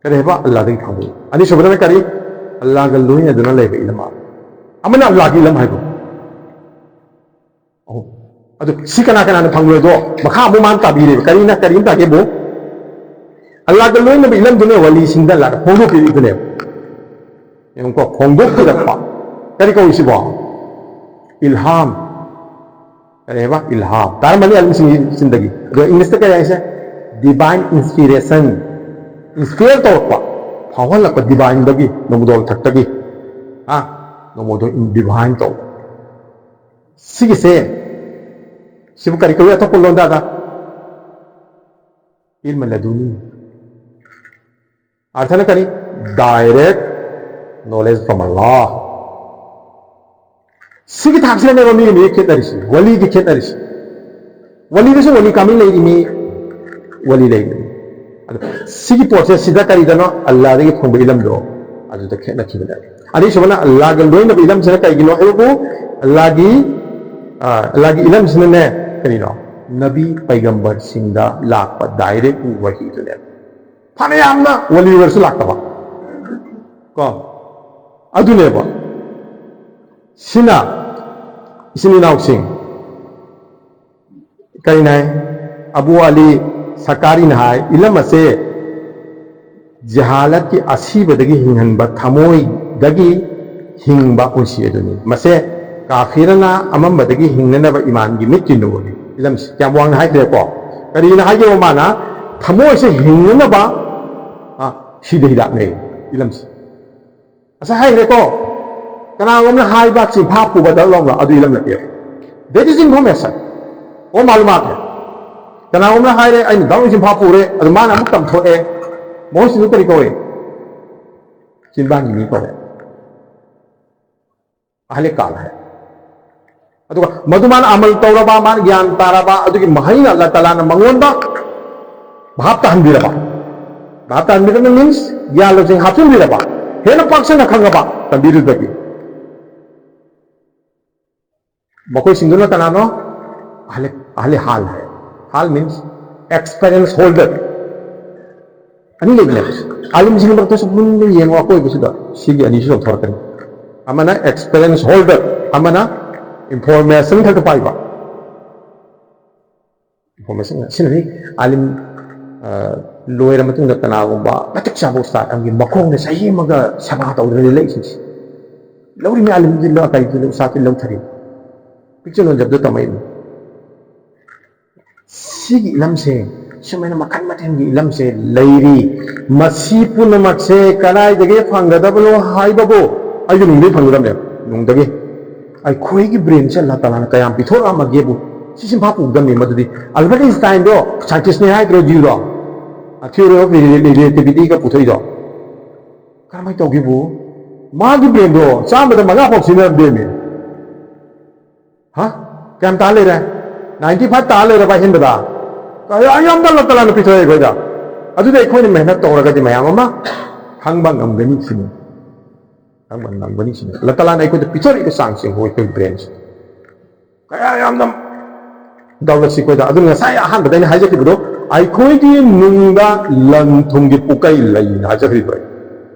ꯀꯔꯤ ꯍꯥꯏꯕ? ꯑꯜꯂꯥꯗꯒꯤ ꯐꯪꯕ ꯏꯂꯝ꯫ ꯑꯅꯤꯁꯨꯕꯗꯅ ꯀꯔꯤ? ꯑꯜꯂꯥꯒ ꯂꯣꯏꯅꯗꯨꯅ ꯂꯩꯕ ꯏꯂꯝ ꯍꯥꯏ꯫ ꯑꯃꯅ ꯑꯜꯂꯥꯒꯤ ꯏꯂꯝ ꯍꯥꯏꯕ꯫ ꯑꯍꯨꯝ꯫ ꯑꯗꯨ ꯁꯤ ꯀꯅꯥ ꯀꯅꯥꯅ ꯐꯪꯂꯣꯏꯗꯣ? ꯃꯈꯥ ꯑꯃꯨꯛ ꯃꯥꯅ ꯇꯥꯕꯤꯔꯦꯕ꯫ ꯀꯔꯤꯅ ꯀꯔꯤꯅ ꯇꯥꯒꯦꯕꯨ? ꯑꯜꯂꯥꯒ ꯂꯣꯏꯅꯕ ꯏꯂꯝꯗꯨꯅ ꯋꯥꯂꯤꯁꯤꯡꯗ ꯑꯜꯂꯥꯅ ꯐꯣꯡꯗꯣꯛꯄꯤꯔꯤꯗꯨꯅꯦꯕ꯫ ꯌꯦꯡꯉꯨꯀꯣ, ꯐꯣꯡꯗꯣꯛꯄꯤꯔꯛꯄ꯫ ꯀꯔꯤ ꯀꯧꯏ ꯁꯤꯕꯣ? ꯏꯜꯍꯥꯝ꯫ ꯀꯔꯤ ꯍꯥꯏꯕ? ꯏꯜꯍꯥꯝ꯫ ꯇꯥꯔꯝꯃꯅꯤ ꯑꯍꯜꯁꯤꯡꯒꯤ ꯆꯤꯟꯗꯒꯤ꯫ ꯑꯗꯣ ꯏꯪꯂꯤꯁꯇ ꯀꯔꯤ ꯍꯥꯏꯁꯦ? Divine inspiration꯫ Inspire ꯇꯧꯔꯛꯄ, ꯐꯥꯎꯍꯜꯂꯛꯄ divineꯗꯒꯤ, ꯅꯣꯡꯃꯗꯣꯜ ꯊꯛꯇꯒꯤ꯫ ꯍꯥ? ꯅꯣꯡꯃꯗꯣꯜ divine ꯇꯧꯕ꯫ ꯁꯤꯒꯤꯁꯦ, ꯁꯤꯕꯨ ꯀꯔꯤ ꯀꯧꯏ ꯑꯇꯣꯞꯄ ꯂꯣꯟꯗꯥꯗ? ꯏꯜꯃ ꯂꯗꯨꯅꯤ꯫ ꯑꯥꯔꯊꯅ ꯀꯔꯤ? Direct knowledge from Allah꯫ ꯁꯤꯒꯤ ꯊꯥꯛꯁꯤꯗꯅꯦꯕ ꯃꯤꯒ ꯃꯤꯒ ꯈꯦꯠꯅꯔꯤꯁꯤ, ꯋꯥꯂꯤꯒꯤ ꯈꯦꯠꯅꯔꯤꯁꯤ꯫ ꯋꯥꯂꯤꯗꯁꯨ ꯋꯥꯂꯤ ꯀꯥꯃꯤꯜ ꯂꯩꯔꯤꯅꯤ, ꯋꯥꯂꯤ ꯂꯩꯔꯤꯅꯤ꯫ ꯑꯗꯣ ꯁꯤꯒꯤ ꯄꯣꯠꯁꯦ ꯁꯤꯗ ꯀꯔꯤꯗꯅꯣ? ꯑꯜꯂꯥꯗꯒꯤ ꯐꯪꯕ ꯏꯂꯝꯗꯣ, ꯑꯗꯨꯗ ꯈꯦꯠꯅꯈꯤꯕꯅꯦ꯫ ꯑꯅꯤꯁꯨꯕꯅ ꯑꯜꯂꯥꯒ ꯂꯣꯏꯅꯕ ꯏꯂꯝꯁꯤꯅ ꯀꯩꯒꯤꯅꯣ ꯍꯥꯏꯕꯕꯨ, ꯑꯜꯂꯥꯒꯤ, ꯑ, ꯑꯜꯂꯥꯒꯤ ꯏꯂꯝꯁꯤꯅꯅꯦ ꯀꯔꯤꯅꯣ? ꯅꯕꯤ ꯄꯩꯒꯝꯕꯔꯁꯤꯡꯗ ꯂꯥꯛꯄ direct ꯋꯥꯍꯤꯗꯨꯅꯦ꯫ ꯐꯅ ꯌꯥꯝꯅ ꯋꯥꯂꯤ ꯑꯣꯏꯔꯁꯨ ꯂꯥꯛꯇꯕ꯫ ꯀꯣ? ꯑꯗꯨꯅꯦꯕ꯫ ꯁꯤꯅ ꯏꯆꯤꯟ ꯏꯅꯥꯎꯁꯤꯡ, ꯀꯔꯤꯅ ꯍꯥꯏ? ꯑꯕꯨ ꯑꯂꯤ ꯁꯀꯥꯔꯤꯅ ꯍꯥꯏ, ꯏꯂꯝ ꯑꯁꯦ ꯖꯍꯥꯂꯠꯀꯤ ꯑꯁꯤꯕꯗꯒꯤ ꯍꯤꯡꯍꯟꯕ, ꯊꯃꯣꯏꯗꯒꯤ ꯍꯤꯡꯕ ꯄꯨꯟꯁꯤ ꯑꯗꯨꯅꯤ꯫ ꯃꯁꯦ ꯀꯥꯐꯤꯔꯅ ꯑꯃꯝꯕꯗꯒꯤ ꯍꯤꯡꯅꯅꯕ ꯏꯃꯥꯟꯒꯤ ꯃꯤꯠꯀꯤ ꯅꯨꯔꯅꯤ꯫ ꯏꯂꯝꯁꯤ ꯀꯌꯥꯝ ꯋꯥꯡꯅ ꯍꯥꯏꯈ꯭ꯔꯦꯀꯣ? ꯀꯔꯤꯅ ꯍꯥꯏꯒꯦꯕ ꯃꯥꯅ? ꯊꯃꯣꯏꯁꯦ ꯍꯤꯡꯅꯅꯕ, ꯑ, ꯁꯤꯗ ꯍꯤꯗꯥꯛꯅꯦ ꯏꯂꯝꯁꯤ꯫ ꯉꯁꯥꯏ ꯍꯥꯏꯈ꯭ꯔꯦꯀꯣ? ꯀꯅꯥꯒꯨꯝꯅ ꯍꯥꯏꯕ ꯆꯤꯟꯐꯥ ꯄꯨꯕꯗ ꯂꯧꯕ ꯑꯗꯨ ꯏꯂꯝ ꯅꯠꯇꯦ꯫ That is information꯫ ꯑꯣ ꯃꯥꯂꯨꯃꯥꯠꯅꯦ꯫ ꯀꯅꯥꯒꯨꯝꯅ ꯍꯥꯏꯔꯦ, "ꯑꯩꯅ ꯗꯥꯎꯟ ꯆꯤꯟꯐꯥ ꯄꯨꯔꯦ", ꯑꯗꯨ ꯃꯥꯅ ꯑꯃꯨꯛ ꯇꯝꯊꯣꯛꯑꯦ꯫ ꯃꯈꯣꯏꯁꯤꯡꯗꯨ ꯀꯔꯤ ꯀꯧꯏ? ꯆꯤꯟꯕꯥꯟꯒꯤ ꯃꯤ ꯀꯧꯏ꯫ ꯑꯍꯂꯦ ꯀꯥꯜ ꯍꯥꯏ꯫ ꯑꯗꯨꯒ ꯃꯗꯨ ꯃꯥꯅ ꯑꯃꯜ ꯇꯧꯔꯕ, ꯃꯥꯅ ꯒ꯭ꯌꯥꯟ ꯇꯥꯔꯕ, ꯑꯗꯨꯒꯤ ꯃꯍꯩꯅ ꯑꯜꯂꯥ ꯇꯥꯂꯥꯅ ꯃꯉꯣꯟꯗ ꯚꯥꯞ ꯇꯥꯍꯟꯕꯤꯔꯕ꯫ ꯚꯥꯞ ꯇꯥꯍꯟꯕꯤꯔꯕ means ꯒ꯭ꯌꯥꯟ ꯂꯧꯁꯤꯡ ꯍꯥꯞꯆꯤꯟꯕꯤꯔꯕ, ꯍꯦꯟꯅ ꯄꯥꯛꯁꯟꯅ ꯈꯪꯉꯕ ꯇꯝꯕꯤꯔꯨꯕꯗꯒꯤ꯫ ꯃꯈꯣꯏꯁꯤꯡꯗꯨꯅ ꯀꯅꯥꯅꯣ? ꯑꯍꯂꯦ, ꯑꯍꯂꯦ ꯍꯥꯜ ꯍꯥꯏ꯫ ꯍꯥꯜ means experience holder꯫ ꯑꯅꯤ ꯂꯩꯕꯅꯦ꯫ ꯑꯥꯂꯤꯝꯁꯤꯡꯒꯤ ꯃꯔꯛꯇꯁꯨ ꯃꯨꯟꯅ ꯌꯦꯡꯉꯣ ꯑꯀꯣꯏꯕꯁꯤꯗ꯫ ꯁꯤꯒꯤ ꯑꯅꯤꯁꯨ ꯂꯧꯊꯣꯔꯛꯀꯅꯤ꯫ ꯑꯃꯅ experience holder, ꯑꯃꯅ information ꯈꯛꯇ ꯄꯥꯏꯕ꯫ Information ꯁꯤꯅꯅꯤ ꯑꯥꯂꯤꯝ, ꯑ, ꯂꯣꯏꯔ ꯃꯇꯨꯡꯗ ꯀꯅꯥꯒꯨꯝꯕ ꯃꯇꯤꯛ ꯆꯥꯕ ꯎꯁꯇꯥꯗ ꯑꯃꯒꯤ ꯃꯈꯣꯡꯗ ꯆꯍꯤ ꯑꯃꯒ ꯁꯦꯕꯥ ꯇꯧꯗꯅ ꯂꯩꯁꯤꯡꯁꯤ꯫ ꯂꯧꯔꯤꯕ ꯑꯥꯂꯤꯝꯗꯤ ꯂꯧ-, ꯀꯔꯤꯗꯨ ꯎꯁꯇꯥꯗꯇꯤ ꯂꯧꯊꯔꯤ꯫ ꯄꯤꯛꯆꯔ ꯂꯣꯟꯖꯕꯗꯨ ꯇꯝꯃꯛꯏꯅꯤ꯫ ꯁꯤꯒꯤ ꯏꯂꯝꯁꯦ, ꯁꯨꯃꯥꯏꯅ ꯃꯈꯜ ꯃꯊꯦꯜꯒꯤ ꯏꯂꯝꯁꯦ ꯂꯩꯔꯤ꯫ ꯃꯁꯤ ꯄꯨꯝꯅꯃꯛꯁꯦ ꯀꯗꯥꯏꯗꯒꯤ ꯐꯪꯒꯗꯕꯅꯣ ꯍꯥꯏꯕꯕꯨ ꯑꯩꯒꯤ ꯅꯨꯡꯗꯒꯤ ꯐꯪꯒꯗꯕꯅꯦ, ꯅꯨꯡꯗꯒꯤ꯫ ꯑꯩꯈꯣꯏꯒꯤ brainꯁꯦ ꯑꯜꯂꯥ ꯇꯥꯂꯥꯅ ꯀꯌꯥꯝ ꯄꯤꯊꯣꯔꯛꯑꯝꯃꯒꯦꯕꯨ ꯁꯤ ꯁꯤꯝꯐꯥ ꯄꯨꯒꯗꯕꯅꯤ꯫ ꯃꯗꯨꯗꯤ ꯑꯜꯕꯔꯠ ꯑꯥꯏꯟꯁꯇꯥꯏꯟꯗꯣ scientistꯅꯦ ꯍꯥꯏꯗ꯭ꯔꯣ, ꯖꯤꯎꯗꯣ? Theory of Relativity ꯀ ꯄꯨꯊꯣꯛꯏꯗꯣ ꯀꯔꯝꯍꯥꯏꯅ ꯇꯧꯒꯦꯕꯨ? ꯃꯥꯒꯤ brainꯗꯣ ꯆꯥꯝꯃꯗ ꯃꯉꯥ ꯐꯥꯎ ꯁꯤꯖꯤꯟꯅꯔꯝꯗꯦꯃꯤ꯫ ꯍꯥ? ꯀꯌꯥꯝ ꯇꯥ ꯂꯩꯔꯦ? Ninety five ꯇꯥ ꯂꯩꯔꯕ ꯑꯍꯦꯟꯕꯗ? ꯀꯌꯥ ꯌꯥꯝꯅ ꯑꯜꯂꯥ ꯇꯥꯂꯥꯅ ꯄꯤꯊꯣꯛꯑꯦ ꯑꯩꯈꯣꯏꯗ꯫ ꯑꯗꯨꯗꯤ ꯑꯩꯈꯣꯏꯅ ꯃꯦꯍꯅꯠ ꯇꯧꯔꯒꯗꯤ ꯃꯌꯥꯝ ꯑꯃ ꯈꯪꯕ ꯉꯝꯒꯅꯤ ꯁꯤꯅꯤ꯫ ꯈꯪꯕ ꯉꯝꯒꯅꯤ ꯁꯤꯅꯤ꯫ ꯑꯜꯂꯥ ꯇꯥꯂꯥꯅ ꯑꯩꯈꯣꯏꯗ ꯄꯤꯊꯣꯔꯛꯏꯕ ꯆꯥꯡꯁꯦ ꯌꯦꯡꯉꯨ, ꯑꯩꯈꯣꯏ brainꯁꯦ꯫ ꯀꯌꯥ ꯌꯥꯝꯅ ꯗꯧꯂꯠꯁꯤ ꯑꯩꯈꯣꯏꯗ꯫ ꯑꯗꯨꯅ ꯉꯁꯥꯏ ꯑꯍꯥꯟꯕꯗ ꯑꯩꯅ ꯍꯥꯏꯖꯈꯤꯕꯗꯣ, ꯑꯩꯈꯣꯏꯒꯤ ꯅꯨꯡꯗ ꯂꯟ ꯊꯨꯝꯒꯤ ꯄꯨꯀꯩ ꯂꯩꯅ ꯍꯥꯏꯖꯈꯤꯕꯗꯣ ꯑꯩ꯫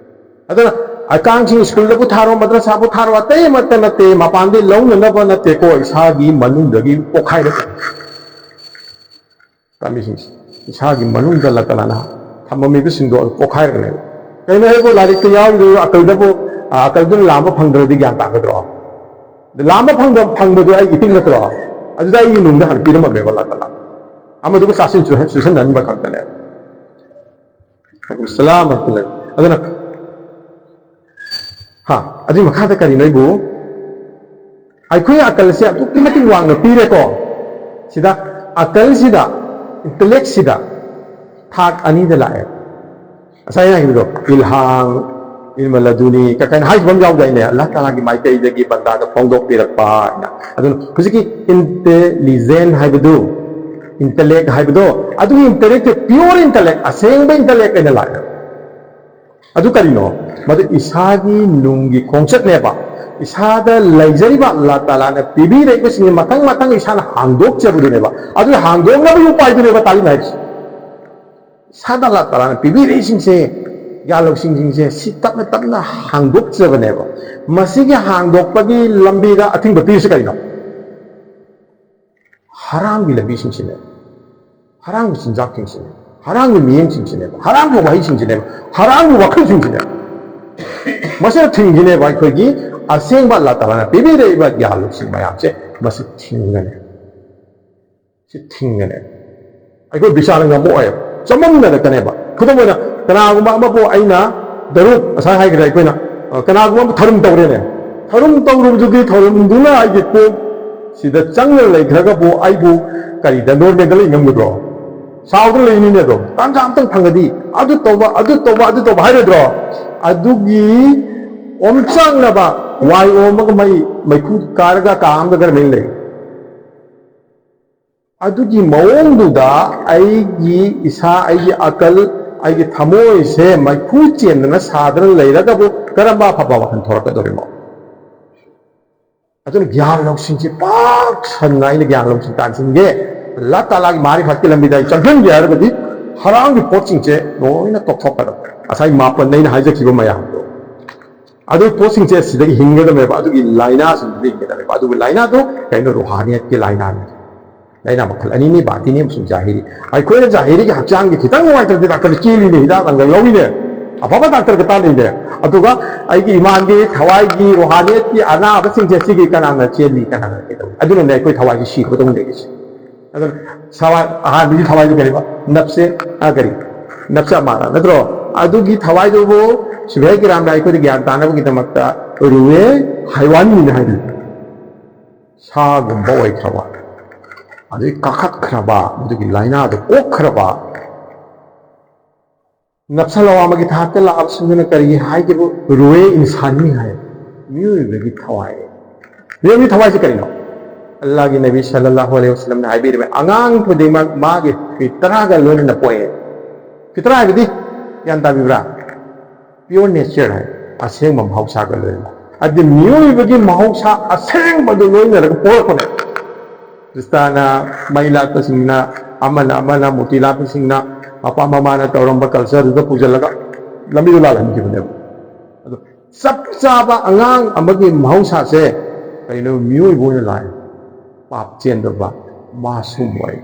ꯑꯗꯨꯅ ꯑꯉꯥꯡꯁꯤꯡ ꯁ꯭ꯀꯨꯜꯗꯕꯨ ꯊꯥꯔꯣ, ꯃꯗ꯭ꯔꯁꯥꯕꯨ ꯊꯥꯔꯣ, ꯑꯇꯩ ꯑꯃꯠꯇ ꯅꯠꯇꯦ, ꯃꯄꯥꯟꯗꯒꯤ ꯂꯧꯅꯅꯕ ꯅꯠꯇꯦꯀꯣ, ꯏꯁꯥꯒꯤ ꯃꯅꯨꯡꯗꯒꯤ ꯄꯣꯛꯈꯥꯏꯔꯛꯀꯅꯤ꯫ ꯇꯥꯃꯤꯁꯤꯡꯁꯦ, ꯏꯁꯥꯒꯤ ꯃꯅꯨꯡꯗ ꯑꯜꯂꯥ ꯇꯥꯂꯥꯅ ꯊꯝꯃꯝꯃꯤꯕꯁꯤꯡꯗꯣ ꯑꯗꯨ ꯄꯣꯛꯈꯥꯏꯔꯛꯀꯅꯦꯕ꯫ ꯀꯩꯅꯣ ꯍꯥꯏꯕꯨ ꯂꯥꯏꯔꯤꯛꯇ ꯌꯥꯎꯔꯤꯕ ꯑꯀꯜꯗꯕꯨ, ꯑ, ꯑꯀꯜꯗꯨꯅ ꯂꯥꯝꯕ ꯐꯪꯗ꯭ꯔꯗꯤ ꯒ꯭ꯌꯥꯟ ꯇꯥꯒꯗ꯭ꯔꯣ? ꯂꯥꯝꯕ ꯐꯪꯗ-, ꯐꯪꯕꯗꯣ ꯑꯩꯒꯤ ꯏꯄꯤꯛ ꯅꯠꯇ꯭ꯔꯣ? ꯑꯗꯨꯗ ꯑꯩꯒꯤ ꯅꯨꯡꯗ ꯍꯥꯟꯅ ꯄꯤꯔꯝꯃꯝꯃꯦꯕ ꯑꯜꯂꯥ ꯇꯥꯂꯥ꯫ ꯑꯃꯗꯨꯒ ꯆꯥꯁꯤꯟ ꯆꯨ-, ꯆꯨꯁꯤꯟꯅꯍꯟꯕ ꯈꯛꯇꯅꯦ꯫ ꯋꯥꯂꯩꯀꯨꯝ ꯁꯂꯥꯝ ꯋꯥꯔꯍꯃꯇꯨꯜꯂꯥꯍꯤ꯫ ꯑꯗꯨꯅ, ꯍꯥ, ꯑꯗꯨꯒꯤ ꯃꯈꯥꯗ ꯀꯔꯤꯅꯣ ꯑꯩꯕꯨ? ꯑꯩꯈꯣꯏ ꯑꯀꯜꯁꯦ ꯑꯗꯨꯛꯀꯤ ꯃꯇꯤꯛ ꯋꯥꯡꯅ ꯄꯤꯔꯦꯀꯣ꯫ ꯁꯤꯗ ꯑꯀꯜꯁꯤꯗ, intellectꯁꯤꯗ ꯊꯥꯛ ꯑꯅꯤꯗ ꯂꯥꯛꯑꯦ꯫ ꯉꯁꯥꯏ ꯑꯩꯅ ꯍꯥꯏꯈꯤꯕꯗꯣ, ꯏꯜꯍꯥꯝ, ꯏꯜꯃ ꯂꯗꯨꯅꯤ ꯀ-, ꯀꯥꯏꯅ ꯍꯥꯏꯈꯤꯕ ꯑꯃ ꯌꯥꯎꯗꯥꯏꯅꯦ? ꯑꯜꯂꯥꯍ ꯇꯥꯂꯥꯒꯤ ꯃꯥꯏꯀꯩꯗꯒꯤ ꯕꯟꯗꯥꯗ ꯐꯣꯡꯗꯣꯛꯄꯤꯔꯛꯄ ꯍꯥꯏꯅ꯫ ꯑꯗꯨꯅ ꯍꯧꯖꯤꯛꯀꯤ ꯏꯟꯇꯦꯂꯤꯖꯦꯟ ꯍꯥꯏꯕꯗꯨ, ꯏꯟꯇꯦꯂꯦꯛ ꯍꯥꯏꯕꯗꯣ, ꯑꯗꯨꯒꯤ ꯏꯟꯇꯦꯂꯦꯛꯁꯦ ꯄꯤꯌꯣꯔ ꯏꯟꯇꯦꯂꯦꯛ, ꯑꯁꯦꯡꯕ ꯏꯟꯇꯦꯂꯦꯛ ꯑꯣꯏꯅ ꯂꯥꯛꯑꯦ꯫ ꯑꯗꯨ ꯀꯔꯤꯅꯣ? ꯃꯗꯨ ꯏꯁꯥꯒꯤ ꯅꯨꯡꯒꯤ ꯈꯣꯡꯆꯠꯅꯦꯕ꯫ ꯏꯁꯥꯗ ꯂꯩꯖꯔꯤꯕ ꯑꯜꯂꯥꯍ ꯇꯥꯂꯥꯅ ꯄꯤꯕꯤꯔꯛꯏꯕꯁꯤꯡꯁꯦ ꯃꯊꯪ ꯃꯊꯪ ꯏꯁꯥꯅ ꯍꯥꯡꯗꯣꯛꯆꯕꯗꯨꯅꯦꯕ꯫ ꯑꯗꯨ ꯍꯥꯡꯗꯣꯛꯅꯕꯒꯤ ꯎꯄꯥꯏꯗꯨꯅꯦꯕ ꯇꯥꯂꯤꯝ ꯍꯥꯏꯔꯤꯁꯦ꯫ ꯏꯁꯥꯗ ꯑꯜꯂꯥꯍ ꯇꯥꯂꯥꯅ ꯄꯤꯕꯤꯔꯛꯏꯁꯤꯡꯁꯦ, ꯒ꯭ꯌꯥꯟ ꯂꯧꯁꯤꯡꯁꯤꯡꯁꯦ, ꯁꯤ ꯇꯞꯅ ꯇꯞꯅ ꯍꯥꯡꯗꯣꯛꯆꯕꯅꯦꯕ꯫ ꯃꯁꯤꯒꯤ ꯍꯥꯡꯗꯣꯛꯄꯒꯤ ꯂꯝꯕꯤꯗ ꯑꯊꯤꯡꯕ ꯄꯤꯔꯤꯁꯤ ꯀꯔꯤꯅꯣ? ꯍꯔꯥꯝꯒꯤ ꯂꯝꯕꯤꯁꯤꯡꯁꯤꯅꯦ, ꯍꯔꯥꯝꯒꯤ ꯆꯤꯟꯖꯥꯛꯁꯤꯡꯁꯤꯅꯦ, ꯍꯔꯥꯝꯒꯤ ꯃꯤꯠꯌꯦꯡꯁꯤꯡꯁꯤꯅꯦꯕ, ꯍꯔꯥꯝꯒꯤ ꯋꯥꯍꯩꯁꯤꯡꯁꯤꯅꯦꯕ, ꯍꯔꯥꯝꯒꯤ ꯋꯥꯈꯜꯁꯤꯡꯁꯤꯅꯦꯕ꯫ ꯃꯁꯤꯅ ꯊꯤꯡꯈꯤꯅꯦꯕ ꯑꯩꯈꯣꯏꯒꯤ ꯑꯁꯦꯡꯕ ꯑꯜꯂꯥꯍ ꯇꯥꯂꯥꯅ ꯄꯤꯕꯤꯔꯛꯏꯕ ꯒ꯭ꯌꯥꯟ ꯂꯧꯁꯤꯡ ꯃꯌꯥꯝꯁꯦ, ꯃꯁꯤ ꯊꯤꯡꯒꯅꯤ꯫ ꯁꯤ ꯊꯤꯡꯒꯅꯦꯕ꯫ ꯑꯩꯈꯣꯏ ꯕꯤꯆꯥꯔ ꯉꯝꯃꯛꯑꯣꯏꯕ꯫ ꯆꯃꯝꯅꯔꯛꯀꯅꯦꯕ꯫ ꯈꯨꯗꯝ ꯑꯣꯏꯅ, ꯀꯅꯥꯒꯨꯝꯕ ꯑꯃꯕꯨ ꯑꯩꯅ ꯗꯔꯨꯞ, ꯉꯁꯥꯏ ꯍꯥꯏꯈ꯭ꯔꯦ ꯑꯩꯈꯣꯏꯅ, ꯑ, ꯀꯅꯥꯒꯨꯝꯕ ꯑꯃ ꯊꯔꯨꯝ ꯇꯧꯔꯦꯅꯦ꯫ ꯊꯔꯨꯝ ꯇꯧꯔꯨꯕꯗꯨꯒꯤ ꯊꯔꯨꯝꯗꯨꯅ ꯑꯩꯒꯤ ꯀꯣꯛ ꯁꯤꯗ ꯆꯪꯅ ꯂꯩꯈ꯭ꯔꯒꯕꯨ ꯑꯩꯕꯨ ꯀꯔꯤꯗ ꯅꯣꯔꯃꯦꯜꯗ ꯂꯩ ꯉꯝꯒꯗ꯭ꯔꯣ? ꯁꯥꯎꯗꯅ ꯂꯩꯅꯤꯅꯦ ꯑꯗꯣ꯫ ꯇꯥꯟꯖꯥ ꯑꯝꯇꯪ ꯐꯪꯉꯗꯤ ꯑꯗꯨ ꯇꯧꯕ, ꯑꯗꯨ ꯇꯧꯕ, ꯑꯗꯨ ꯇꯧꯕ ꯍꯥꯏꯔꯣꯏꯗ꯭ꯔꯣ? ꯑꯗꯨꯒꯤ ꯑꯣꯝꯆꯥꯛꯅꯕ, ꯋꯥꯏ ꯑꯣꯝꯃꯒ ꯃꯩ, ꯃꯩꯈꯨ ꯀꯥꯔꯒ ꯀꯥ ꯑꯃꯗ ꯈꯔ ꯂꯩ ꯂꯩ꯫ ꯑꯗꯨꯒꯤ ꯃꯑꯣꯡꯗꯨꯗ ꯑꯩꯒꯤ ꯏꯁꯥ, ꯑꯩꯒꯤ ꯑꯀꯜ, ꯑꯩꯒꯤ ꯊꯃꯣꯏꯁꯦ ꯃꯩꯈꯨ ꯆꯦꯟꯗꯅ ꯁꯥꯗꯅ ꯂꯩꯔꯒꯕꯨ ꯀꯔꯝꯕ ꯑꯐꯕ ꯋꯥꯈꯜ ꯊꯣꯔꯛꯀꯗꯧꯔꯤꯅꯣ? ꯑꯗꯨꯅ ꯒ꯭ꯌꯥꯟ ꯂꯧꯁꯤꯡꯁꯦ ꯄꯥꯛ ꯁꯟꯅ ꯑꯩꯅ ꯒ꯭ꯌꯥꯟ ꯂꯧꯁꯤꯡ ꯇꯥꯟꯁꯤꯟꯒꯦ꯫ ꯑꯜꯂꯥꯍ ꯇꯥꯂꯥꯒꯤ ꯃꯥꯔꯤꯐꯠꯀꯤ ꯂꯝꯕꯤꯗ ꯑꯩ ꯆꯪꯍꯟꯒꯦ ꯍꯥꯏꯔꯒꯗꯤ ꯍꯔꯥꯝꯒꯤ ꯄꯣꯠꯁꯤꯡꯁꯦ ꯂꯣꯏꯅ ꯇꯣꯛꯊꯣꯛꯀꯗꯕ꯫ ꯉꯁꯥꯏ ꯃꯥꯄꯟ ꯑꯩꯅ ꯍꯥꯏꯖꯈꯤꯕ ꯃꯌꯥꯝꯗꯣ꯫ ꯑꯗꯨ ꯄꯣꯠꯁꯤꯡꯁꯦ ꯁꯤꯗꯒꯤ ꯍꯤꯡꯒꯗꯕꯅꯦꯕ, ꯑꯗꯨꯒꯤ ꯂꯥꯏꯅꯥꯁꯤꯡꯗꯨꯗꯒꯤ ꯍꯤꯡꯒꯗꯕꯅꯦꯕ꯫ ꯑꯗꯨꯒ ꯂꯥꯏꯅꯥꯗꯨ ꯀꯩꯅꯣ? ꯔꯨꯍꯥꯅꯤꯌꯠꯀꯤ ꯂꯥꯏꯅꯥꯅꯤ꯫ ꯂꯥꯏꯅꯥ ꯃꯈꯜ ꯑꯅꯤꯅꯤ, ꯕꯥꯇꯤꯅꯤ ꯑꯃꯁꯨꯡ ꯖꯥꯍꯤꯔꯤ꯫ ꯑꯩꯈꯣꯏꯅ ꯖꯥꯍꯤꯔꯤꯒꯤ ꯍꯛꯆꯥꯡꯒꯤ ꯈꯤꯇꯪ ꯅꯨꯡꯉꯥꯏꯇ꯭ꯔꯗꯤ ꯗꯥꯛꯇꯔꯗ ꯆꯦꯜꯂꯤꯅꯦ, ꯍꯤꯗꯥꯛ ꯂꯥꯡꯊꯛ ꯂꯧꯔꯤꯅꯦ, ꯑꯐꯕ ꯗꯥꯛꯇꯔꯒ ꯇꯥꯟꯅꯩꯅꯦ꯫ ꯑꯗꯨꯒ ꯑꯩꯒꯤ ꯏꯃꯥꯟꯒꯤ, ꯊꯋꯥꯏꯒꯤ, ꯔꯨꯍꯥꯅꯤꯌꯠꯀꯤ ꯑꯅꯥꯕꯁꯤꯡꯁꯦ ꯁꯤꯒꯤ ꯀꯅꯥꯅ ꯆꯦꯜꯂꯤ, ꯀꯅꯥꯅ ꯀꯩꯗꯧꯏ? ꯑꯗꯨꯅꯅꯦ ꯑꯩꯈꯣꯏ ꯊꯋꯥꯏꯁꯤ ꯁꯤꯈ꯭ꯔꯕꯗꯧꯅ ꯂꯩꯔꯤꯁꯦ꯫ ꯑꯗꯨꯅ ꯊꯋꯥꯏ, ꯑꯍꯥꯟꯕꯒꯤ ꯊꯋꯥꯏꯗꯨ ꯀꯔꯤꯕ? ꯅꯞꯁꯦ, ꯑ, ꯀꯔꯤ? ꯅꯞꯁꯦ ꯑꯃꯥꯔꯥ, ꯅꯠꯇ꯭ꯔꯣ? ꯑꯗꯨꯒꯤ ꯊꯋꯥꯏꯗꯨꯕꯨ ꯁꯤꯐꯥꯏ ꯀꯤꯔꯥꯝꯅ ꯑꯩꯈꯣꯏꯗ ꯒ꯭ꯌꯥꯟ ꯇꯥꯅꯕꯒꯤꯗꯃꯛꯇ ꯔꯨꯍꯦ ꯍꯥꯏꯋꯥꯅꯤꯅ ꯍꯥꯏꯔꯤ꯫ ꯁꯥꯒꯨꯝꯕ ꯑꯣꯏꯈ꯭ꯔꯕ, ꯑꯗꯩ ꯀꯥꯈꯠꯈ꯭ꯔꯕ, ꯃꯗꯨꯒꯤ ꯂꯥꯏꯅꯥꯗꯨ ꯀꯣꯛꯈ꯭ꯔꯕ, ꯅꯞꯁ ꯂꯋꯥꯃꯒꯤ ꯊꯥꯛꯇ ꯂꯥꯛꯑꯕꯁꯤꯡꯗꯨꯅ ꯀꯔꯤ ꯍꯥꯏꯒꯦꯕꯨ? ꯔꯨꯍꯦ ꯏꯟꯁꯥꯅꯤ ꯍꯥꯏ꯫ ꯃꯤꯑꯣꯏꯕꯒꯤ ꯊꯋꯥꯏ꯫ ꯃꯤꯑꯣꯏꯕꯒꯤ ꯊꯋꯥꯏꯁꯤ ꯀꯔꯤꯅꯣ? ꯑꯜꯂꯥꯍꯒꯤ ꯅꯕꯤ ꯁꯜꯂꯜꯂꯥꯍꯨ ꯑꯂꯩꯍꯤ ꯋꯁꯜꯂꯝꯅ ꯍꯥꯏꯕꯤꯔꯤꯕ, ꯑꯉꯥꯡ ꯈꯨꯗꯤꯡꯃꯛ ꯃꯥꯒꯤ ꯐꯤꯇ꯭ꯔꯥꯒ ꯂꯣꯏꯅꯅ ꯄꯣꯛꯑꯦ꯫ ꯐꯤꯇ꯭ꯔꯥ ꯍꯥꯏꯕꯗꯤ, ꯒ꯭ꯌꯥꯟ ꯇꯥꯕꯤꯕ꯭ꯔꯥ? Pure nature ꯍꯥꯏ, ꯑꯁꯦꯡꯕ ꯃꯍꯧꯁꯥꯒ ꯂꯣꯏꯅꯅ꯫ ꯑꯗꯨ ꯃꯤꯑꯣꯏꯕꯒꯤ ꯃꯍꯧꯁꯥ ꯑꯁꯦꯡꯕꯗꯨ ꯂꯣꯏꯅꯔꯒ ꯄꯣꯛꯂꯛꯄꯅꯦ꯫ ꯈ꯭ꯔꯤꯁꯇꯥꯅ ꯃꯩ ꯂꯥꯠꯄꯁꯤꯡꯅ, ꯑꯃꯅ ꯑꯃꯅ ꯃꯨꯔꯇꯤ ꯂꯥꯠꯄꯁꯤꯡꯅ ꯃꯄꯥ ꯃꯃꯥꯅ ꯇꯧꯔꯝꯕ culture ꯗꯨꯗ ꯄꯨꯁꯤꯜꯂꯒ ꯂꯝꯕꯤꯗꯣ ꯂꯥꯜꯍꯟꯈꯤꯕꯅꯦꯕ꯫ ꯑꯗꯣ ꯆꯞ ꯆꯥꯕ ꯑꯉꯥꯡ ꯑꯃꯒꯤ ꯃꯍꯧꯁꯥꯁꯦ ꯀꯩꯅꯣ? ꯃꯤꯑꯣꯏꯕ ꯑꯣꯏꯅ ꯂꯥꯛꯑꯦ꯫ ꯄꯥꯞ ꯆꯦꯟꯗꯕ, ꯃꯥꯁꯨꯝ ꯑꯣꯏ꯫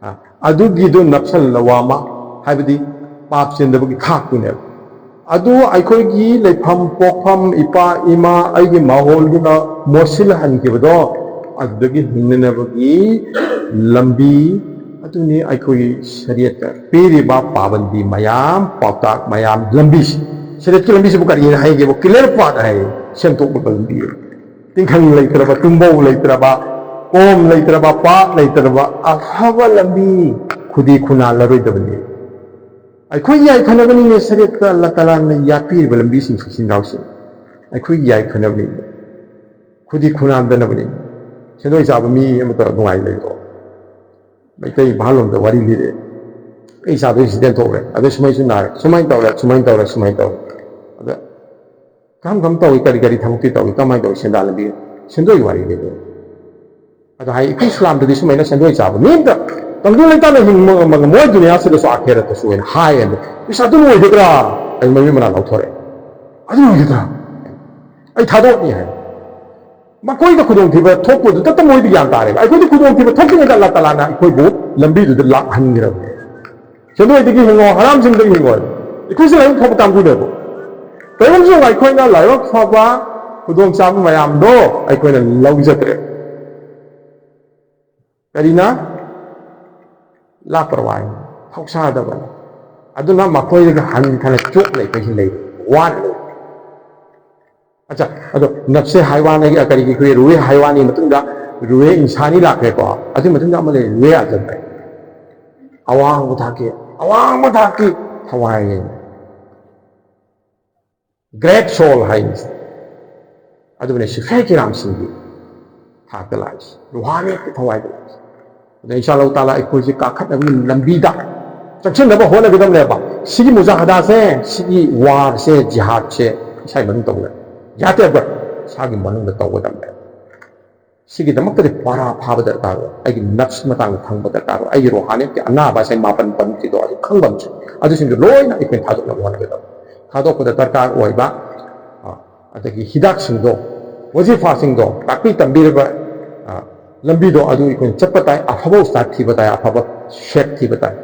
ꯑ, ꯑꯗꯨꯒꯤꯗꯣ ꯅꯞꯁꯜ ꯂꯋꯥꯃ ꯍꯥꯏꯕꯗꯤ ꯄꯥꯞ ꯆꯦꯟꯗꯕꯒꯤ ꯈꯥꯛꯇꯨꯅꯦꯕ꯫ ꯑꯗꯨ ꯑꯩꯈꯣꯏꯒꯤ ꯂꯩꯐꯝ ꯄꯣꯛꯐꯝ, ꯏꯄꯥ ꯏꯃꯥ, ꯑꯩꯒꯤ ꯃꯍꯣꯜꯗꯨꯅ ꯃꯣꯠꯁꯤꯜꯍꯟꯈꯤꯕꯗꯣ, ꯑꯗꯨꯗꯒꯤ ꯍꯤꯡꯅꯅꯕꯒꯤ ꯂꯝꯕꯤ ꯑꯗꯨꯅꯤ ꯑꯩꯈꯣꯏꯒꯤ ꯁꯔꯤꯌꯠꯇ ꯄꯤꯔꯤꯕ ꯄꯥꯕꯟꯗꯤ ꯃꯌꯥꯝ, ꯄꯥꯎꯇꯥꯛ ꯃꯌꯥꯝ, ꯂꯝꯕꯤꯁꯤ꯫ ꯁꯔꯤꯌꯠꯀꯤ ꯂꯝꯕꯤꯁꯤꯕꯨ ꯀꯔꯤꯅ ꯍꯥꯏꯒꯦꯕꯨ? Clear path ꯍꯥꯏ, ꯁꯦꯡꯗꯣꯛꯂꯕ ꯂꯝꯕꯤ꯫ ꯇꯤꯡꯈꯪ ꯂꯩꯇ꯭ꯔꯕ, ꯇꯨꯝꯕꯧ ꯂꯩꯇ꯭ꯔꯕ, ꯀꯣꯝ ꯂꯩꯇ꯭ꯔꯕ, ꯄꯥꯠ ꯂꯩꯇ꯭ꯔꯕ ꯑꯐꯕ ꯂꯝꯕꯤ ꯈꯨꯗꯤ ꯈꯨꯟꯅꯥꯜꯂꯔꯣꯏꯗꯕꯅꯤ꯫ ꯑꯩꯈꯣꯏꯒꯤ ꯌꯥꯏꯐꯅꯕꯅꯤꯅꯦ ꯁꯔꯤꯌꯠꯇ ꯑꯜꯂꯥ ꯇꯥꯂꯥꯅ ꯌꯥꯠꯄꯤꯔꯤꯕ ꯂꯝꯕꯤꯁꯤꯡꯁꯤ, ꯏꯆꯤꯟ ꯏꯅꯥꯎꯁꯤꯡ꯫ ꯑꯩꯈꯣꯏꯒꯤ ꯌꯥꯏꯐꯅꯕꯅꯤ, ꯈꯨꯗꯤ ꯈꯨꯟꯅꯥꯟꯗꯅꯕꯅꯤ꯫ ꯁꯦꯟꯗꯣꯏ ꯆꯥꯕ ꯃꯤ ꯑꯃꯇ ꯅꯨꯡꯉꯥꯏ ꯂꯩꯕ꯭ꯔꯣ? ꯃꯩꯇꯩ ꯏꯝꯐꯥꯜ ꯂꯣꯝꯗ ꯋꯥꯔꯤ ꯂꯤꯔꯦ꯫ ꯑꯩ ꯏꯆꯥꯗꯣ accident ꯊꯣꯛꯈ꯭ꯔꯦ, ꯑꯗꯣ ꯁꯨꯃꯥꯏꯁꯨ ꯅꯥꯔꯦ, ꯁꯨꯃꯥꯏꯅ ꯇꯧꯔꯦ, ꯁꯨꯃꯥꯏꯅ ꯇꯧꯔꯦ, ꯁꯨꯃꯥꯏꯅ ꯇꯧꯔꯦ꯫ ꯑꯗ ꯀꯔꯝ ꯀꯔꯝ ꯇꯧꯏ, ꯀꯔꯤ ꯀꯔꯤ ꯊꯕꯛꯇꯤ ꯇꯧꯏ, ꯀꯃꯥꯏꯅ ꯇꯧꯏ, ꯁꯦꯟꯗꯥꯟ ꯂꯝꯕꯤ, ꯁꯦꯟꯗꯣꯏꯒꯤ ꯋꯥꯔꯤ ꯂꯤꯔꯦ꯫ ꯑꯗꯣ ꯍꯥꯏ, ꯑꯩꯈꯣꯏ ꯏꯁꯂꯥꯝꯗꯗꯤ ꯁꯨꯃꯥꯏꯅ ꯁꯦꯟꯗꯣꯏ ꯆꯥꯕ ꯃꯤ ꯑꯝꯇ ꯇꯪꯗꯨ ꯂꯩꯇꯥꯅ ꯍꯤꯡꯕ ꯉꯝꯃꯣꯏ, ꯗꯨꯅꯤꯌꯥꯁꯤꯗꯁꯨ ꯑꯥꯈꯦꯔꯠꯇꯁꯨ ꯍꯥꯏꯅ ꯍꯥꯏꯌꯦ꯫ ꯑꯗꯣ ꯏꯁ, ꯑꯗꯨ ꯑꯣꯏꯒꯗ꯭ꯔꯥ? ꯑꯩ ꯃꯃꯤ ꯃꯅꯥ ꯂꯧꯊꯣꯔꯛꯑꯦ꯫ ꯑꯗꯨ ꯑꯣꯏꯒꯗ꯭ꯔꯥ? ꯑꯩ ꯊꯥꯗꯣꯛꯅꯤ ꯍꯥꯏ꯫ ꯃꯈꯣꯏꯗ ꯈꯨꯗꯣꯡꯊꯤꯕ ꯊꯣꯛꯄꯗꯨꯗ ꯃꯣꯏꯗꯤ ꯒ꯭ꯌꯥꯟ ꯇꯥꯔꯦꯕ꯫ ꯑꯩꯈꯣꯏꯗꯤ ꯈꯨꯗꯣꯡꯊꯤꯕ ꯊꯣꯛꯇ꯭ꯔꯤꯉꯩꯗ ꯑꯜꯂꯥ ꯇꯥꯂꯥꯅ ꯑꯩꯈꯣꯏꯕꯨ ꯂꯝꯕꯤꯗꯨꯗ ꯂꯥꯛꯍꯟꯈ꯭ꯔꯕꯅꯦ꯫ ꯁꯦꯟꯗꯣꯏꯗꯒꯤ ꯍꯤꯡꯉꯣ, ꯍꯔꯥꯝꯁꯤꯡꯗꯒꯤ ꯍꯤꯡꯉꯣ꯫ ꯑꯩꯈꯣꯏꯁꯦ ꯂꯥꯏꯕꯛ ꯐꯕ ꯀꯥꯡꯕꯨꯅꯦꯕ꯫ ꯀꯔꯤꯒꯨꯝꯕ ꯑꯩꯈꯣꯏꯅ ꯂꯥꯏꯕꯛ ꯐꯕ ꯈꯨꯗꯣꯡꯆꯥꯕ ꯃꯌꯥꯝꯗꯣ ꯑꯩꯈꯣꯏꯅ ꯂꯧꯖꯗ꯭ꯔꯦ꯫ ꯀꯔꯤꯅ? ꯂꯥꯄꯔꯋꯥꯍꯤ, ꯊꯧꯁꯥꯗꯕꯅ꯫ ꯑꯗꯨꯅ ꯃꯈꯣꯏꯗꯒꯤ ꯍꯟꯊꯅ ꯆꯣꯞ ꯂꯩꯕꯁꯤ ꯂꯩ, ꯋꯥꯠꯂꯤ꯫ ꯑꯠꯆꯥ, ꯑꯗꯣ ꯅꯞꯁꯦ ꯍꯥꯏꯋꯥꯟꯒꯤ, ꯀꯔꯤꯒꯤ, ꯑꯩꯈꯣꯏ ꯔꯨꯍꯦ ꯍꯥꯏꯋꯥꯟꯒꯤ ꯃꯇꯨꯡꯗ ꯔꯨꯍꯦ ꯏꯟꯁꯥꯅꯤ ꯂꯥꯛꯈ꯭ꯔꯦꯀꯣ꯫ ꯑꯗꯨꯒꯤ ꯃꯇꯨꯡꯗ ꯑꯃ ꯂꯩ, ꯔꯨꯍꯦ ꯑꯖꯝ ꯂꯩ꯫ ꯑꯋꯥꯡꯕ ꯊꯥꯛꯀꯤ, ꯑꯋꯥꯡꯕ ꯊꯥꯛꯀꯤ ꯊꯋꯥꯏꯅꯤ꯫ ꯒ꯭ꯔꯦꯠ ꯁꯣꯜ ꯍꯥꯏꯅꯤ꯫ ꯑꯗꯨꯕꯨꯅꯦ ꯁꯤꯈꯥꯏ ꯀꯤꯔꯥꯝꯁꯤꯡꯒꯤ ꯊꯥꯛꯇ ꯂꯥꯛꯏꯁꯦ, ꯔꯨꯍꯥꯅꯤꯌꯠꯀꯤ ꯊꯋꯥꯏꯗ ꯂꯥꯛꯏꯁꯦ꯫ ꯑꯗ ꯏꯟꯁꯥ ꯑꯜꯂꯥꯍ ꯇꯥꯂꯥ ꯑꯩꯈꯣꯏꯁꯦ ꯀꯥꯈꯠꯅꯕꯒꯤ ꯂꯝꯕꯤꯗ ꯆꯪꯁꯤꯟꯅꯕ ꯍꯣꯠꯅꯒꯗꯕꯅꯦꯕ꯫ ꯁꯤꯒꯤ ꯃꯨꯖꯥꯍꯗꯥꯁꯦ, ꯁꯤꯒꯤ ꯋꯥꯔꯁꯦ, ꯖꯤꯍꯥꯗꯁꯦ ꯏꯁꯥꯒꯤ ꯃꯅꯨꯡ ꯇꯧꯒꯗꯕ꯫ ꯖꯤꯍꯥꯗ ꯍꯥꯏꯕ ꯏꯁꯥꯒꯤ ꯃꯅꯨꯡꯗ ꯇꯧꯒꯗꯕꯅꯦꯕ꯫ ꯁꯤꯒꯤꯗꯃꯛꯇꯗꯤ ꯄꯔꯥ ꯐꯥꯕ ꯗꯔꯀꯥꯔ ꯑꯣꯏ꯫ ꯑꯩꯒꯤ ꯅꯐꯁ ꯃꯇꯥꯡꯗ ꯈꯪꯕ ꯗꯔꯀꯥꯔ ꯑꯣꯏ꯫ ꯑꯩꯒꯤ ꯔꯣꯍꯥꯅꯤꯌꯠꯀꯤ ꯑꯅꯥꯕ ꯍꯥꯏꯁꯦ ꯃꯥꯄꯟ ꯄꯟꯈꯤꯗꯣ ꯑꯗꯨ ꯈꯪꯕ ꯑꯃꯁꯨ, ꯑꯗꯨꯁꯤꯡꯗꯣ ꯂꯣꯏꯅ ꯑꯩꯈꯣꯏꯅ ꯊꯥꯗꯣꯛꯅꯕ ꯍꯣꯠꯅꯒꯗꯕ꯫ ꯊꯥꯗꯣꯛꯄꯗ ꯗꯔꯀꯥꯔ ꯑꯣꯏꯕ, ꯑ, ꯑꯗꯒꯤ ꯍꯤꯗꯥꯛꯁꯤꯡꯗꯣ, ꯋꯥꯖꯤꯐꯥꯁꯤꯡꯗꯣ, ꯇꯥꯛꯄꯤ ꯇꯝꯕꯤꯔꯕ, ꯑ, ꯂꯝꯕꯤꯗꯣ ꯑꯗꯨ ꯑꯩꯈꯣꯏꯅ ꯆꯠꯄ ꯇꯥꯏ, ꯑꯐꯕ ꯎꯁꯇꯥꯗ ꯊꯤꯕ ꯇꯥꯏ, ꯑꯐꯕ ꯁꯦꯛ ꯊꯤꯕ ꯇꯥꯏ꯫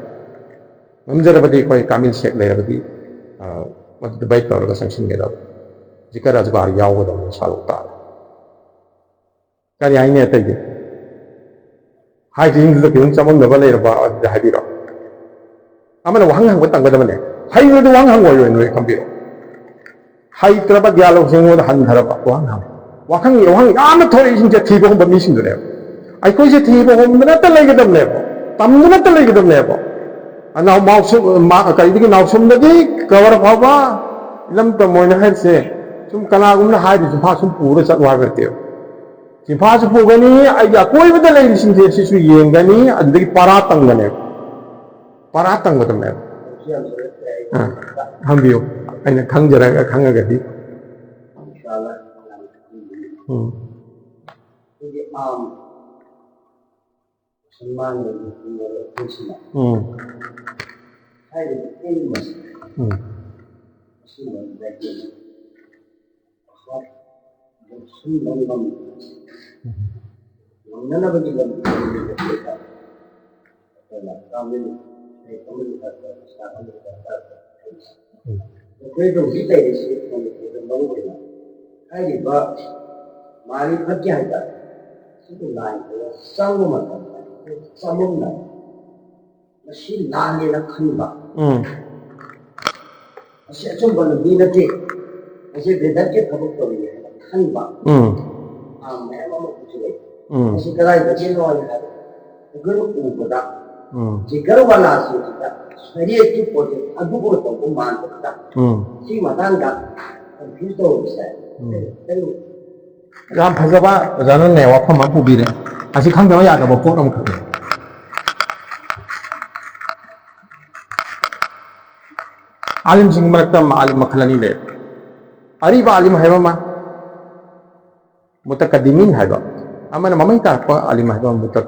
ꯉꯝꯖꯔꯕꯗꯤ ꯑꯩꯈꯣꯏ ꯀꯥꯃꯤꯜ ꯁꯦꯛ ꯂꯩꯔꯕꯗꯤ, ꯑ, ꯃꯗꯨꯗ ꯕꯥꯏꯠ ꯇꯧꯔꯒ ꯆꯪꯁꯤꯟꯒꯗꯕ꯫ ꯖꯤꯀꯔ ꯑꯖꯀꯥꯔ ꯌꯥꯎꯒꯗꯕꯅꯤ ꯏꯟꯁꯥ ꯑꯜꯂꯥꯍ ꯇꯥꯂꯥ꯫ ꯀꯔꯤ ꯍꯥꯏꯅꯤ ꯑꯇꯩꯗꯤ? ꯍꯥꯏꯔꯤꯁꯤꯡꯗꯨꯗ ꯈꯤꯇꯪ ꯆꯃꯝꯅꯕ ꯂꯩꯔꯕ ꯑꯗꯨꯗ ꯍꯥꯏꯕꯤꯔꯣ꯫ ꯑꯃꯅ ꯋꯥꯍꯪ ꯍꯪꯕ ꯇꯝꯒꯗꯕꯅꯦ꯫ ꯍꯩꯔꯗꯤ ꯋꯥꯍꯪ ꯍꯪꯉꯣꯏꯔꯣꯏ ꯅꯣꯏ ꯈꯪꯕꯤꯔꯣ꯫ ꯍꯩꯇ꯭ꯔꯕ ꯒ꯭ꯌꯥꯟ ꯂꯧꯁꯤꯡ ꯑꯩꯉꯣꯟꯗ ꯍꯟꯊꯔꯕ ꯋꯥꯍꯪ ꯍꯪꯉꯤ꯫ ꯋꯥꯈꯪ ꯋꯥꯍꯪ ꯌꯥꯝꯅ ꯊꯣꯛꯏꯁꯤꯡꯁꯦ ꯊꯤꯕ ꯍꯨꯝꯕ ꯃꯤꯁꯤꯡꯗꯨꯅꯦꯕ꯫ ꯑꯩꯈꯣꯏꯁꯦ ꯊꯤꯕ ꯍꯨꯝꯗꯅꯇ ꯂꯩꯒꯗꯕꯅꯦꯕ, ꯇꯝꯗꯅꯇ ꯂꯩꯒꯗꯕꯅꯦꯕ꯫ ꯑꯅꯥꯎ ꯃꯥꯎꯁꯨꯝ-, ꯃꯥ-, ꯀꯔꯤꯗꯒꯤ ꯅꯥꯎꯁꯨꯝꯗꯒꯤ ꯀꯕꯔ ꯐꯥꯎꯕ ꯏꯂꯝ ꯇꯝꯃꯣꯏꯅ ꯍꯥꯏꯔꯤꯁꯦ꯫ ꯁꯨꯝ ꯀꯅꯥꯒꯨꯝꯕꯅ ꯍꯥꯏꯔꯤꯁꯦ ꯁꯨꯝ ꯄꯨꯔ ꯆꯠꯂꯣ ꯍꯥꯏꯕ ꯅꯠꯇꯦꯕ꯫ ꯆꯤꯟꯐꯥꯁꯨ ꯄꯨꯒꯅꯤ, ꯑꯩꯒꯤ ꯑꯀꯣꯏꯕꯗ ꯂꯩꯔꯤꯁꯤꯡꯁꯦ ꯁꯤꯁꯨ ꯌꯦꯡꯒꯅꯤ, ꯑꯗꯨꯗꯒꯤ ꯄꯔꯥ ꯇꯝꯒꯅꯦꯕ꯫ ꯄꯔꯥ ꯇꯝꯒꯗꯕꯅꯦꯕ꯫ ꯑꯥ, ꯍꯪꯕꯤꯌꯨ꯫ ꯑꯩꯅ ꯈꯪꯖꯔꯒ, ꯈꯪꯉꯒꯗꯤ꯫ ꯎꯝ꯫ ꯎꯝ꯫ ꯎꯝ꯫ ꯉꯝꯅꯅꯕꯒꯤ ꯂꯝꯕꯤ ꯑꯩꯈꯣꯏꯅ ꯒꯥꯔꯃꯦꯟ ꯁꯦꯛ ꯑꯃꯒꯤ ꯗꯔꯀꯥꯔ, ꯁ꯭ꯇꯥꯐ ꯑꯃꯒꯤ ꯗꯔꯀꯥꯔ꯫ ꯎꯝ꯫ ꯑꯩꯈꯣꯏꯗ ꯍꯧꯖꯤꯛ ꯂꯩꯔꯤꯁꯤ ꯃꯅꯤꯄꯨꯔꯗ ꯃꯔꯨ ꯑꯣꯏꯅ ꯍꯥꯏꯔꯤꯕ ꯃꯥꯔꯤꯐꯠꯀꯤ ꯍꯥꯏꯇꯥꯔꯦ, ꯁꯤꯒꯤ ꯂꯥꯏꯟꯁꯤꯗ ꯆꯪꯕ ꯃꯇꯝꯗ ꯑꯩꯈꯣꯏ ꯆꯃꯝꯅꯕ, ꯃꯁꯤ ꯂꯥꯜꯂꯦꯅ ꯈꯟꯕ, ꯎꯝ꯫ ꯃꯁꯤ ꯑꯆꯨꯝꯕ ꯂꯝꯕꯤ ꯅꯠꯇꯦ, ꯃꯁꯤ ꯕꯦꯗꯠꯀꯤ ꯊꯕꯛ ꯇꯧꯔꯤ ꯍꯥꯏꯅ ꯈꯟꯕ, ꯎꯝ꯫ ꯑꯥ, ꯃꯌꯥꯝ ꯑꯃ ꯎꯠꯊꯣꯛꯑꯦ꯫ ꯎꯝ꯫ ꯃꯁꯤ ꯀꯗꯥꯏꯗꯒꯤꯅꯣ ꯍꯥꯏꯅ ꯍꯥꯏꯕ ꯑꯩꯈꯣꯏꯅ ꯎꯕꯗ, ꯎꯝ. ꯐꯤꯒꯔ ꯋꯥꯂꯥꯁꯤꯡꯁꯤꯗ ꯁꯔꯤꯌꯠꯀꯤ ꯄ꯭ꯔꯣꯖꯦꯛ ꯑꯗꯨꯕꯨ ꯇꯧꯕ ꯃꯥꯟꯕꯗꯨꯗ ꯎꯝ. ꯁꯤꯒꯤ ꯃꯇꯥꯡꯗ ꯀꯟꯐ꯭ꯌꯨꯁ ꯇꯧꯔꯤꯁꯦ ꯎꯝ. ꯀꯔꯤ? ꯌꯥꯝ ꯐꯖꯕ ꯑꯣꯖꯥꯅꯅꯦ ꯋꯥꯐꯝ ꯑꯃ ꯄꯨꯕꯤꯔꯦ꯫ ꯑꯁꯤ ꯈꯪꯗꯕ ꯌꯥꯗꯕ ꯄꯣꯠ ꯑꯃꯈꯛꯅꯤ꯫ ꯑꯥꯂꯤꯝꯁꯤꯡꯒꯤ ꯃꯔꯛꯇ ꯑꯥꯂꯤꯝ ꯃꯈꯜ ꯑꯅꯤ ꯂꯩ꯫ ꯑꯔꯤꯕ ꯑꯥꯂꯤꯝ ꯍꯥꯏꯕ ꯑꯃ, ꯃꯨꯇꯀꯗꯤꯃꯤꯟ ꯍꯥꯏꯕ ꯑꯃꯅ, ꯃꯃꯩ ꯇꯥꯔꯛꯄ ꯑꯥꯂꯤꯝ ꯍꯥꯏꯕ ꯑꯃ, ꯃꯨꯇ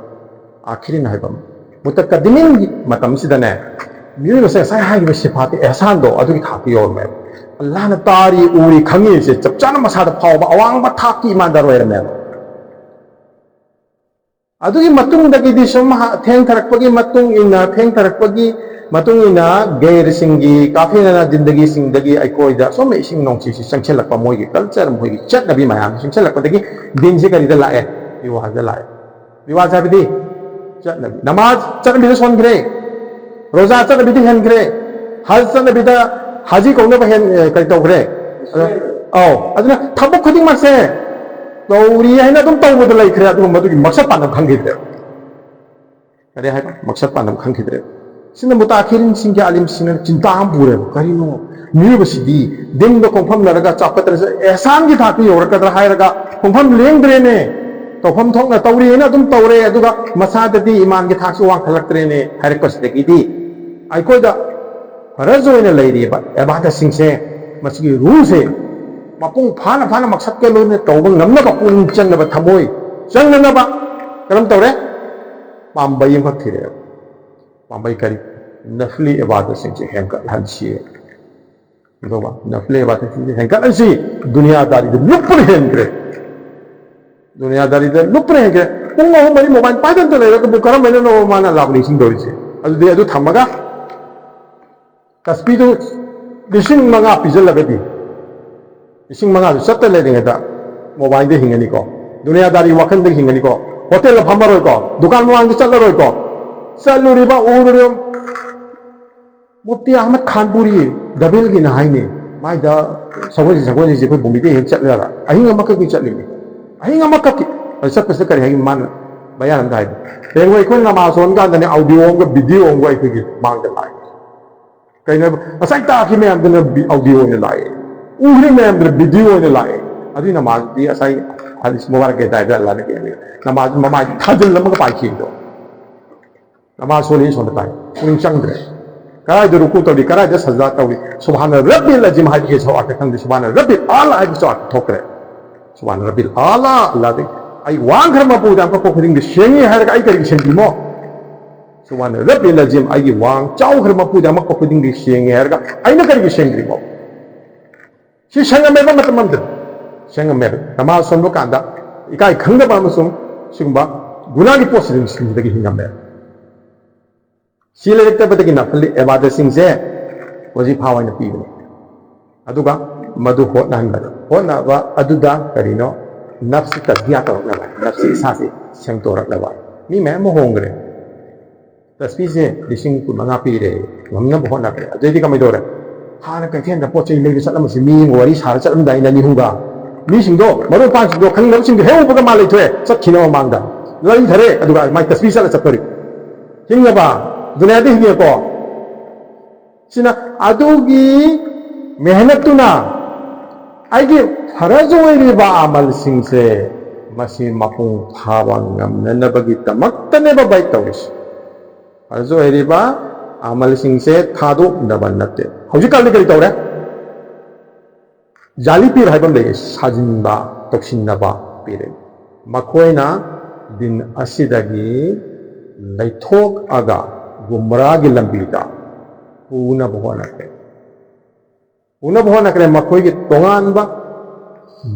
ꯑꯥꯈꯤꯔꯤꯟ ꯍꯥꯏꯕ ꯑꯃ꯫ ꯃꯨꯇꯀꯗꯤꯃꯤꯟꯒꯤ ꯃꯇꯝꯁꯤꯗꯅꯦ, ꯃꯤꯑꯣꯏꯕꯁꯦ ꯉꯁꯥꯏ ꯍꯥꯏꯈꯤꯕ ꯁꯤꯐꯥꯠꯇꯤ ꯑꯦꯍꯁꯥꯟꯗꯣ ꯑꯗꯨꯒꯤ ꯊꯥꯛꯇ ꯌꯧꯔꯝꯃꯦꯕ꯫ ꯑꯜꯂꯥꯍꯅ ꯇꯥꯔꯤ, ꯎꯔꯤ, ꯈꯪꯉꯤꯁꯦ ꯆꯞ ꯆꯥꯅ ꯃꯁꯥꯗ ꯐꯥꯎꯕ ꯑꯋꯥꯡꯕ ꯊꯥꯛꯀꯤ ꯏꯃꯥꯟꯗꯥꯔ ꯑꯣꯏꯔꯝꯃꯦꯕ꯫ ꯑꯗꯨꯒꯤ ꯃꯇꯨꯡꯗꯒꯤꯗꯤ ꯁꯨꯝ ꯍ-, ꯊꯦꯡꯊꯔꯛꯄꯒꯤ ꯃꯇꯨꯡ ꯏꯟꯅ, ꯊꯦꯡꯊꯔꯛꯄꯒꯤ ꯃꯇꯨꯡ ꯏꯟꯅ ꯒꯩꯔꯁꯤꯡꯒꯤ, ꯀꯥꯐꯤꯔꯅ ꯖꯤꯟꯗꯒꯤꯁꯤꯡꯗꯒꯤ ꯑꯩꯈꯣꯏꯗ ꯁꯨꯝ ꯏꯁꯤꯡ ꯅꯨꯡꯁꯤꯁꯤ ꯆꯪꯁꯤꯜꯂꯛꯄ, ꯃꯣꯏꯒꯤ ꯀꯜꯆꯔ, ꯃꯣꯏꯒꯤ ꯆꯠꯅꯕꯤ ꯃꯌꯥꯝꯁꯤ ꯆꯪꯁꯤꯜꯂꯛꯄꯗꯒꯤ ꯗꯤꯟꯁꯤ ꯀꯔꯤꯗ ꯂꯥꯛꯑꯦ? ꯔꯤꯋꯥꯖꯗ ꯂꯥꯛꯑꯦ꯫ ꯔꯤꯋꯥꯖ ꯍꯥꯏꯕꯗꯤ ꯆꯠꯅꯕꯤ꯫ ꯅꯃꯥꯖ ꯆꯠꯅꯕꯤꯗ ꯁꯣꯟꯈ꯭ꯔꯦ, ꯔꯣꯖꯥ ꯆꯠꯅꯕꯤꯗ ꯍꯦꯟꯈ꯭ꯔꯦ, ꯍꯖ ꯆꯠꯅꯕꯤꯗ ꯍꯥꯖꯤ ꯀꯧꯅꯕ ꯍꯦꯟ-, ꯑꯦ, ꯀꯔꯤ ꯇꯧꯈ꯭ꯔꯦ? ꯑꯗ-, ꯑꯧ, ꯑꯗꯨꯅ ꯊꯕꯛ ꯈꯨꯗꯤꯡꯃꯛꯁꯦ ꯇꯧꯔꯤ ꯍꯥꯏꯅ ꯑꯗꯨꯝ ꯇꯧꯕꯗ ꯂꯩꯈ꯭ꯔꯦ, ꯑꯗꯨꯒꯨꯝꯕ ꯑꯗꯨꯒꯤ ꯃꯛꯁꯠ ꯄꯥꯟꯗꯝ ꯈꯪꯈꯤꯗ꯭ꯔꯦ꯫ ꯀꯔꯤ ꯍꯥꯏꯕ? ꯃꯛꯁꯠ ꯄꯥꯟꯗꯝ ꯈꯪꯈꯤꯗ꯭ꯔꯦ꯫ ꯁꯤꯅ ꯃꯨꯇꯥꯈꯤꯔꯤꯟꯁꯤꯡꯒꯤ, ꯑꯥꯂꯤꯝꯁꯤꯡꯅ ꯆꯤꯟꯇꯥ ꯑꯃ ꯄꯨꯔꯦꯕ꯫ ꯀꯔꯤꯅꯣ? ꯃꯤꯑꯣꯏꯕꯁꯤꯗꯤ ꯗꯤꯟꯗ ꯈꯣꯡꯐꯝꯅꯔꯒ ꯆꯥꯎꯈꯠꯇꯅ ꯑꯦꯍꯁꯥꯟꯒꯤ ꯊꯥꯛꯇ ꯌꯧꯔꯛꯀꯗ꯭ꯔꯥ ꯍꯥꯏꯔꯒ ꯈꯣꯡꯐꯝ ꯂꯦꯡꯗ꯭ꯔꯦꯅꯦ꯫ ꯇꯧꯐꯝ ꯊꯣꯛꯅ ꯇꯧꯔꯤꯅ ꯑꯗꯨꯝ ꯇꯧꯔꯦ, ꯑꯗꯨꯒ ꯃꯁꯥꯗꯗꯤ ꯏꯃꯥꯟꯒꯤ ꯊꯥꯛꯁꯨ ꯋꯥꯡꯈꯠꯂꯛꯇ꯭ꯔꯦꯅꯦ ꯍꯥꯏꯔꯛꯄꯁꯤꯗꯒꯤꯗꯤ ꯑꯩꯈꯣꯏꯗ ꯐꯔꯖ ꯑꯣꯏꯅ ꯂꯩꯔꯤꯕ ꯏꯕꯥꯗꯠꯁꯤꯡꯁꯦ, ꯃꯁꯤꯒꯤ ꯔꯨꯜꯁꯦ ꯃꯄꯨꯡ ꯐꯥꯅ ꯐꯥꯅ ꯃꯛꯁꯠꯀ ꯂꯣꯏꯅ ꯇꯧꯕ ꯉꯝꯅꯕ, ꯄꯨꯛꯅꯤꯡ ꯆꯪꯅꯕ, ꯊꯃꯣꯏ ꯆꯪꯅꯅꯕ ꯀꯔꯝ ꯇꯧꯔꯦ? ꯄꯥꯝꯕꯩ ꯑꯃꯈꯛ ꯊꯤꯔꯛꯑꯦꯕ꯫ ꯄꯥꯝꯕꯩ ꯀꯔꯤ? ꯅꯐꯂꯤ ꯏꯕꯥꯗꯠꯁꯤꯡꯁꯦ ꯍꯦꯟꯒꯠꯍꯟꯁꯤ꯫ ꯑꯗꯨꯒ ꯅꯐꯂꯤ ꯏꯕꯥꯗꯠꯁꯤꯡꯁꯦ ꯍꯦꯟꯒꯠꯍꯟꯁꯤ꯫ ꯗꯨꯅꯤꯌꯥꯗꯥꯔꯤꯗ ꯂꯨꯞꯄꯅ ꯍꯦꯟꯈ꯭ꯔꯦ꯫ ꯗꯨꯅꯤꯌꯥꯗꯥꯔꯤꯗ ꯂꯨꯞꯄꯅ ꯍꯦꯟꯈ꯭ꯔꯦ꯫ ꯄꯨꯡ ꯑꯍꯨꯝ ꯃꯔꯤ ꯃꯣꯕꯥꯏꯜ ꯄꯥꯏꯗꯅꯇ ꯂꯩꯔꯒꯕꯨ ꯀꯔꯝꯍꯥꯏꯅꯅꯣ ꯃꯥꯅ ꯑꯜꯂꯥꯍꯕꯨ ꯅꯤꯡꯁꯤꯡꯗꯧꯔꯤꯁꯦ? ꯑꯗꯨꯗꯤ ꯑꯗꯨ ꯊꯝꯃꯒ ꯇꯁꯕꯤꯗꯨ ꯂꯤꯁꯤꯡ ꯃꯉꯥ ꯄꯤꯁꯤꯜꯂꯒꯗꯤ, ꯂꯤꯁꯤꯡ ꯃꯉꯥꯗꯨ ꯆꯠꯇ ꯂꯩꯔꯤꯉꯩꯗ ꯃꯣꯕꯥꯏꯜꯗ ꯍꯤꯡꯉꯅꯤꯀꯣ, ꯗꯨꯅꯤꯌꯥꯗꯥꯔꯤ ꯋꯥꯈꯜꯗ ꯍꯤꯡꯉꯅꯤꯀꯣ, ꯍꯣꯇꯦꯜꯗ ꯐꯝꯃꯔꯣꯏꯀꯣ, ꯗꯨꯀꯥꯟ ꯃꯃꯥꯡꯗ ꯆꯠꯂꯔꯣꯏꯀꯣ, ꯆꯠꯂꯨꯔꯤꯕ ꯎꯔꯨꯔꯤꯕ ꯃꯨꯐꯇꯤ ꯑꯍꯃꯗ ꯈꯥꯟꯄꯨꯔꯤ ꯗꯕꯤꯜꯒꯤꯅ ꯍꯥꯏꯅꯤ, ꯃꯥꯏꯗ ꯁꯒꯣꯜꯁꯦ, ꯁꯒꯣꯜꯁꯦ ꯑꯩꯈꯣꯏ ꯕꯣꯝꯕꯦꯗꯒꯤ ꯍꯦꯛ ꯆꯠꯂꯒ ꯑꯍꯤꯡ ꯑꯃꯈꯛꯀꯤ ꯆꯠꯂꯤꯅꯤ, ꯑꯍꯤꯡ ꯑꯃꯈꯛꯀꯤ꯫ ꯑꯗꯨ ꯆꯠꯄꯁꯤꯗ ꯀꯔꯤ ꯍꯥꯏꯒꯦ ꯃꯥꯅ? ꯃꯌꯥꯝ ꯑꯃ ꯍꯥꯏꯕ꯫ ꯀꯩꯒꯨꯝꯕ ꯑꯩꯈꯣꯏꯅ ꯅꯃꯥꯖ ꯁꯣꯟ ꯀꯥꯟꯗꯅꯦ, ꯑꯥꯎꯗꯤꯑꯣ ꯑꯃꯒ ꯚꯤꯗꯤꯑꯣ ꯑꯃꯒ ꯑꯩꯈꯣꯏꯒꯤ ꯃꯥꯡꯗ ꯂꯥꯛꯑꯦ꯫ ꯀꯩꯅꯣ, ꯉꯁꯥꯏ ꯇꯥꯈꯤꯕ ꯃꯌꯥꯝꯗꯨꯅ ꯚꯤ-, ꯑꯥꯎꯗꯤꯑꯣ ꯑꯣꯏꯅ ꯂꯥꯛꯑꯦ, ꯎꯈ꯭ꯔꯤꯕ ꯃꯌꯥꯝꯗꯨꯅ ꯚꯤꯗꯤꯑꯣ ꯑꯣꯏꯅ ꯂꯥꯛꯑꯦ꯫ ꯑꯗꯨꯏ ꯅꯃꯥꯖꯗꯤ ꯉꯁꯥꯏ ꯍꯗꯤꯁ ꯃꯨꯕꯥꯔꯛꯀꯤ ꯍꯥꯏꯇꯥꯔꯦ, ꯑꯜꯂꯥꯍꯅ ꯀꯩ ꯍꯥꯏꯒꯦ? ꯅꯃꯥꯖ ꯃꯃꯥꯏ ꯊꯥꯖꯤꯜꯂꯝꯃꯒ ꯄꯥꯏꯈꯤꯕꯗꯣ꯫ ꯅꯃꯥꯖ ꯁꯣꯜꯂꯤ ꯁꯣꯝꯗ ꯇꯥꯏ, ꯄꯨꯛꯅꯤꯡ ꯆꯪꯗ꯭ꯔꯦ꯫ ꯀꯗꯥꯏꯗ ꯔꯨꯀꯨ ꯇꯧꯔꯤ, ꯀꯗꯥꯏꯗ ꯁꯖꯗꯥ ꯇꯧꯔꯤ? ꯁꯨꯕꯍꯥꯅ ꯔꯕꯤꯜ ꯑꯖꯤꯝ ꯍꯥꯏꯕꯒꯤꯁꯨ ꯑꯔꯊ ꯈꯪꯗꯦ, ꯁꯨꯕꯍꯥꯅ ꯔꯕꯤꯜ ꯑꯥꯂꯥ ꯍꯥꯏꯕꯒꯤꯁꯨ ꯑꯔꯊ ꯊꯣꯛꯇ꯭ꯔꯦ꯫ ꯁꯨꯕꯍꯥꯅ ꯔꯕꯤꯜ ꯑꯥꯂꯥ, ꯑꯜꯂꯥꯗꯤ ꯑꯩ ꯋꯥꯡꯈ꯭ꯔ ꯃꯄꯨꯗ ꯑꯃꯨꯛꯀ ꯈꯨꯗꯤꯡꯒꯤ ꯁꯦꯡꯉꯤ ꯍꯥꯏꯔꯒ ꯑꯩ ꯀꯔꯤꯒꯤ ꯁꯦꯡꯗ꯭ꯔꯤꯃꯣ? ꯁꯨꯕꯍꯥꯅ ꯔꯕꯤꯜ ꯑꯖꯤꯝ, ꯑꯩꯒꯤ ꯋꯥꯡ ꯆꯥꯎꯈ꯭ꯔ ꯃꯄꯨꯗ ꯑꯃꯨꯛꯀ ꯈꯨꯗꯤꯡꯒꯤ ꯁꯦꯡꯉꯤ ꯍꯥꯏꯔꯒ ꯑꯩꯅ ꯀꯔꯤꯒꯤ ꯁꯦꯡꯗ꯭ꯔꯤꯃꯣ? ꯁꯤ ꯁꯦꯡꯉꯝꯃꯦꯕ ꯃꯇꯝ ꯑꯃꯗ, ꯁꯦꯡꯉꯝꯃꯦꯕ꯫ ꯅꯃꯥꯖ ꯁꯣꯟꯕ ꯀꯥꯟꯗ ꯏꯀꯥꯏ ꯈꯪꯗꯕ ꯑꯃꯁꯨꯡ ꯁꯤꯒꯨꯝꯕ ꯒꯨꯅꯥꯒꯤ ꯄꯣꯠꯁꯤꯗꯤ ꯁꯤꯡꯁꯤꯗꯒꯤ ꯍꯤꯡꯉꯝꯃꯦꯕ꯫ ꯁꯤ ꯂꯩꯔꯛꯇꯕꯗꯒꯤ ꯅꯐꯜ ꯏꯕꯥꯗꯠꯁꯤꯡꯁꯦ ꯋꯥꯖꯤꯐꯥ ꯑꯣꯏꯅ ꯄꯤꯕꯅꯤ꯫ ꯑꯗꯨꯒ ꯃꯗꯨ ꯍꯣꯠꯅꯍꯟꯕꯗ, ꯍꯣꯠꯅꯕ ꯑꯗꯨꯗ ꯀꯔꯤꯅꯣ? ꯅꯐꯁꯤ ꯇꯁꯕꯤꯌꯥ ꯇꯧꯔꯛꯅꯕ, ꯅꯐꯁꯤ ꯏꯁꯥꯁꯤ ꯁꯦꯡꯇꯣꯔꯛꯅꯕ꯫ ꯃꯤ ꯃꯌꯥꯝ ꯑꯃ ꯍꯣꯡꯈ꯭ꯔꯦ꯫ ꯇꯁꯕꯤꯁꯦ ꯂꯤꯁꯤꯡ ꯀꯨꯟ ꯃꯉꯥ ꯄꯤꯔꯦ, ꯉꯝꯅꯕ ꯍꯣꯠꯅꯈ꯭ꯔꯦ꯫ ꯑꯗꯨꯗꯩꯗꯤ ꯀꯃꯥꯏꯅ ꯇꯧꯔꯦ? ꯍꯥꯟꯅ ꯀꯩꯊꯦꯜꯗ ꯄꯣꯠ ꯆꯩ ꯂꯩꯕ ꯆꯠꯂꯝꯕꯁꯦ, ꯃꯤ ꯑꯃꯒ ꯋꯥꯔꯤ ꯁꯥꯔ ꯆꯠꯂꯝꯗꯥꯏ ꯑꯅꯤ ꯑꯍꯨꯝꯒ, ꯃꯤꯁꯤꯡꯗꯣ, ꯃꯔꯨꯞ ꯃꯄꯥꯡꯁꯤꯡꯗꯣ, ꯈꯪꯗꯕꯁꯤꯡꯗꯣ ꯍꯦꯛ ꯎꯕꯒ ꯃꯥ ꯂꯩꯊꯣꯛꯑꯦ, ꯆꯠꯈꯤꯅꯕ ꯃꯃꯥꯡꯗ꯫ ꯂꯩꯈꯔꯦ, ꯑꯗꯨꯒ ꯃꯥꯏ ꯇꯁꯕꯤ ꯆꯠꯂ ꯆꯠꯇꯣꯔꯤ꯫ ꯍꯤꯡꯉꯕ? ꯗꯨꯅꯤꯌꯥꯗ ꯍꯤꯡꯉꯦꯀꯣ? ꯁꯤꯅ ꯑꯗꯨꯒꯤ ꯃꯦꯍꯅꯠꯇꯨꯅ ꯑꯩꯒꯤ ꯐꯔꯖ ꯑꯣꯏꯔꯤꯕ ꯑꯃꯜꯁꯤꯡꯁꯦ ꯃꯁꯤ ꯃꯄꯨꯡ ꯐꯥꯕ ꯉꯝꯅꯅꯕꯒꯤꯗꯃꯛꯇꯅꯦꯕ ꯕꯥꯏꯠ ꯇꯧꯔꯤꯁꯦ꯫ ꯐꯔꯖ ꯑꯣꯏꯔꯤꯕ ꯑꯃꯜꯁꯤꯡꯁꯦ ꯊꯥꯗꯣꯛꯅꯕ ꯅꯠꯇꯦ꯫ ꯍꯧꯖꯤꯛꯀꯥꯟꯗꯤ ꯀꯔꯤ ꯇꯧꯔꯦ? ꯖꯥꯂꯤ ꯄꯤꯔ ꯍꯥꯏꯕ ꯑꯃ ꯂꯩꯌꯦ, ꯁꯥꯖꯤꯟꯕ, ꯇꯧꯁꯤꯟꯅꯕ ꯄꯤꯔꯦ꯫ ꯃꯈꯣꯏꯅ ꯗꯤꯟ ꯑꯁꯤꯗꯒꯤ ꯂꯩꯊꯣꯛꯑꯒ ꯒꯨꯝꯔꯥꯒꯤ ꯂꯝꯕꯤꯗ ꯄꯨꯅꯕ ꯍꯣꯠꯅꯈ꯭ꯔꯦ꯫ ꯄꯨꯅꯕ ꯍꯣꯠꯅꯈ꯭ꯔꯦ꯫ ꯃꯈꯣꯏꯒꯤ ꯇꯣꯉꯥꯟꯕ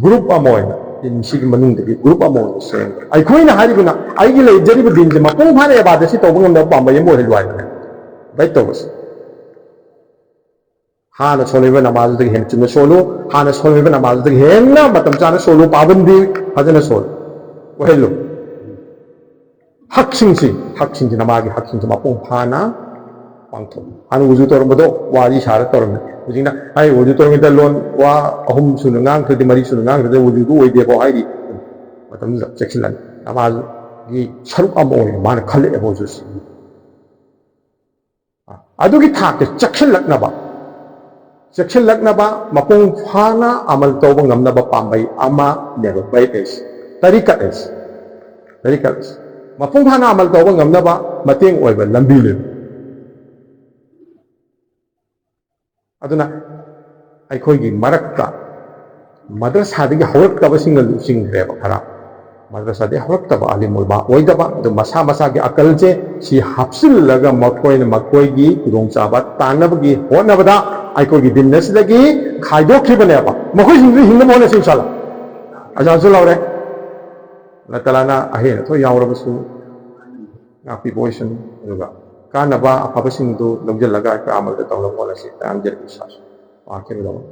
ꯒ꯭ꯔꯨꯞ ꯑꯃ ꯑꯣꯏꯅ, ꯗꯤꯟꯁꯤꯒꯤ ꯃꯅꯨꯡꯗꯒꯤ ꯒ꯭ꯔꯨꯞ ꯑꯃ ꯑꯣꯏꯅ ꯁꯦꯝꯈ꯭ꯔꯦ꯫ ꯑꯩꯈꯣꯏꯅ ꯍꯥꯏꯔꯤꯕꯅ ꯑꯩꯒꯤ ꯂꯩꯖꯔꯤꯕ ꯗꯤꯟꯁꯦ ꯃꯄꯨꯡ ꯐꯥꯅ ꯏꯕꯥꯗꯠꯁꯤ ꯇꯧꯕ ꯉꯝꯅꯕ ꯄꯥꯝꯕꯩ ꯑꯃ ꯑꯣꯏꯍꯜꯂꯨ ꯍꯥꯏꯕꯅꯦ ꯕꯥꯏꯠ ꯇꯧꯕꯁꯦ꯫ ꯍꯥꯟꯅ ꯁꯣꯜꯂꯤꯕ ꯅꯃꯥꯖꯗꯒꯤ ꯍꯦꯟꯅ ꯆꯨꯝꯅ ꯁꯣꯜꯂꯨ, ꯍꯥꯟꯅ ꯁꯣꯜꯂꯤꯕ ꯅꯃꯥꯖꯗꯒꯤ ꯍꯦꯟꯅ ꯃꯇꯝ ꯆꯥꯅ ꯁꯣꯜꯂꯨ, ꯄꯥꯕꯟꯗꯤ ꯐꯖꯅ ꯁꯣꯜꯂꯨ, ꯑꯣꯏꯍꯜꯂꯨ꯫ ꯍꯛꯁꯤꯡꯁꯤ, ꯍꯛꯁꯤꯡꯁꯤꯅ ꯃꯥꯒꯤ ꯍꯛꯁꯤꯡꯁꯤ ꯃꯄꯨꯡ ꯐꯥꯅ ꯄꯥꯡꯊꯣꯛꯎ꯫ ꯍꯥꯟꯅ ꯎꯖꯨ ꯇꯧꯔꯝꯕꯗꯣ ꯋꯥꯔꯤ ꯁꯥꯔ ꯇꯧꯔꯝꯃꯤ꯫ ꯍꯧꯖꯤꯛꯅ ꯍꯥꯏ ꯎꯖꯨ ꯇꯧꯔꯤꯉꯩꯗ ꯂꯣꯟ ꯋꯥ ꯑꯍꯨꯝ ꯁꯨꯅ ꯉꯥꯡꯈ꯭ꯔꯗꯤ, ꯃꯔꯤ ꯁꯨꯅ ꯉꯥꯡꯈ꯭ꯔꯗꯤ ꯎꯖꯨꯗꯨ ꯑꯣꯏꯗꯦꯀꯣ ꯍꯥꯏꯔꯤ꯫ ꯃꯇꯝꯗꯨꯗ ꯆꯦꯛꯁꯤꯜꯂꯅꯤ꯫ ꯅꯃꯥꯖ ꯒꯤ ꯁꯔꯨꯛ ꯑꯃ ꯑꯣꯏꯅ ꯃꯥꯅ ꯈꯜꯂꯛꯑꯦꯕ ꯍꯧꯖꯤꯛ ꯍꯧꯖꯤꯛ꯫ ꯑꯗꯨꯒꯤ ꯊꯥꯛꯇ ꯆꯦꯛꯁꯤꯜꯂꯛꯅꯕ, ꯆꯦꯛꯁꯤꯜꯂꯛꯅꯕ ꯃꯄꯨꯡ ꯐꯥꯅ ꯑꯃꯜ ꯇꯧꯕ ꯉꯝꯅꯕ ꯄꯥꯝꯕꯩ ꯑꯃꯅꯦꯕ ꯕꯩꯠ ꯍꯥꯏꯁꯦ, ꯇꯔꯤꯀꯠ ꯍꯥꯏꯁꯦ꯫ ꯇꯔꯤꯀꯠ ꯍꯥꯏꯁꯦ ꯃꯄꯨꯡ ꯐꯥꯅ ꯑꯃꯜ ꯇꯧꯕ ꯉꯝꯅꯕ ꯃꯇꯦꯡ ꯑꯣꯏꯕ ꯂꯝꯕꯤꯅꯦꯕ꯫ ꯑꯗꯨꯅ ꯑꯩꯈꯣꯏꯒꯤ ꯃꯔꯛꯇ ꯃꯗ꯭ꯔꯁꯥꯗꯒꯤ ꯍꯧꯔꯛꯇꯕꯁꯤꯡꯅ ꯂꯨꯆꯤꯡꯈ꯭ꯔꯦꯕ ꯈꯔ꯫ ꯃꯗ꯭ꯔꯁꯥꯗꯒꯤ ꯍꯧꯔꯛꯇꯕ ꯑꯥꯂꯤꯝ ꯎꯂꯃꯥ ꯑꯣꯏꯗꯕ, ꯑꯗꯨ ꯃꯁꯥ ꯃꯁꯥꯒꯤ ꯑꯀꯜꯁꯦ ꯁꯤ ꯍꯥꯞꯆꯤꯜꯂꯒ ꯃꯈꯣꯏꯅ ꯃꯈꯣꯏꯒꯤ ꯈꯨꯗꯣꯡꯆꯥꯕ ꯇꯥꯟꯅꯕꯒꯤ ꯍꯣꯠꯅꯕꯗ ꯑꯩꯈꯣꯏꯒꯤ ꯗꯤꯟ ꯑꯁꯤꯗꯒꯤ ꯈꯥꯏꯗꯣꯛꯈꯤꯕꯅꯦꯕ꯫ ꯃꯈꯣꯏꯁꯤꯡꯗꯨ ꯍꯤꯡꯅꯕ ꯍꯣꯠꯅꯁꯤ ꯏꯟꯁꯥꯜꯂꯥ꯫ ꯑꯖꯥꯟꯁꯨ ꯂꯧꯔꯦ꯫ ꯑꯜꯂꯥ ꯇꯥꯂꯥꯅ ꯑꯍꯦꯟ ꯑꯊꯣꯏ ꯌꯥꯎꯔꯕꯁꯨ ꯉꯥꯛꯄꯤꯕ ꯑꯣꯏꯁꯅꯨ꯫ ꯑꯗꯨꯒ ꯀꯥꯟꯅꯕ ꯑꯐꯕꯁꯤꯡꯗꯨ ꯂꯧꯁꯤꯜꯂꯒ ꯑꯩꯈꯣꯏ ꯑꯃꯜꯗ ꯇꯧꯅꯕ ꯍꯣꯠꯅꯁꯤ꯫ ꯇꯥꯝꯖꯔꯤ ꯏꯁꯥꯁꯨ꯫ ꯋꯥꯈꯤꯕꯗꯃꯛ꯫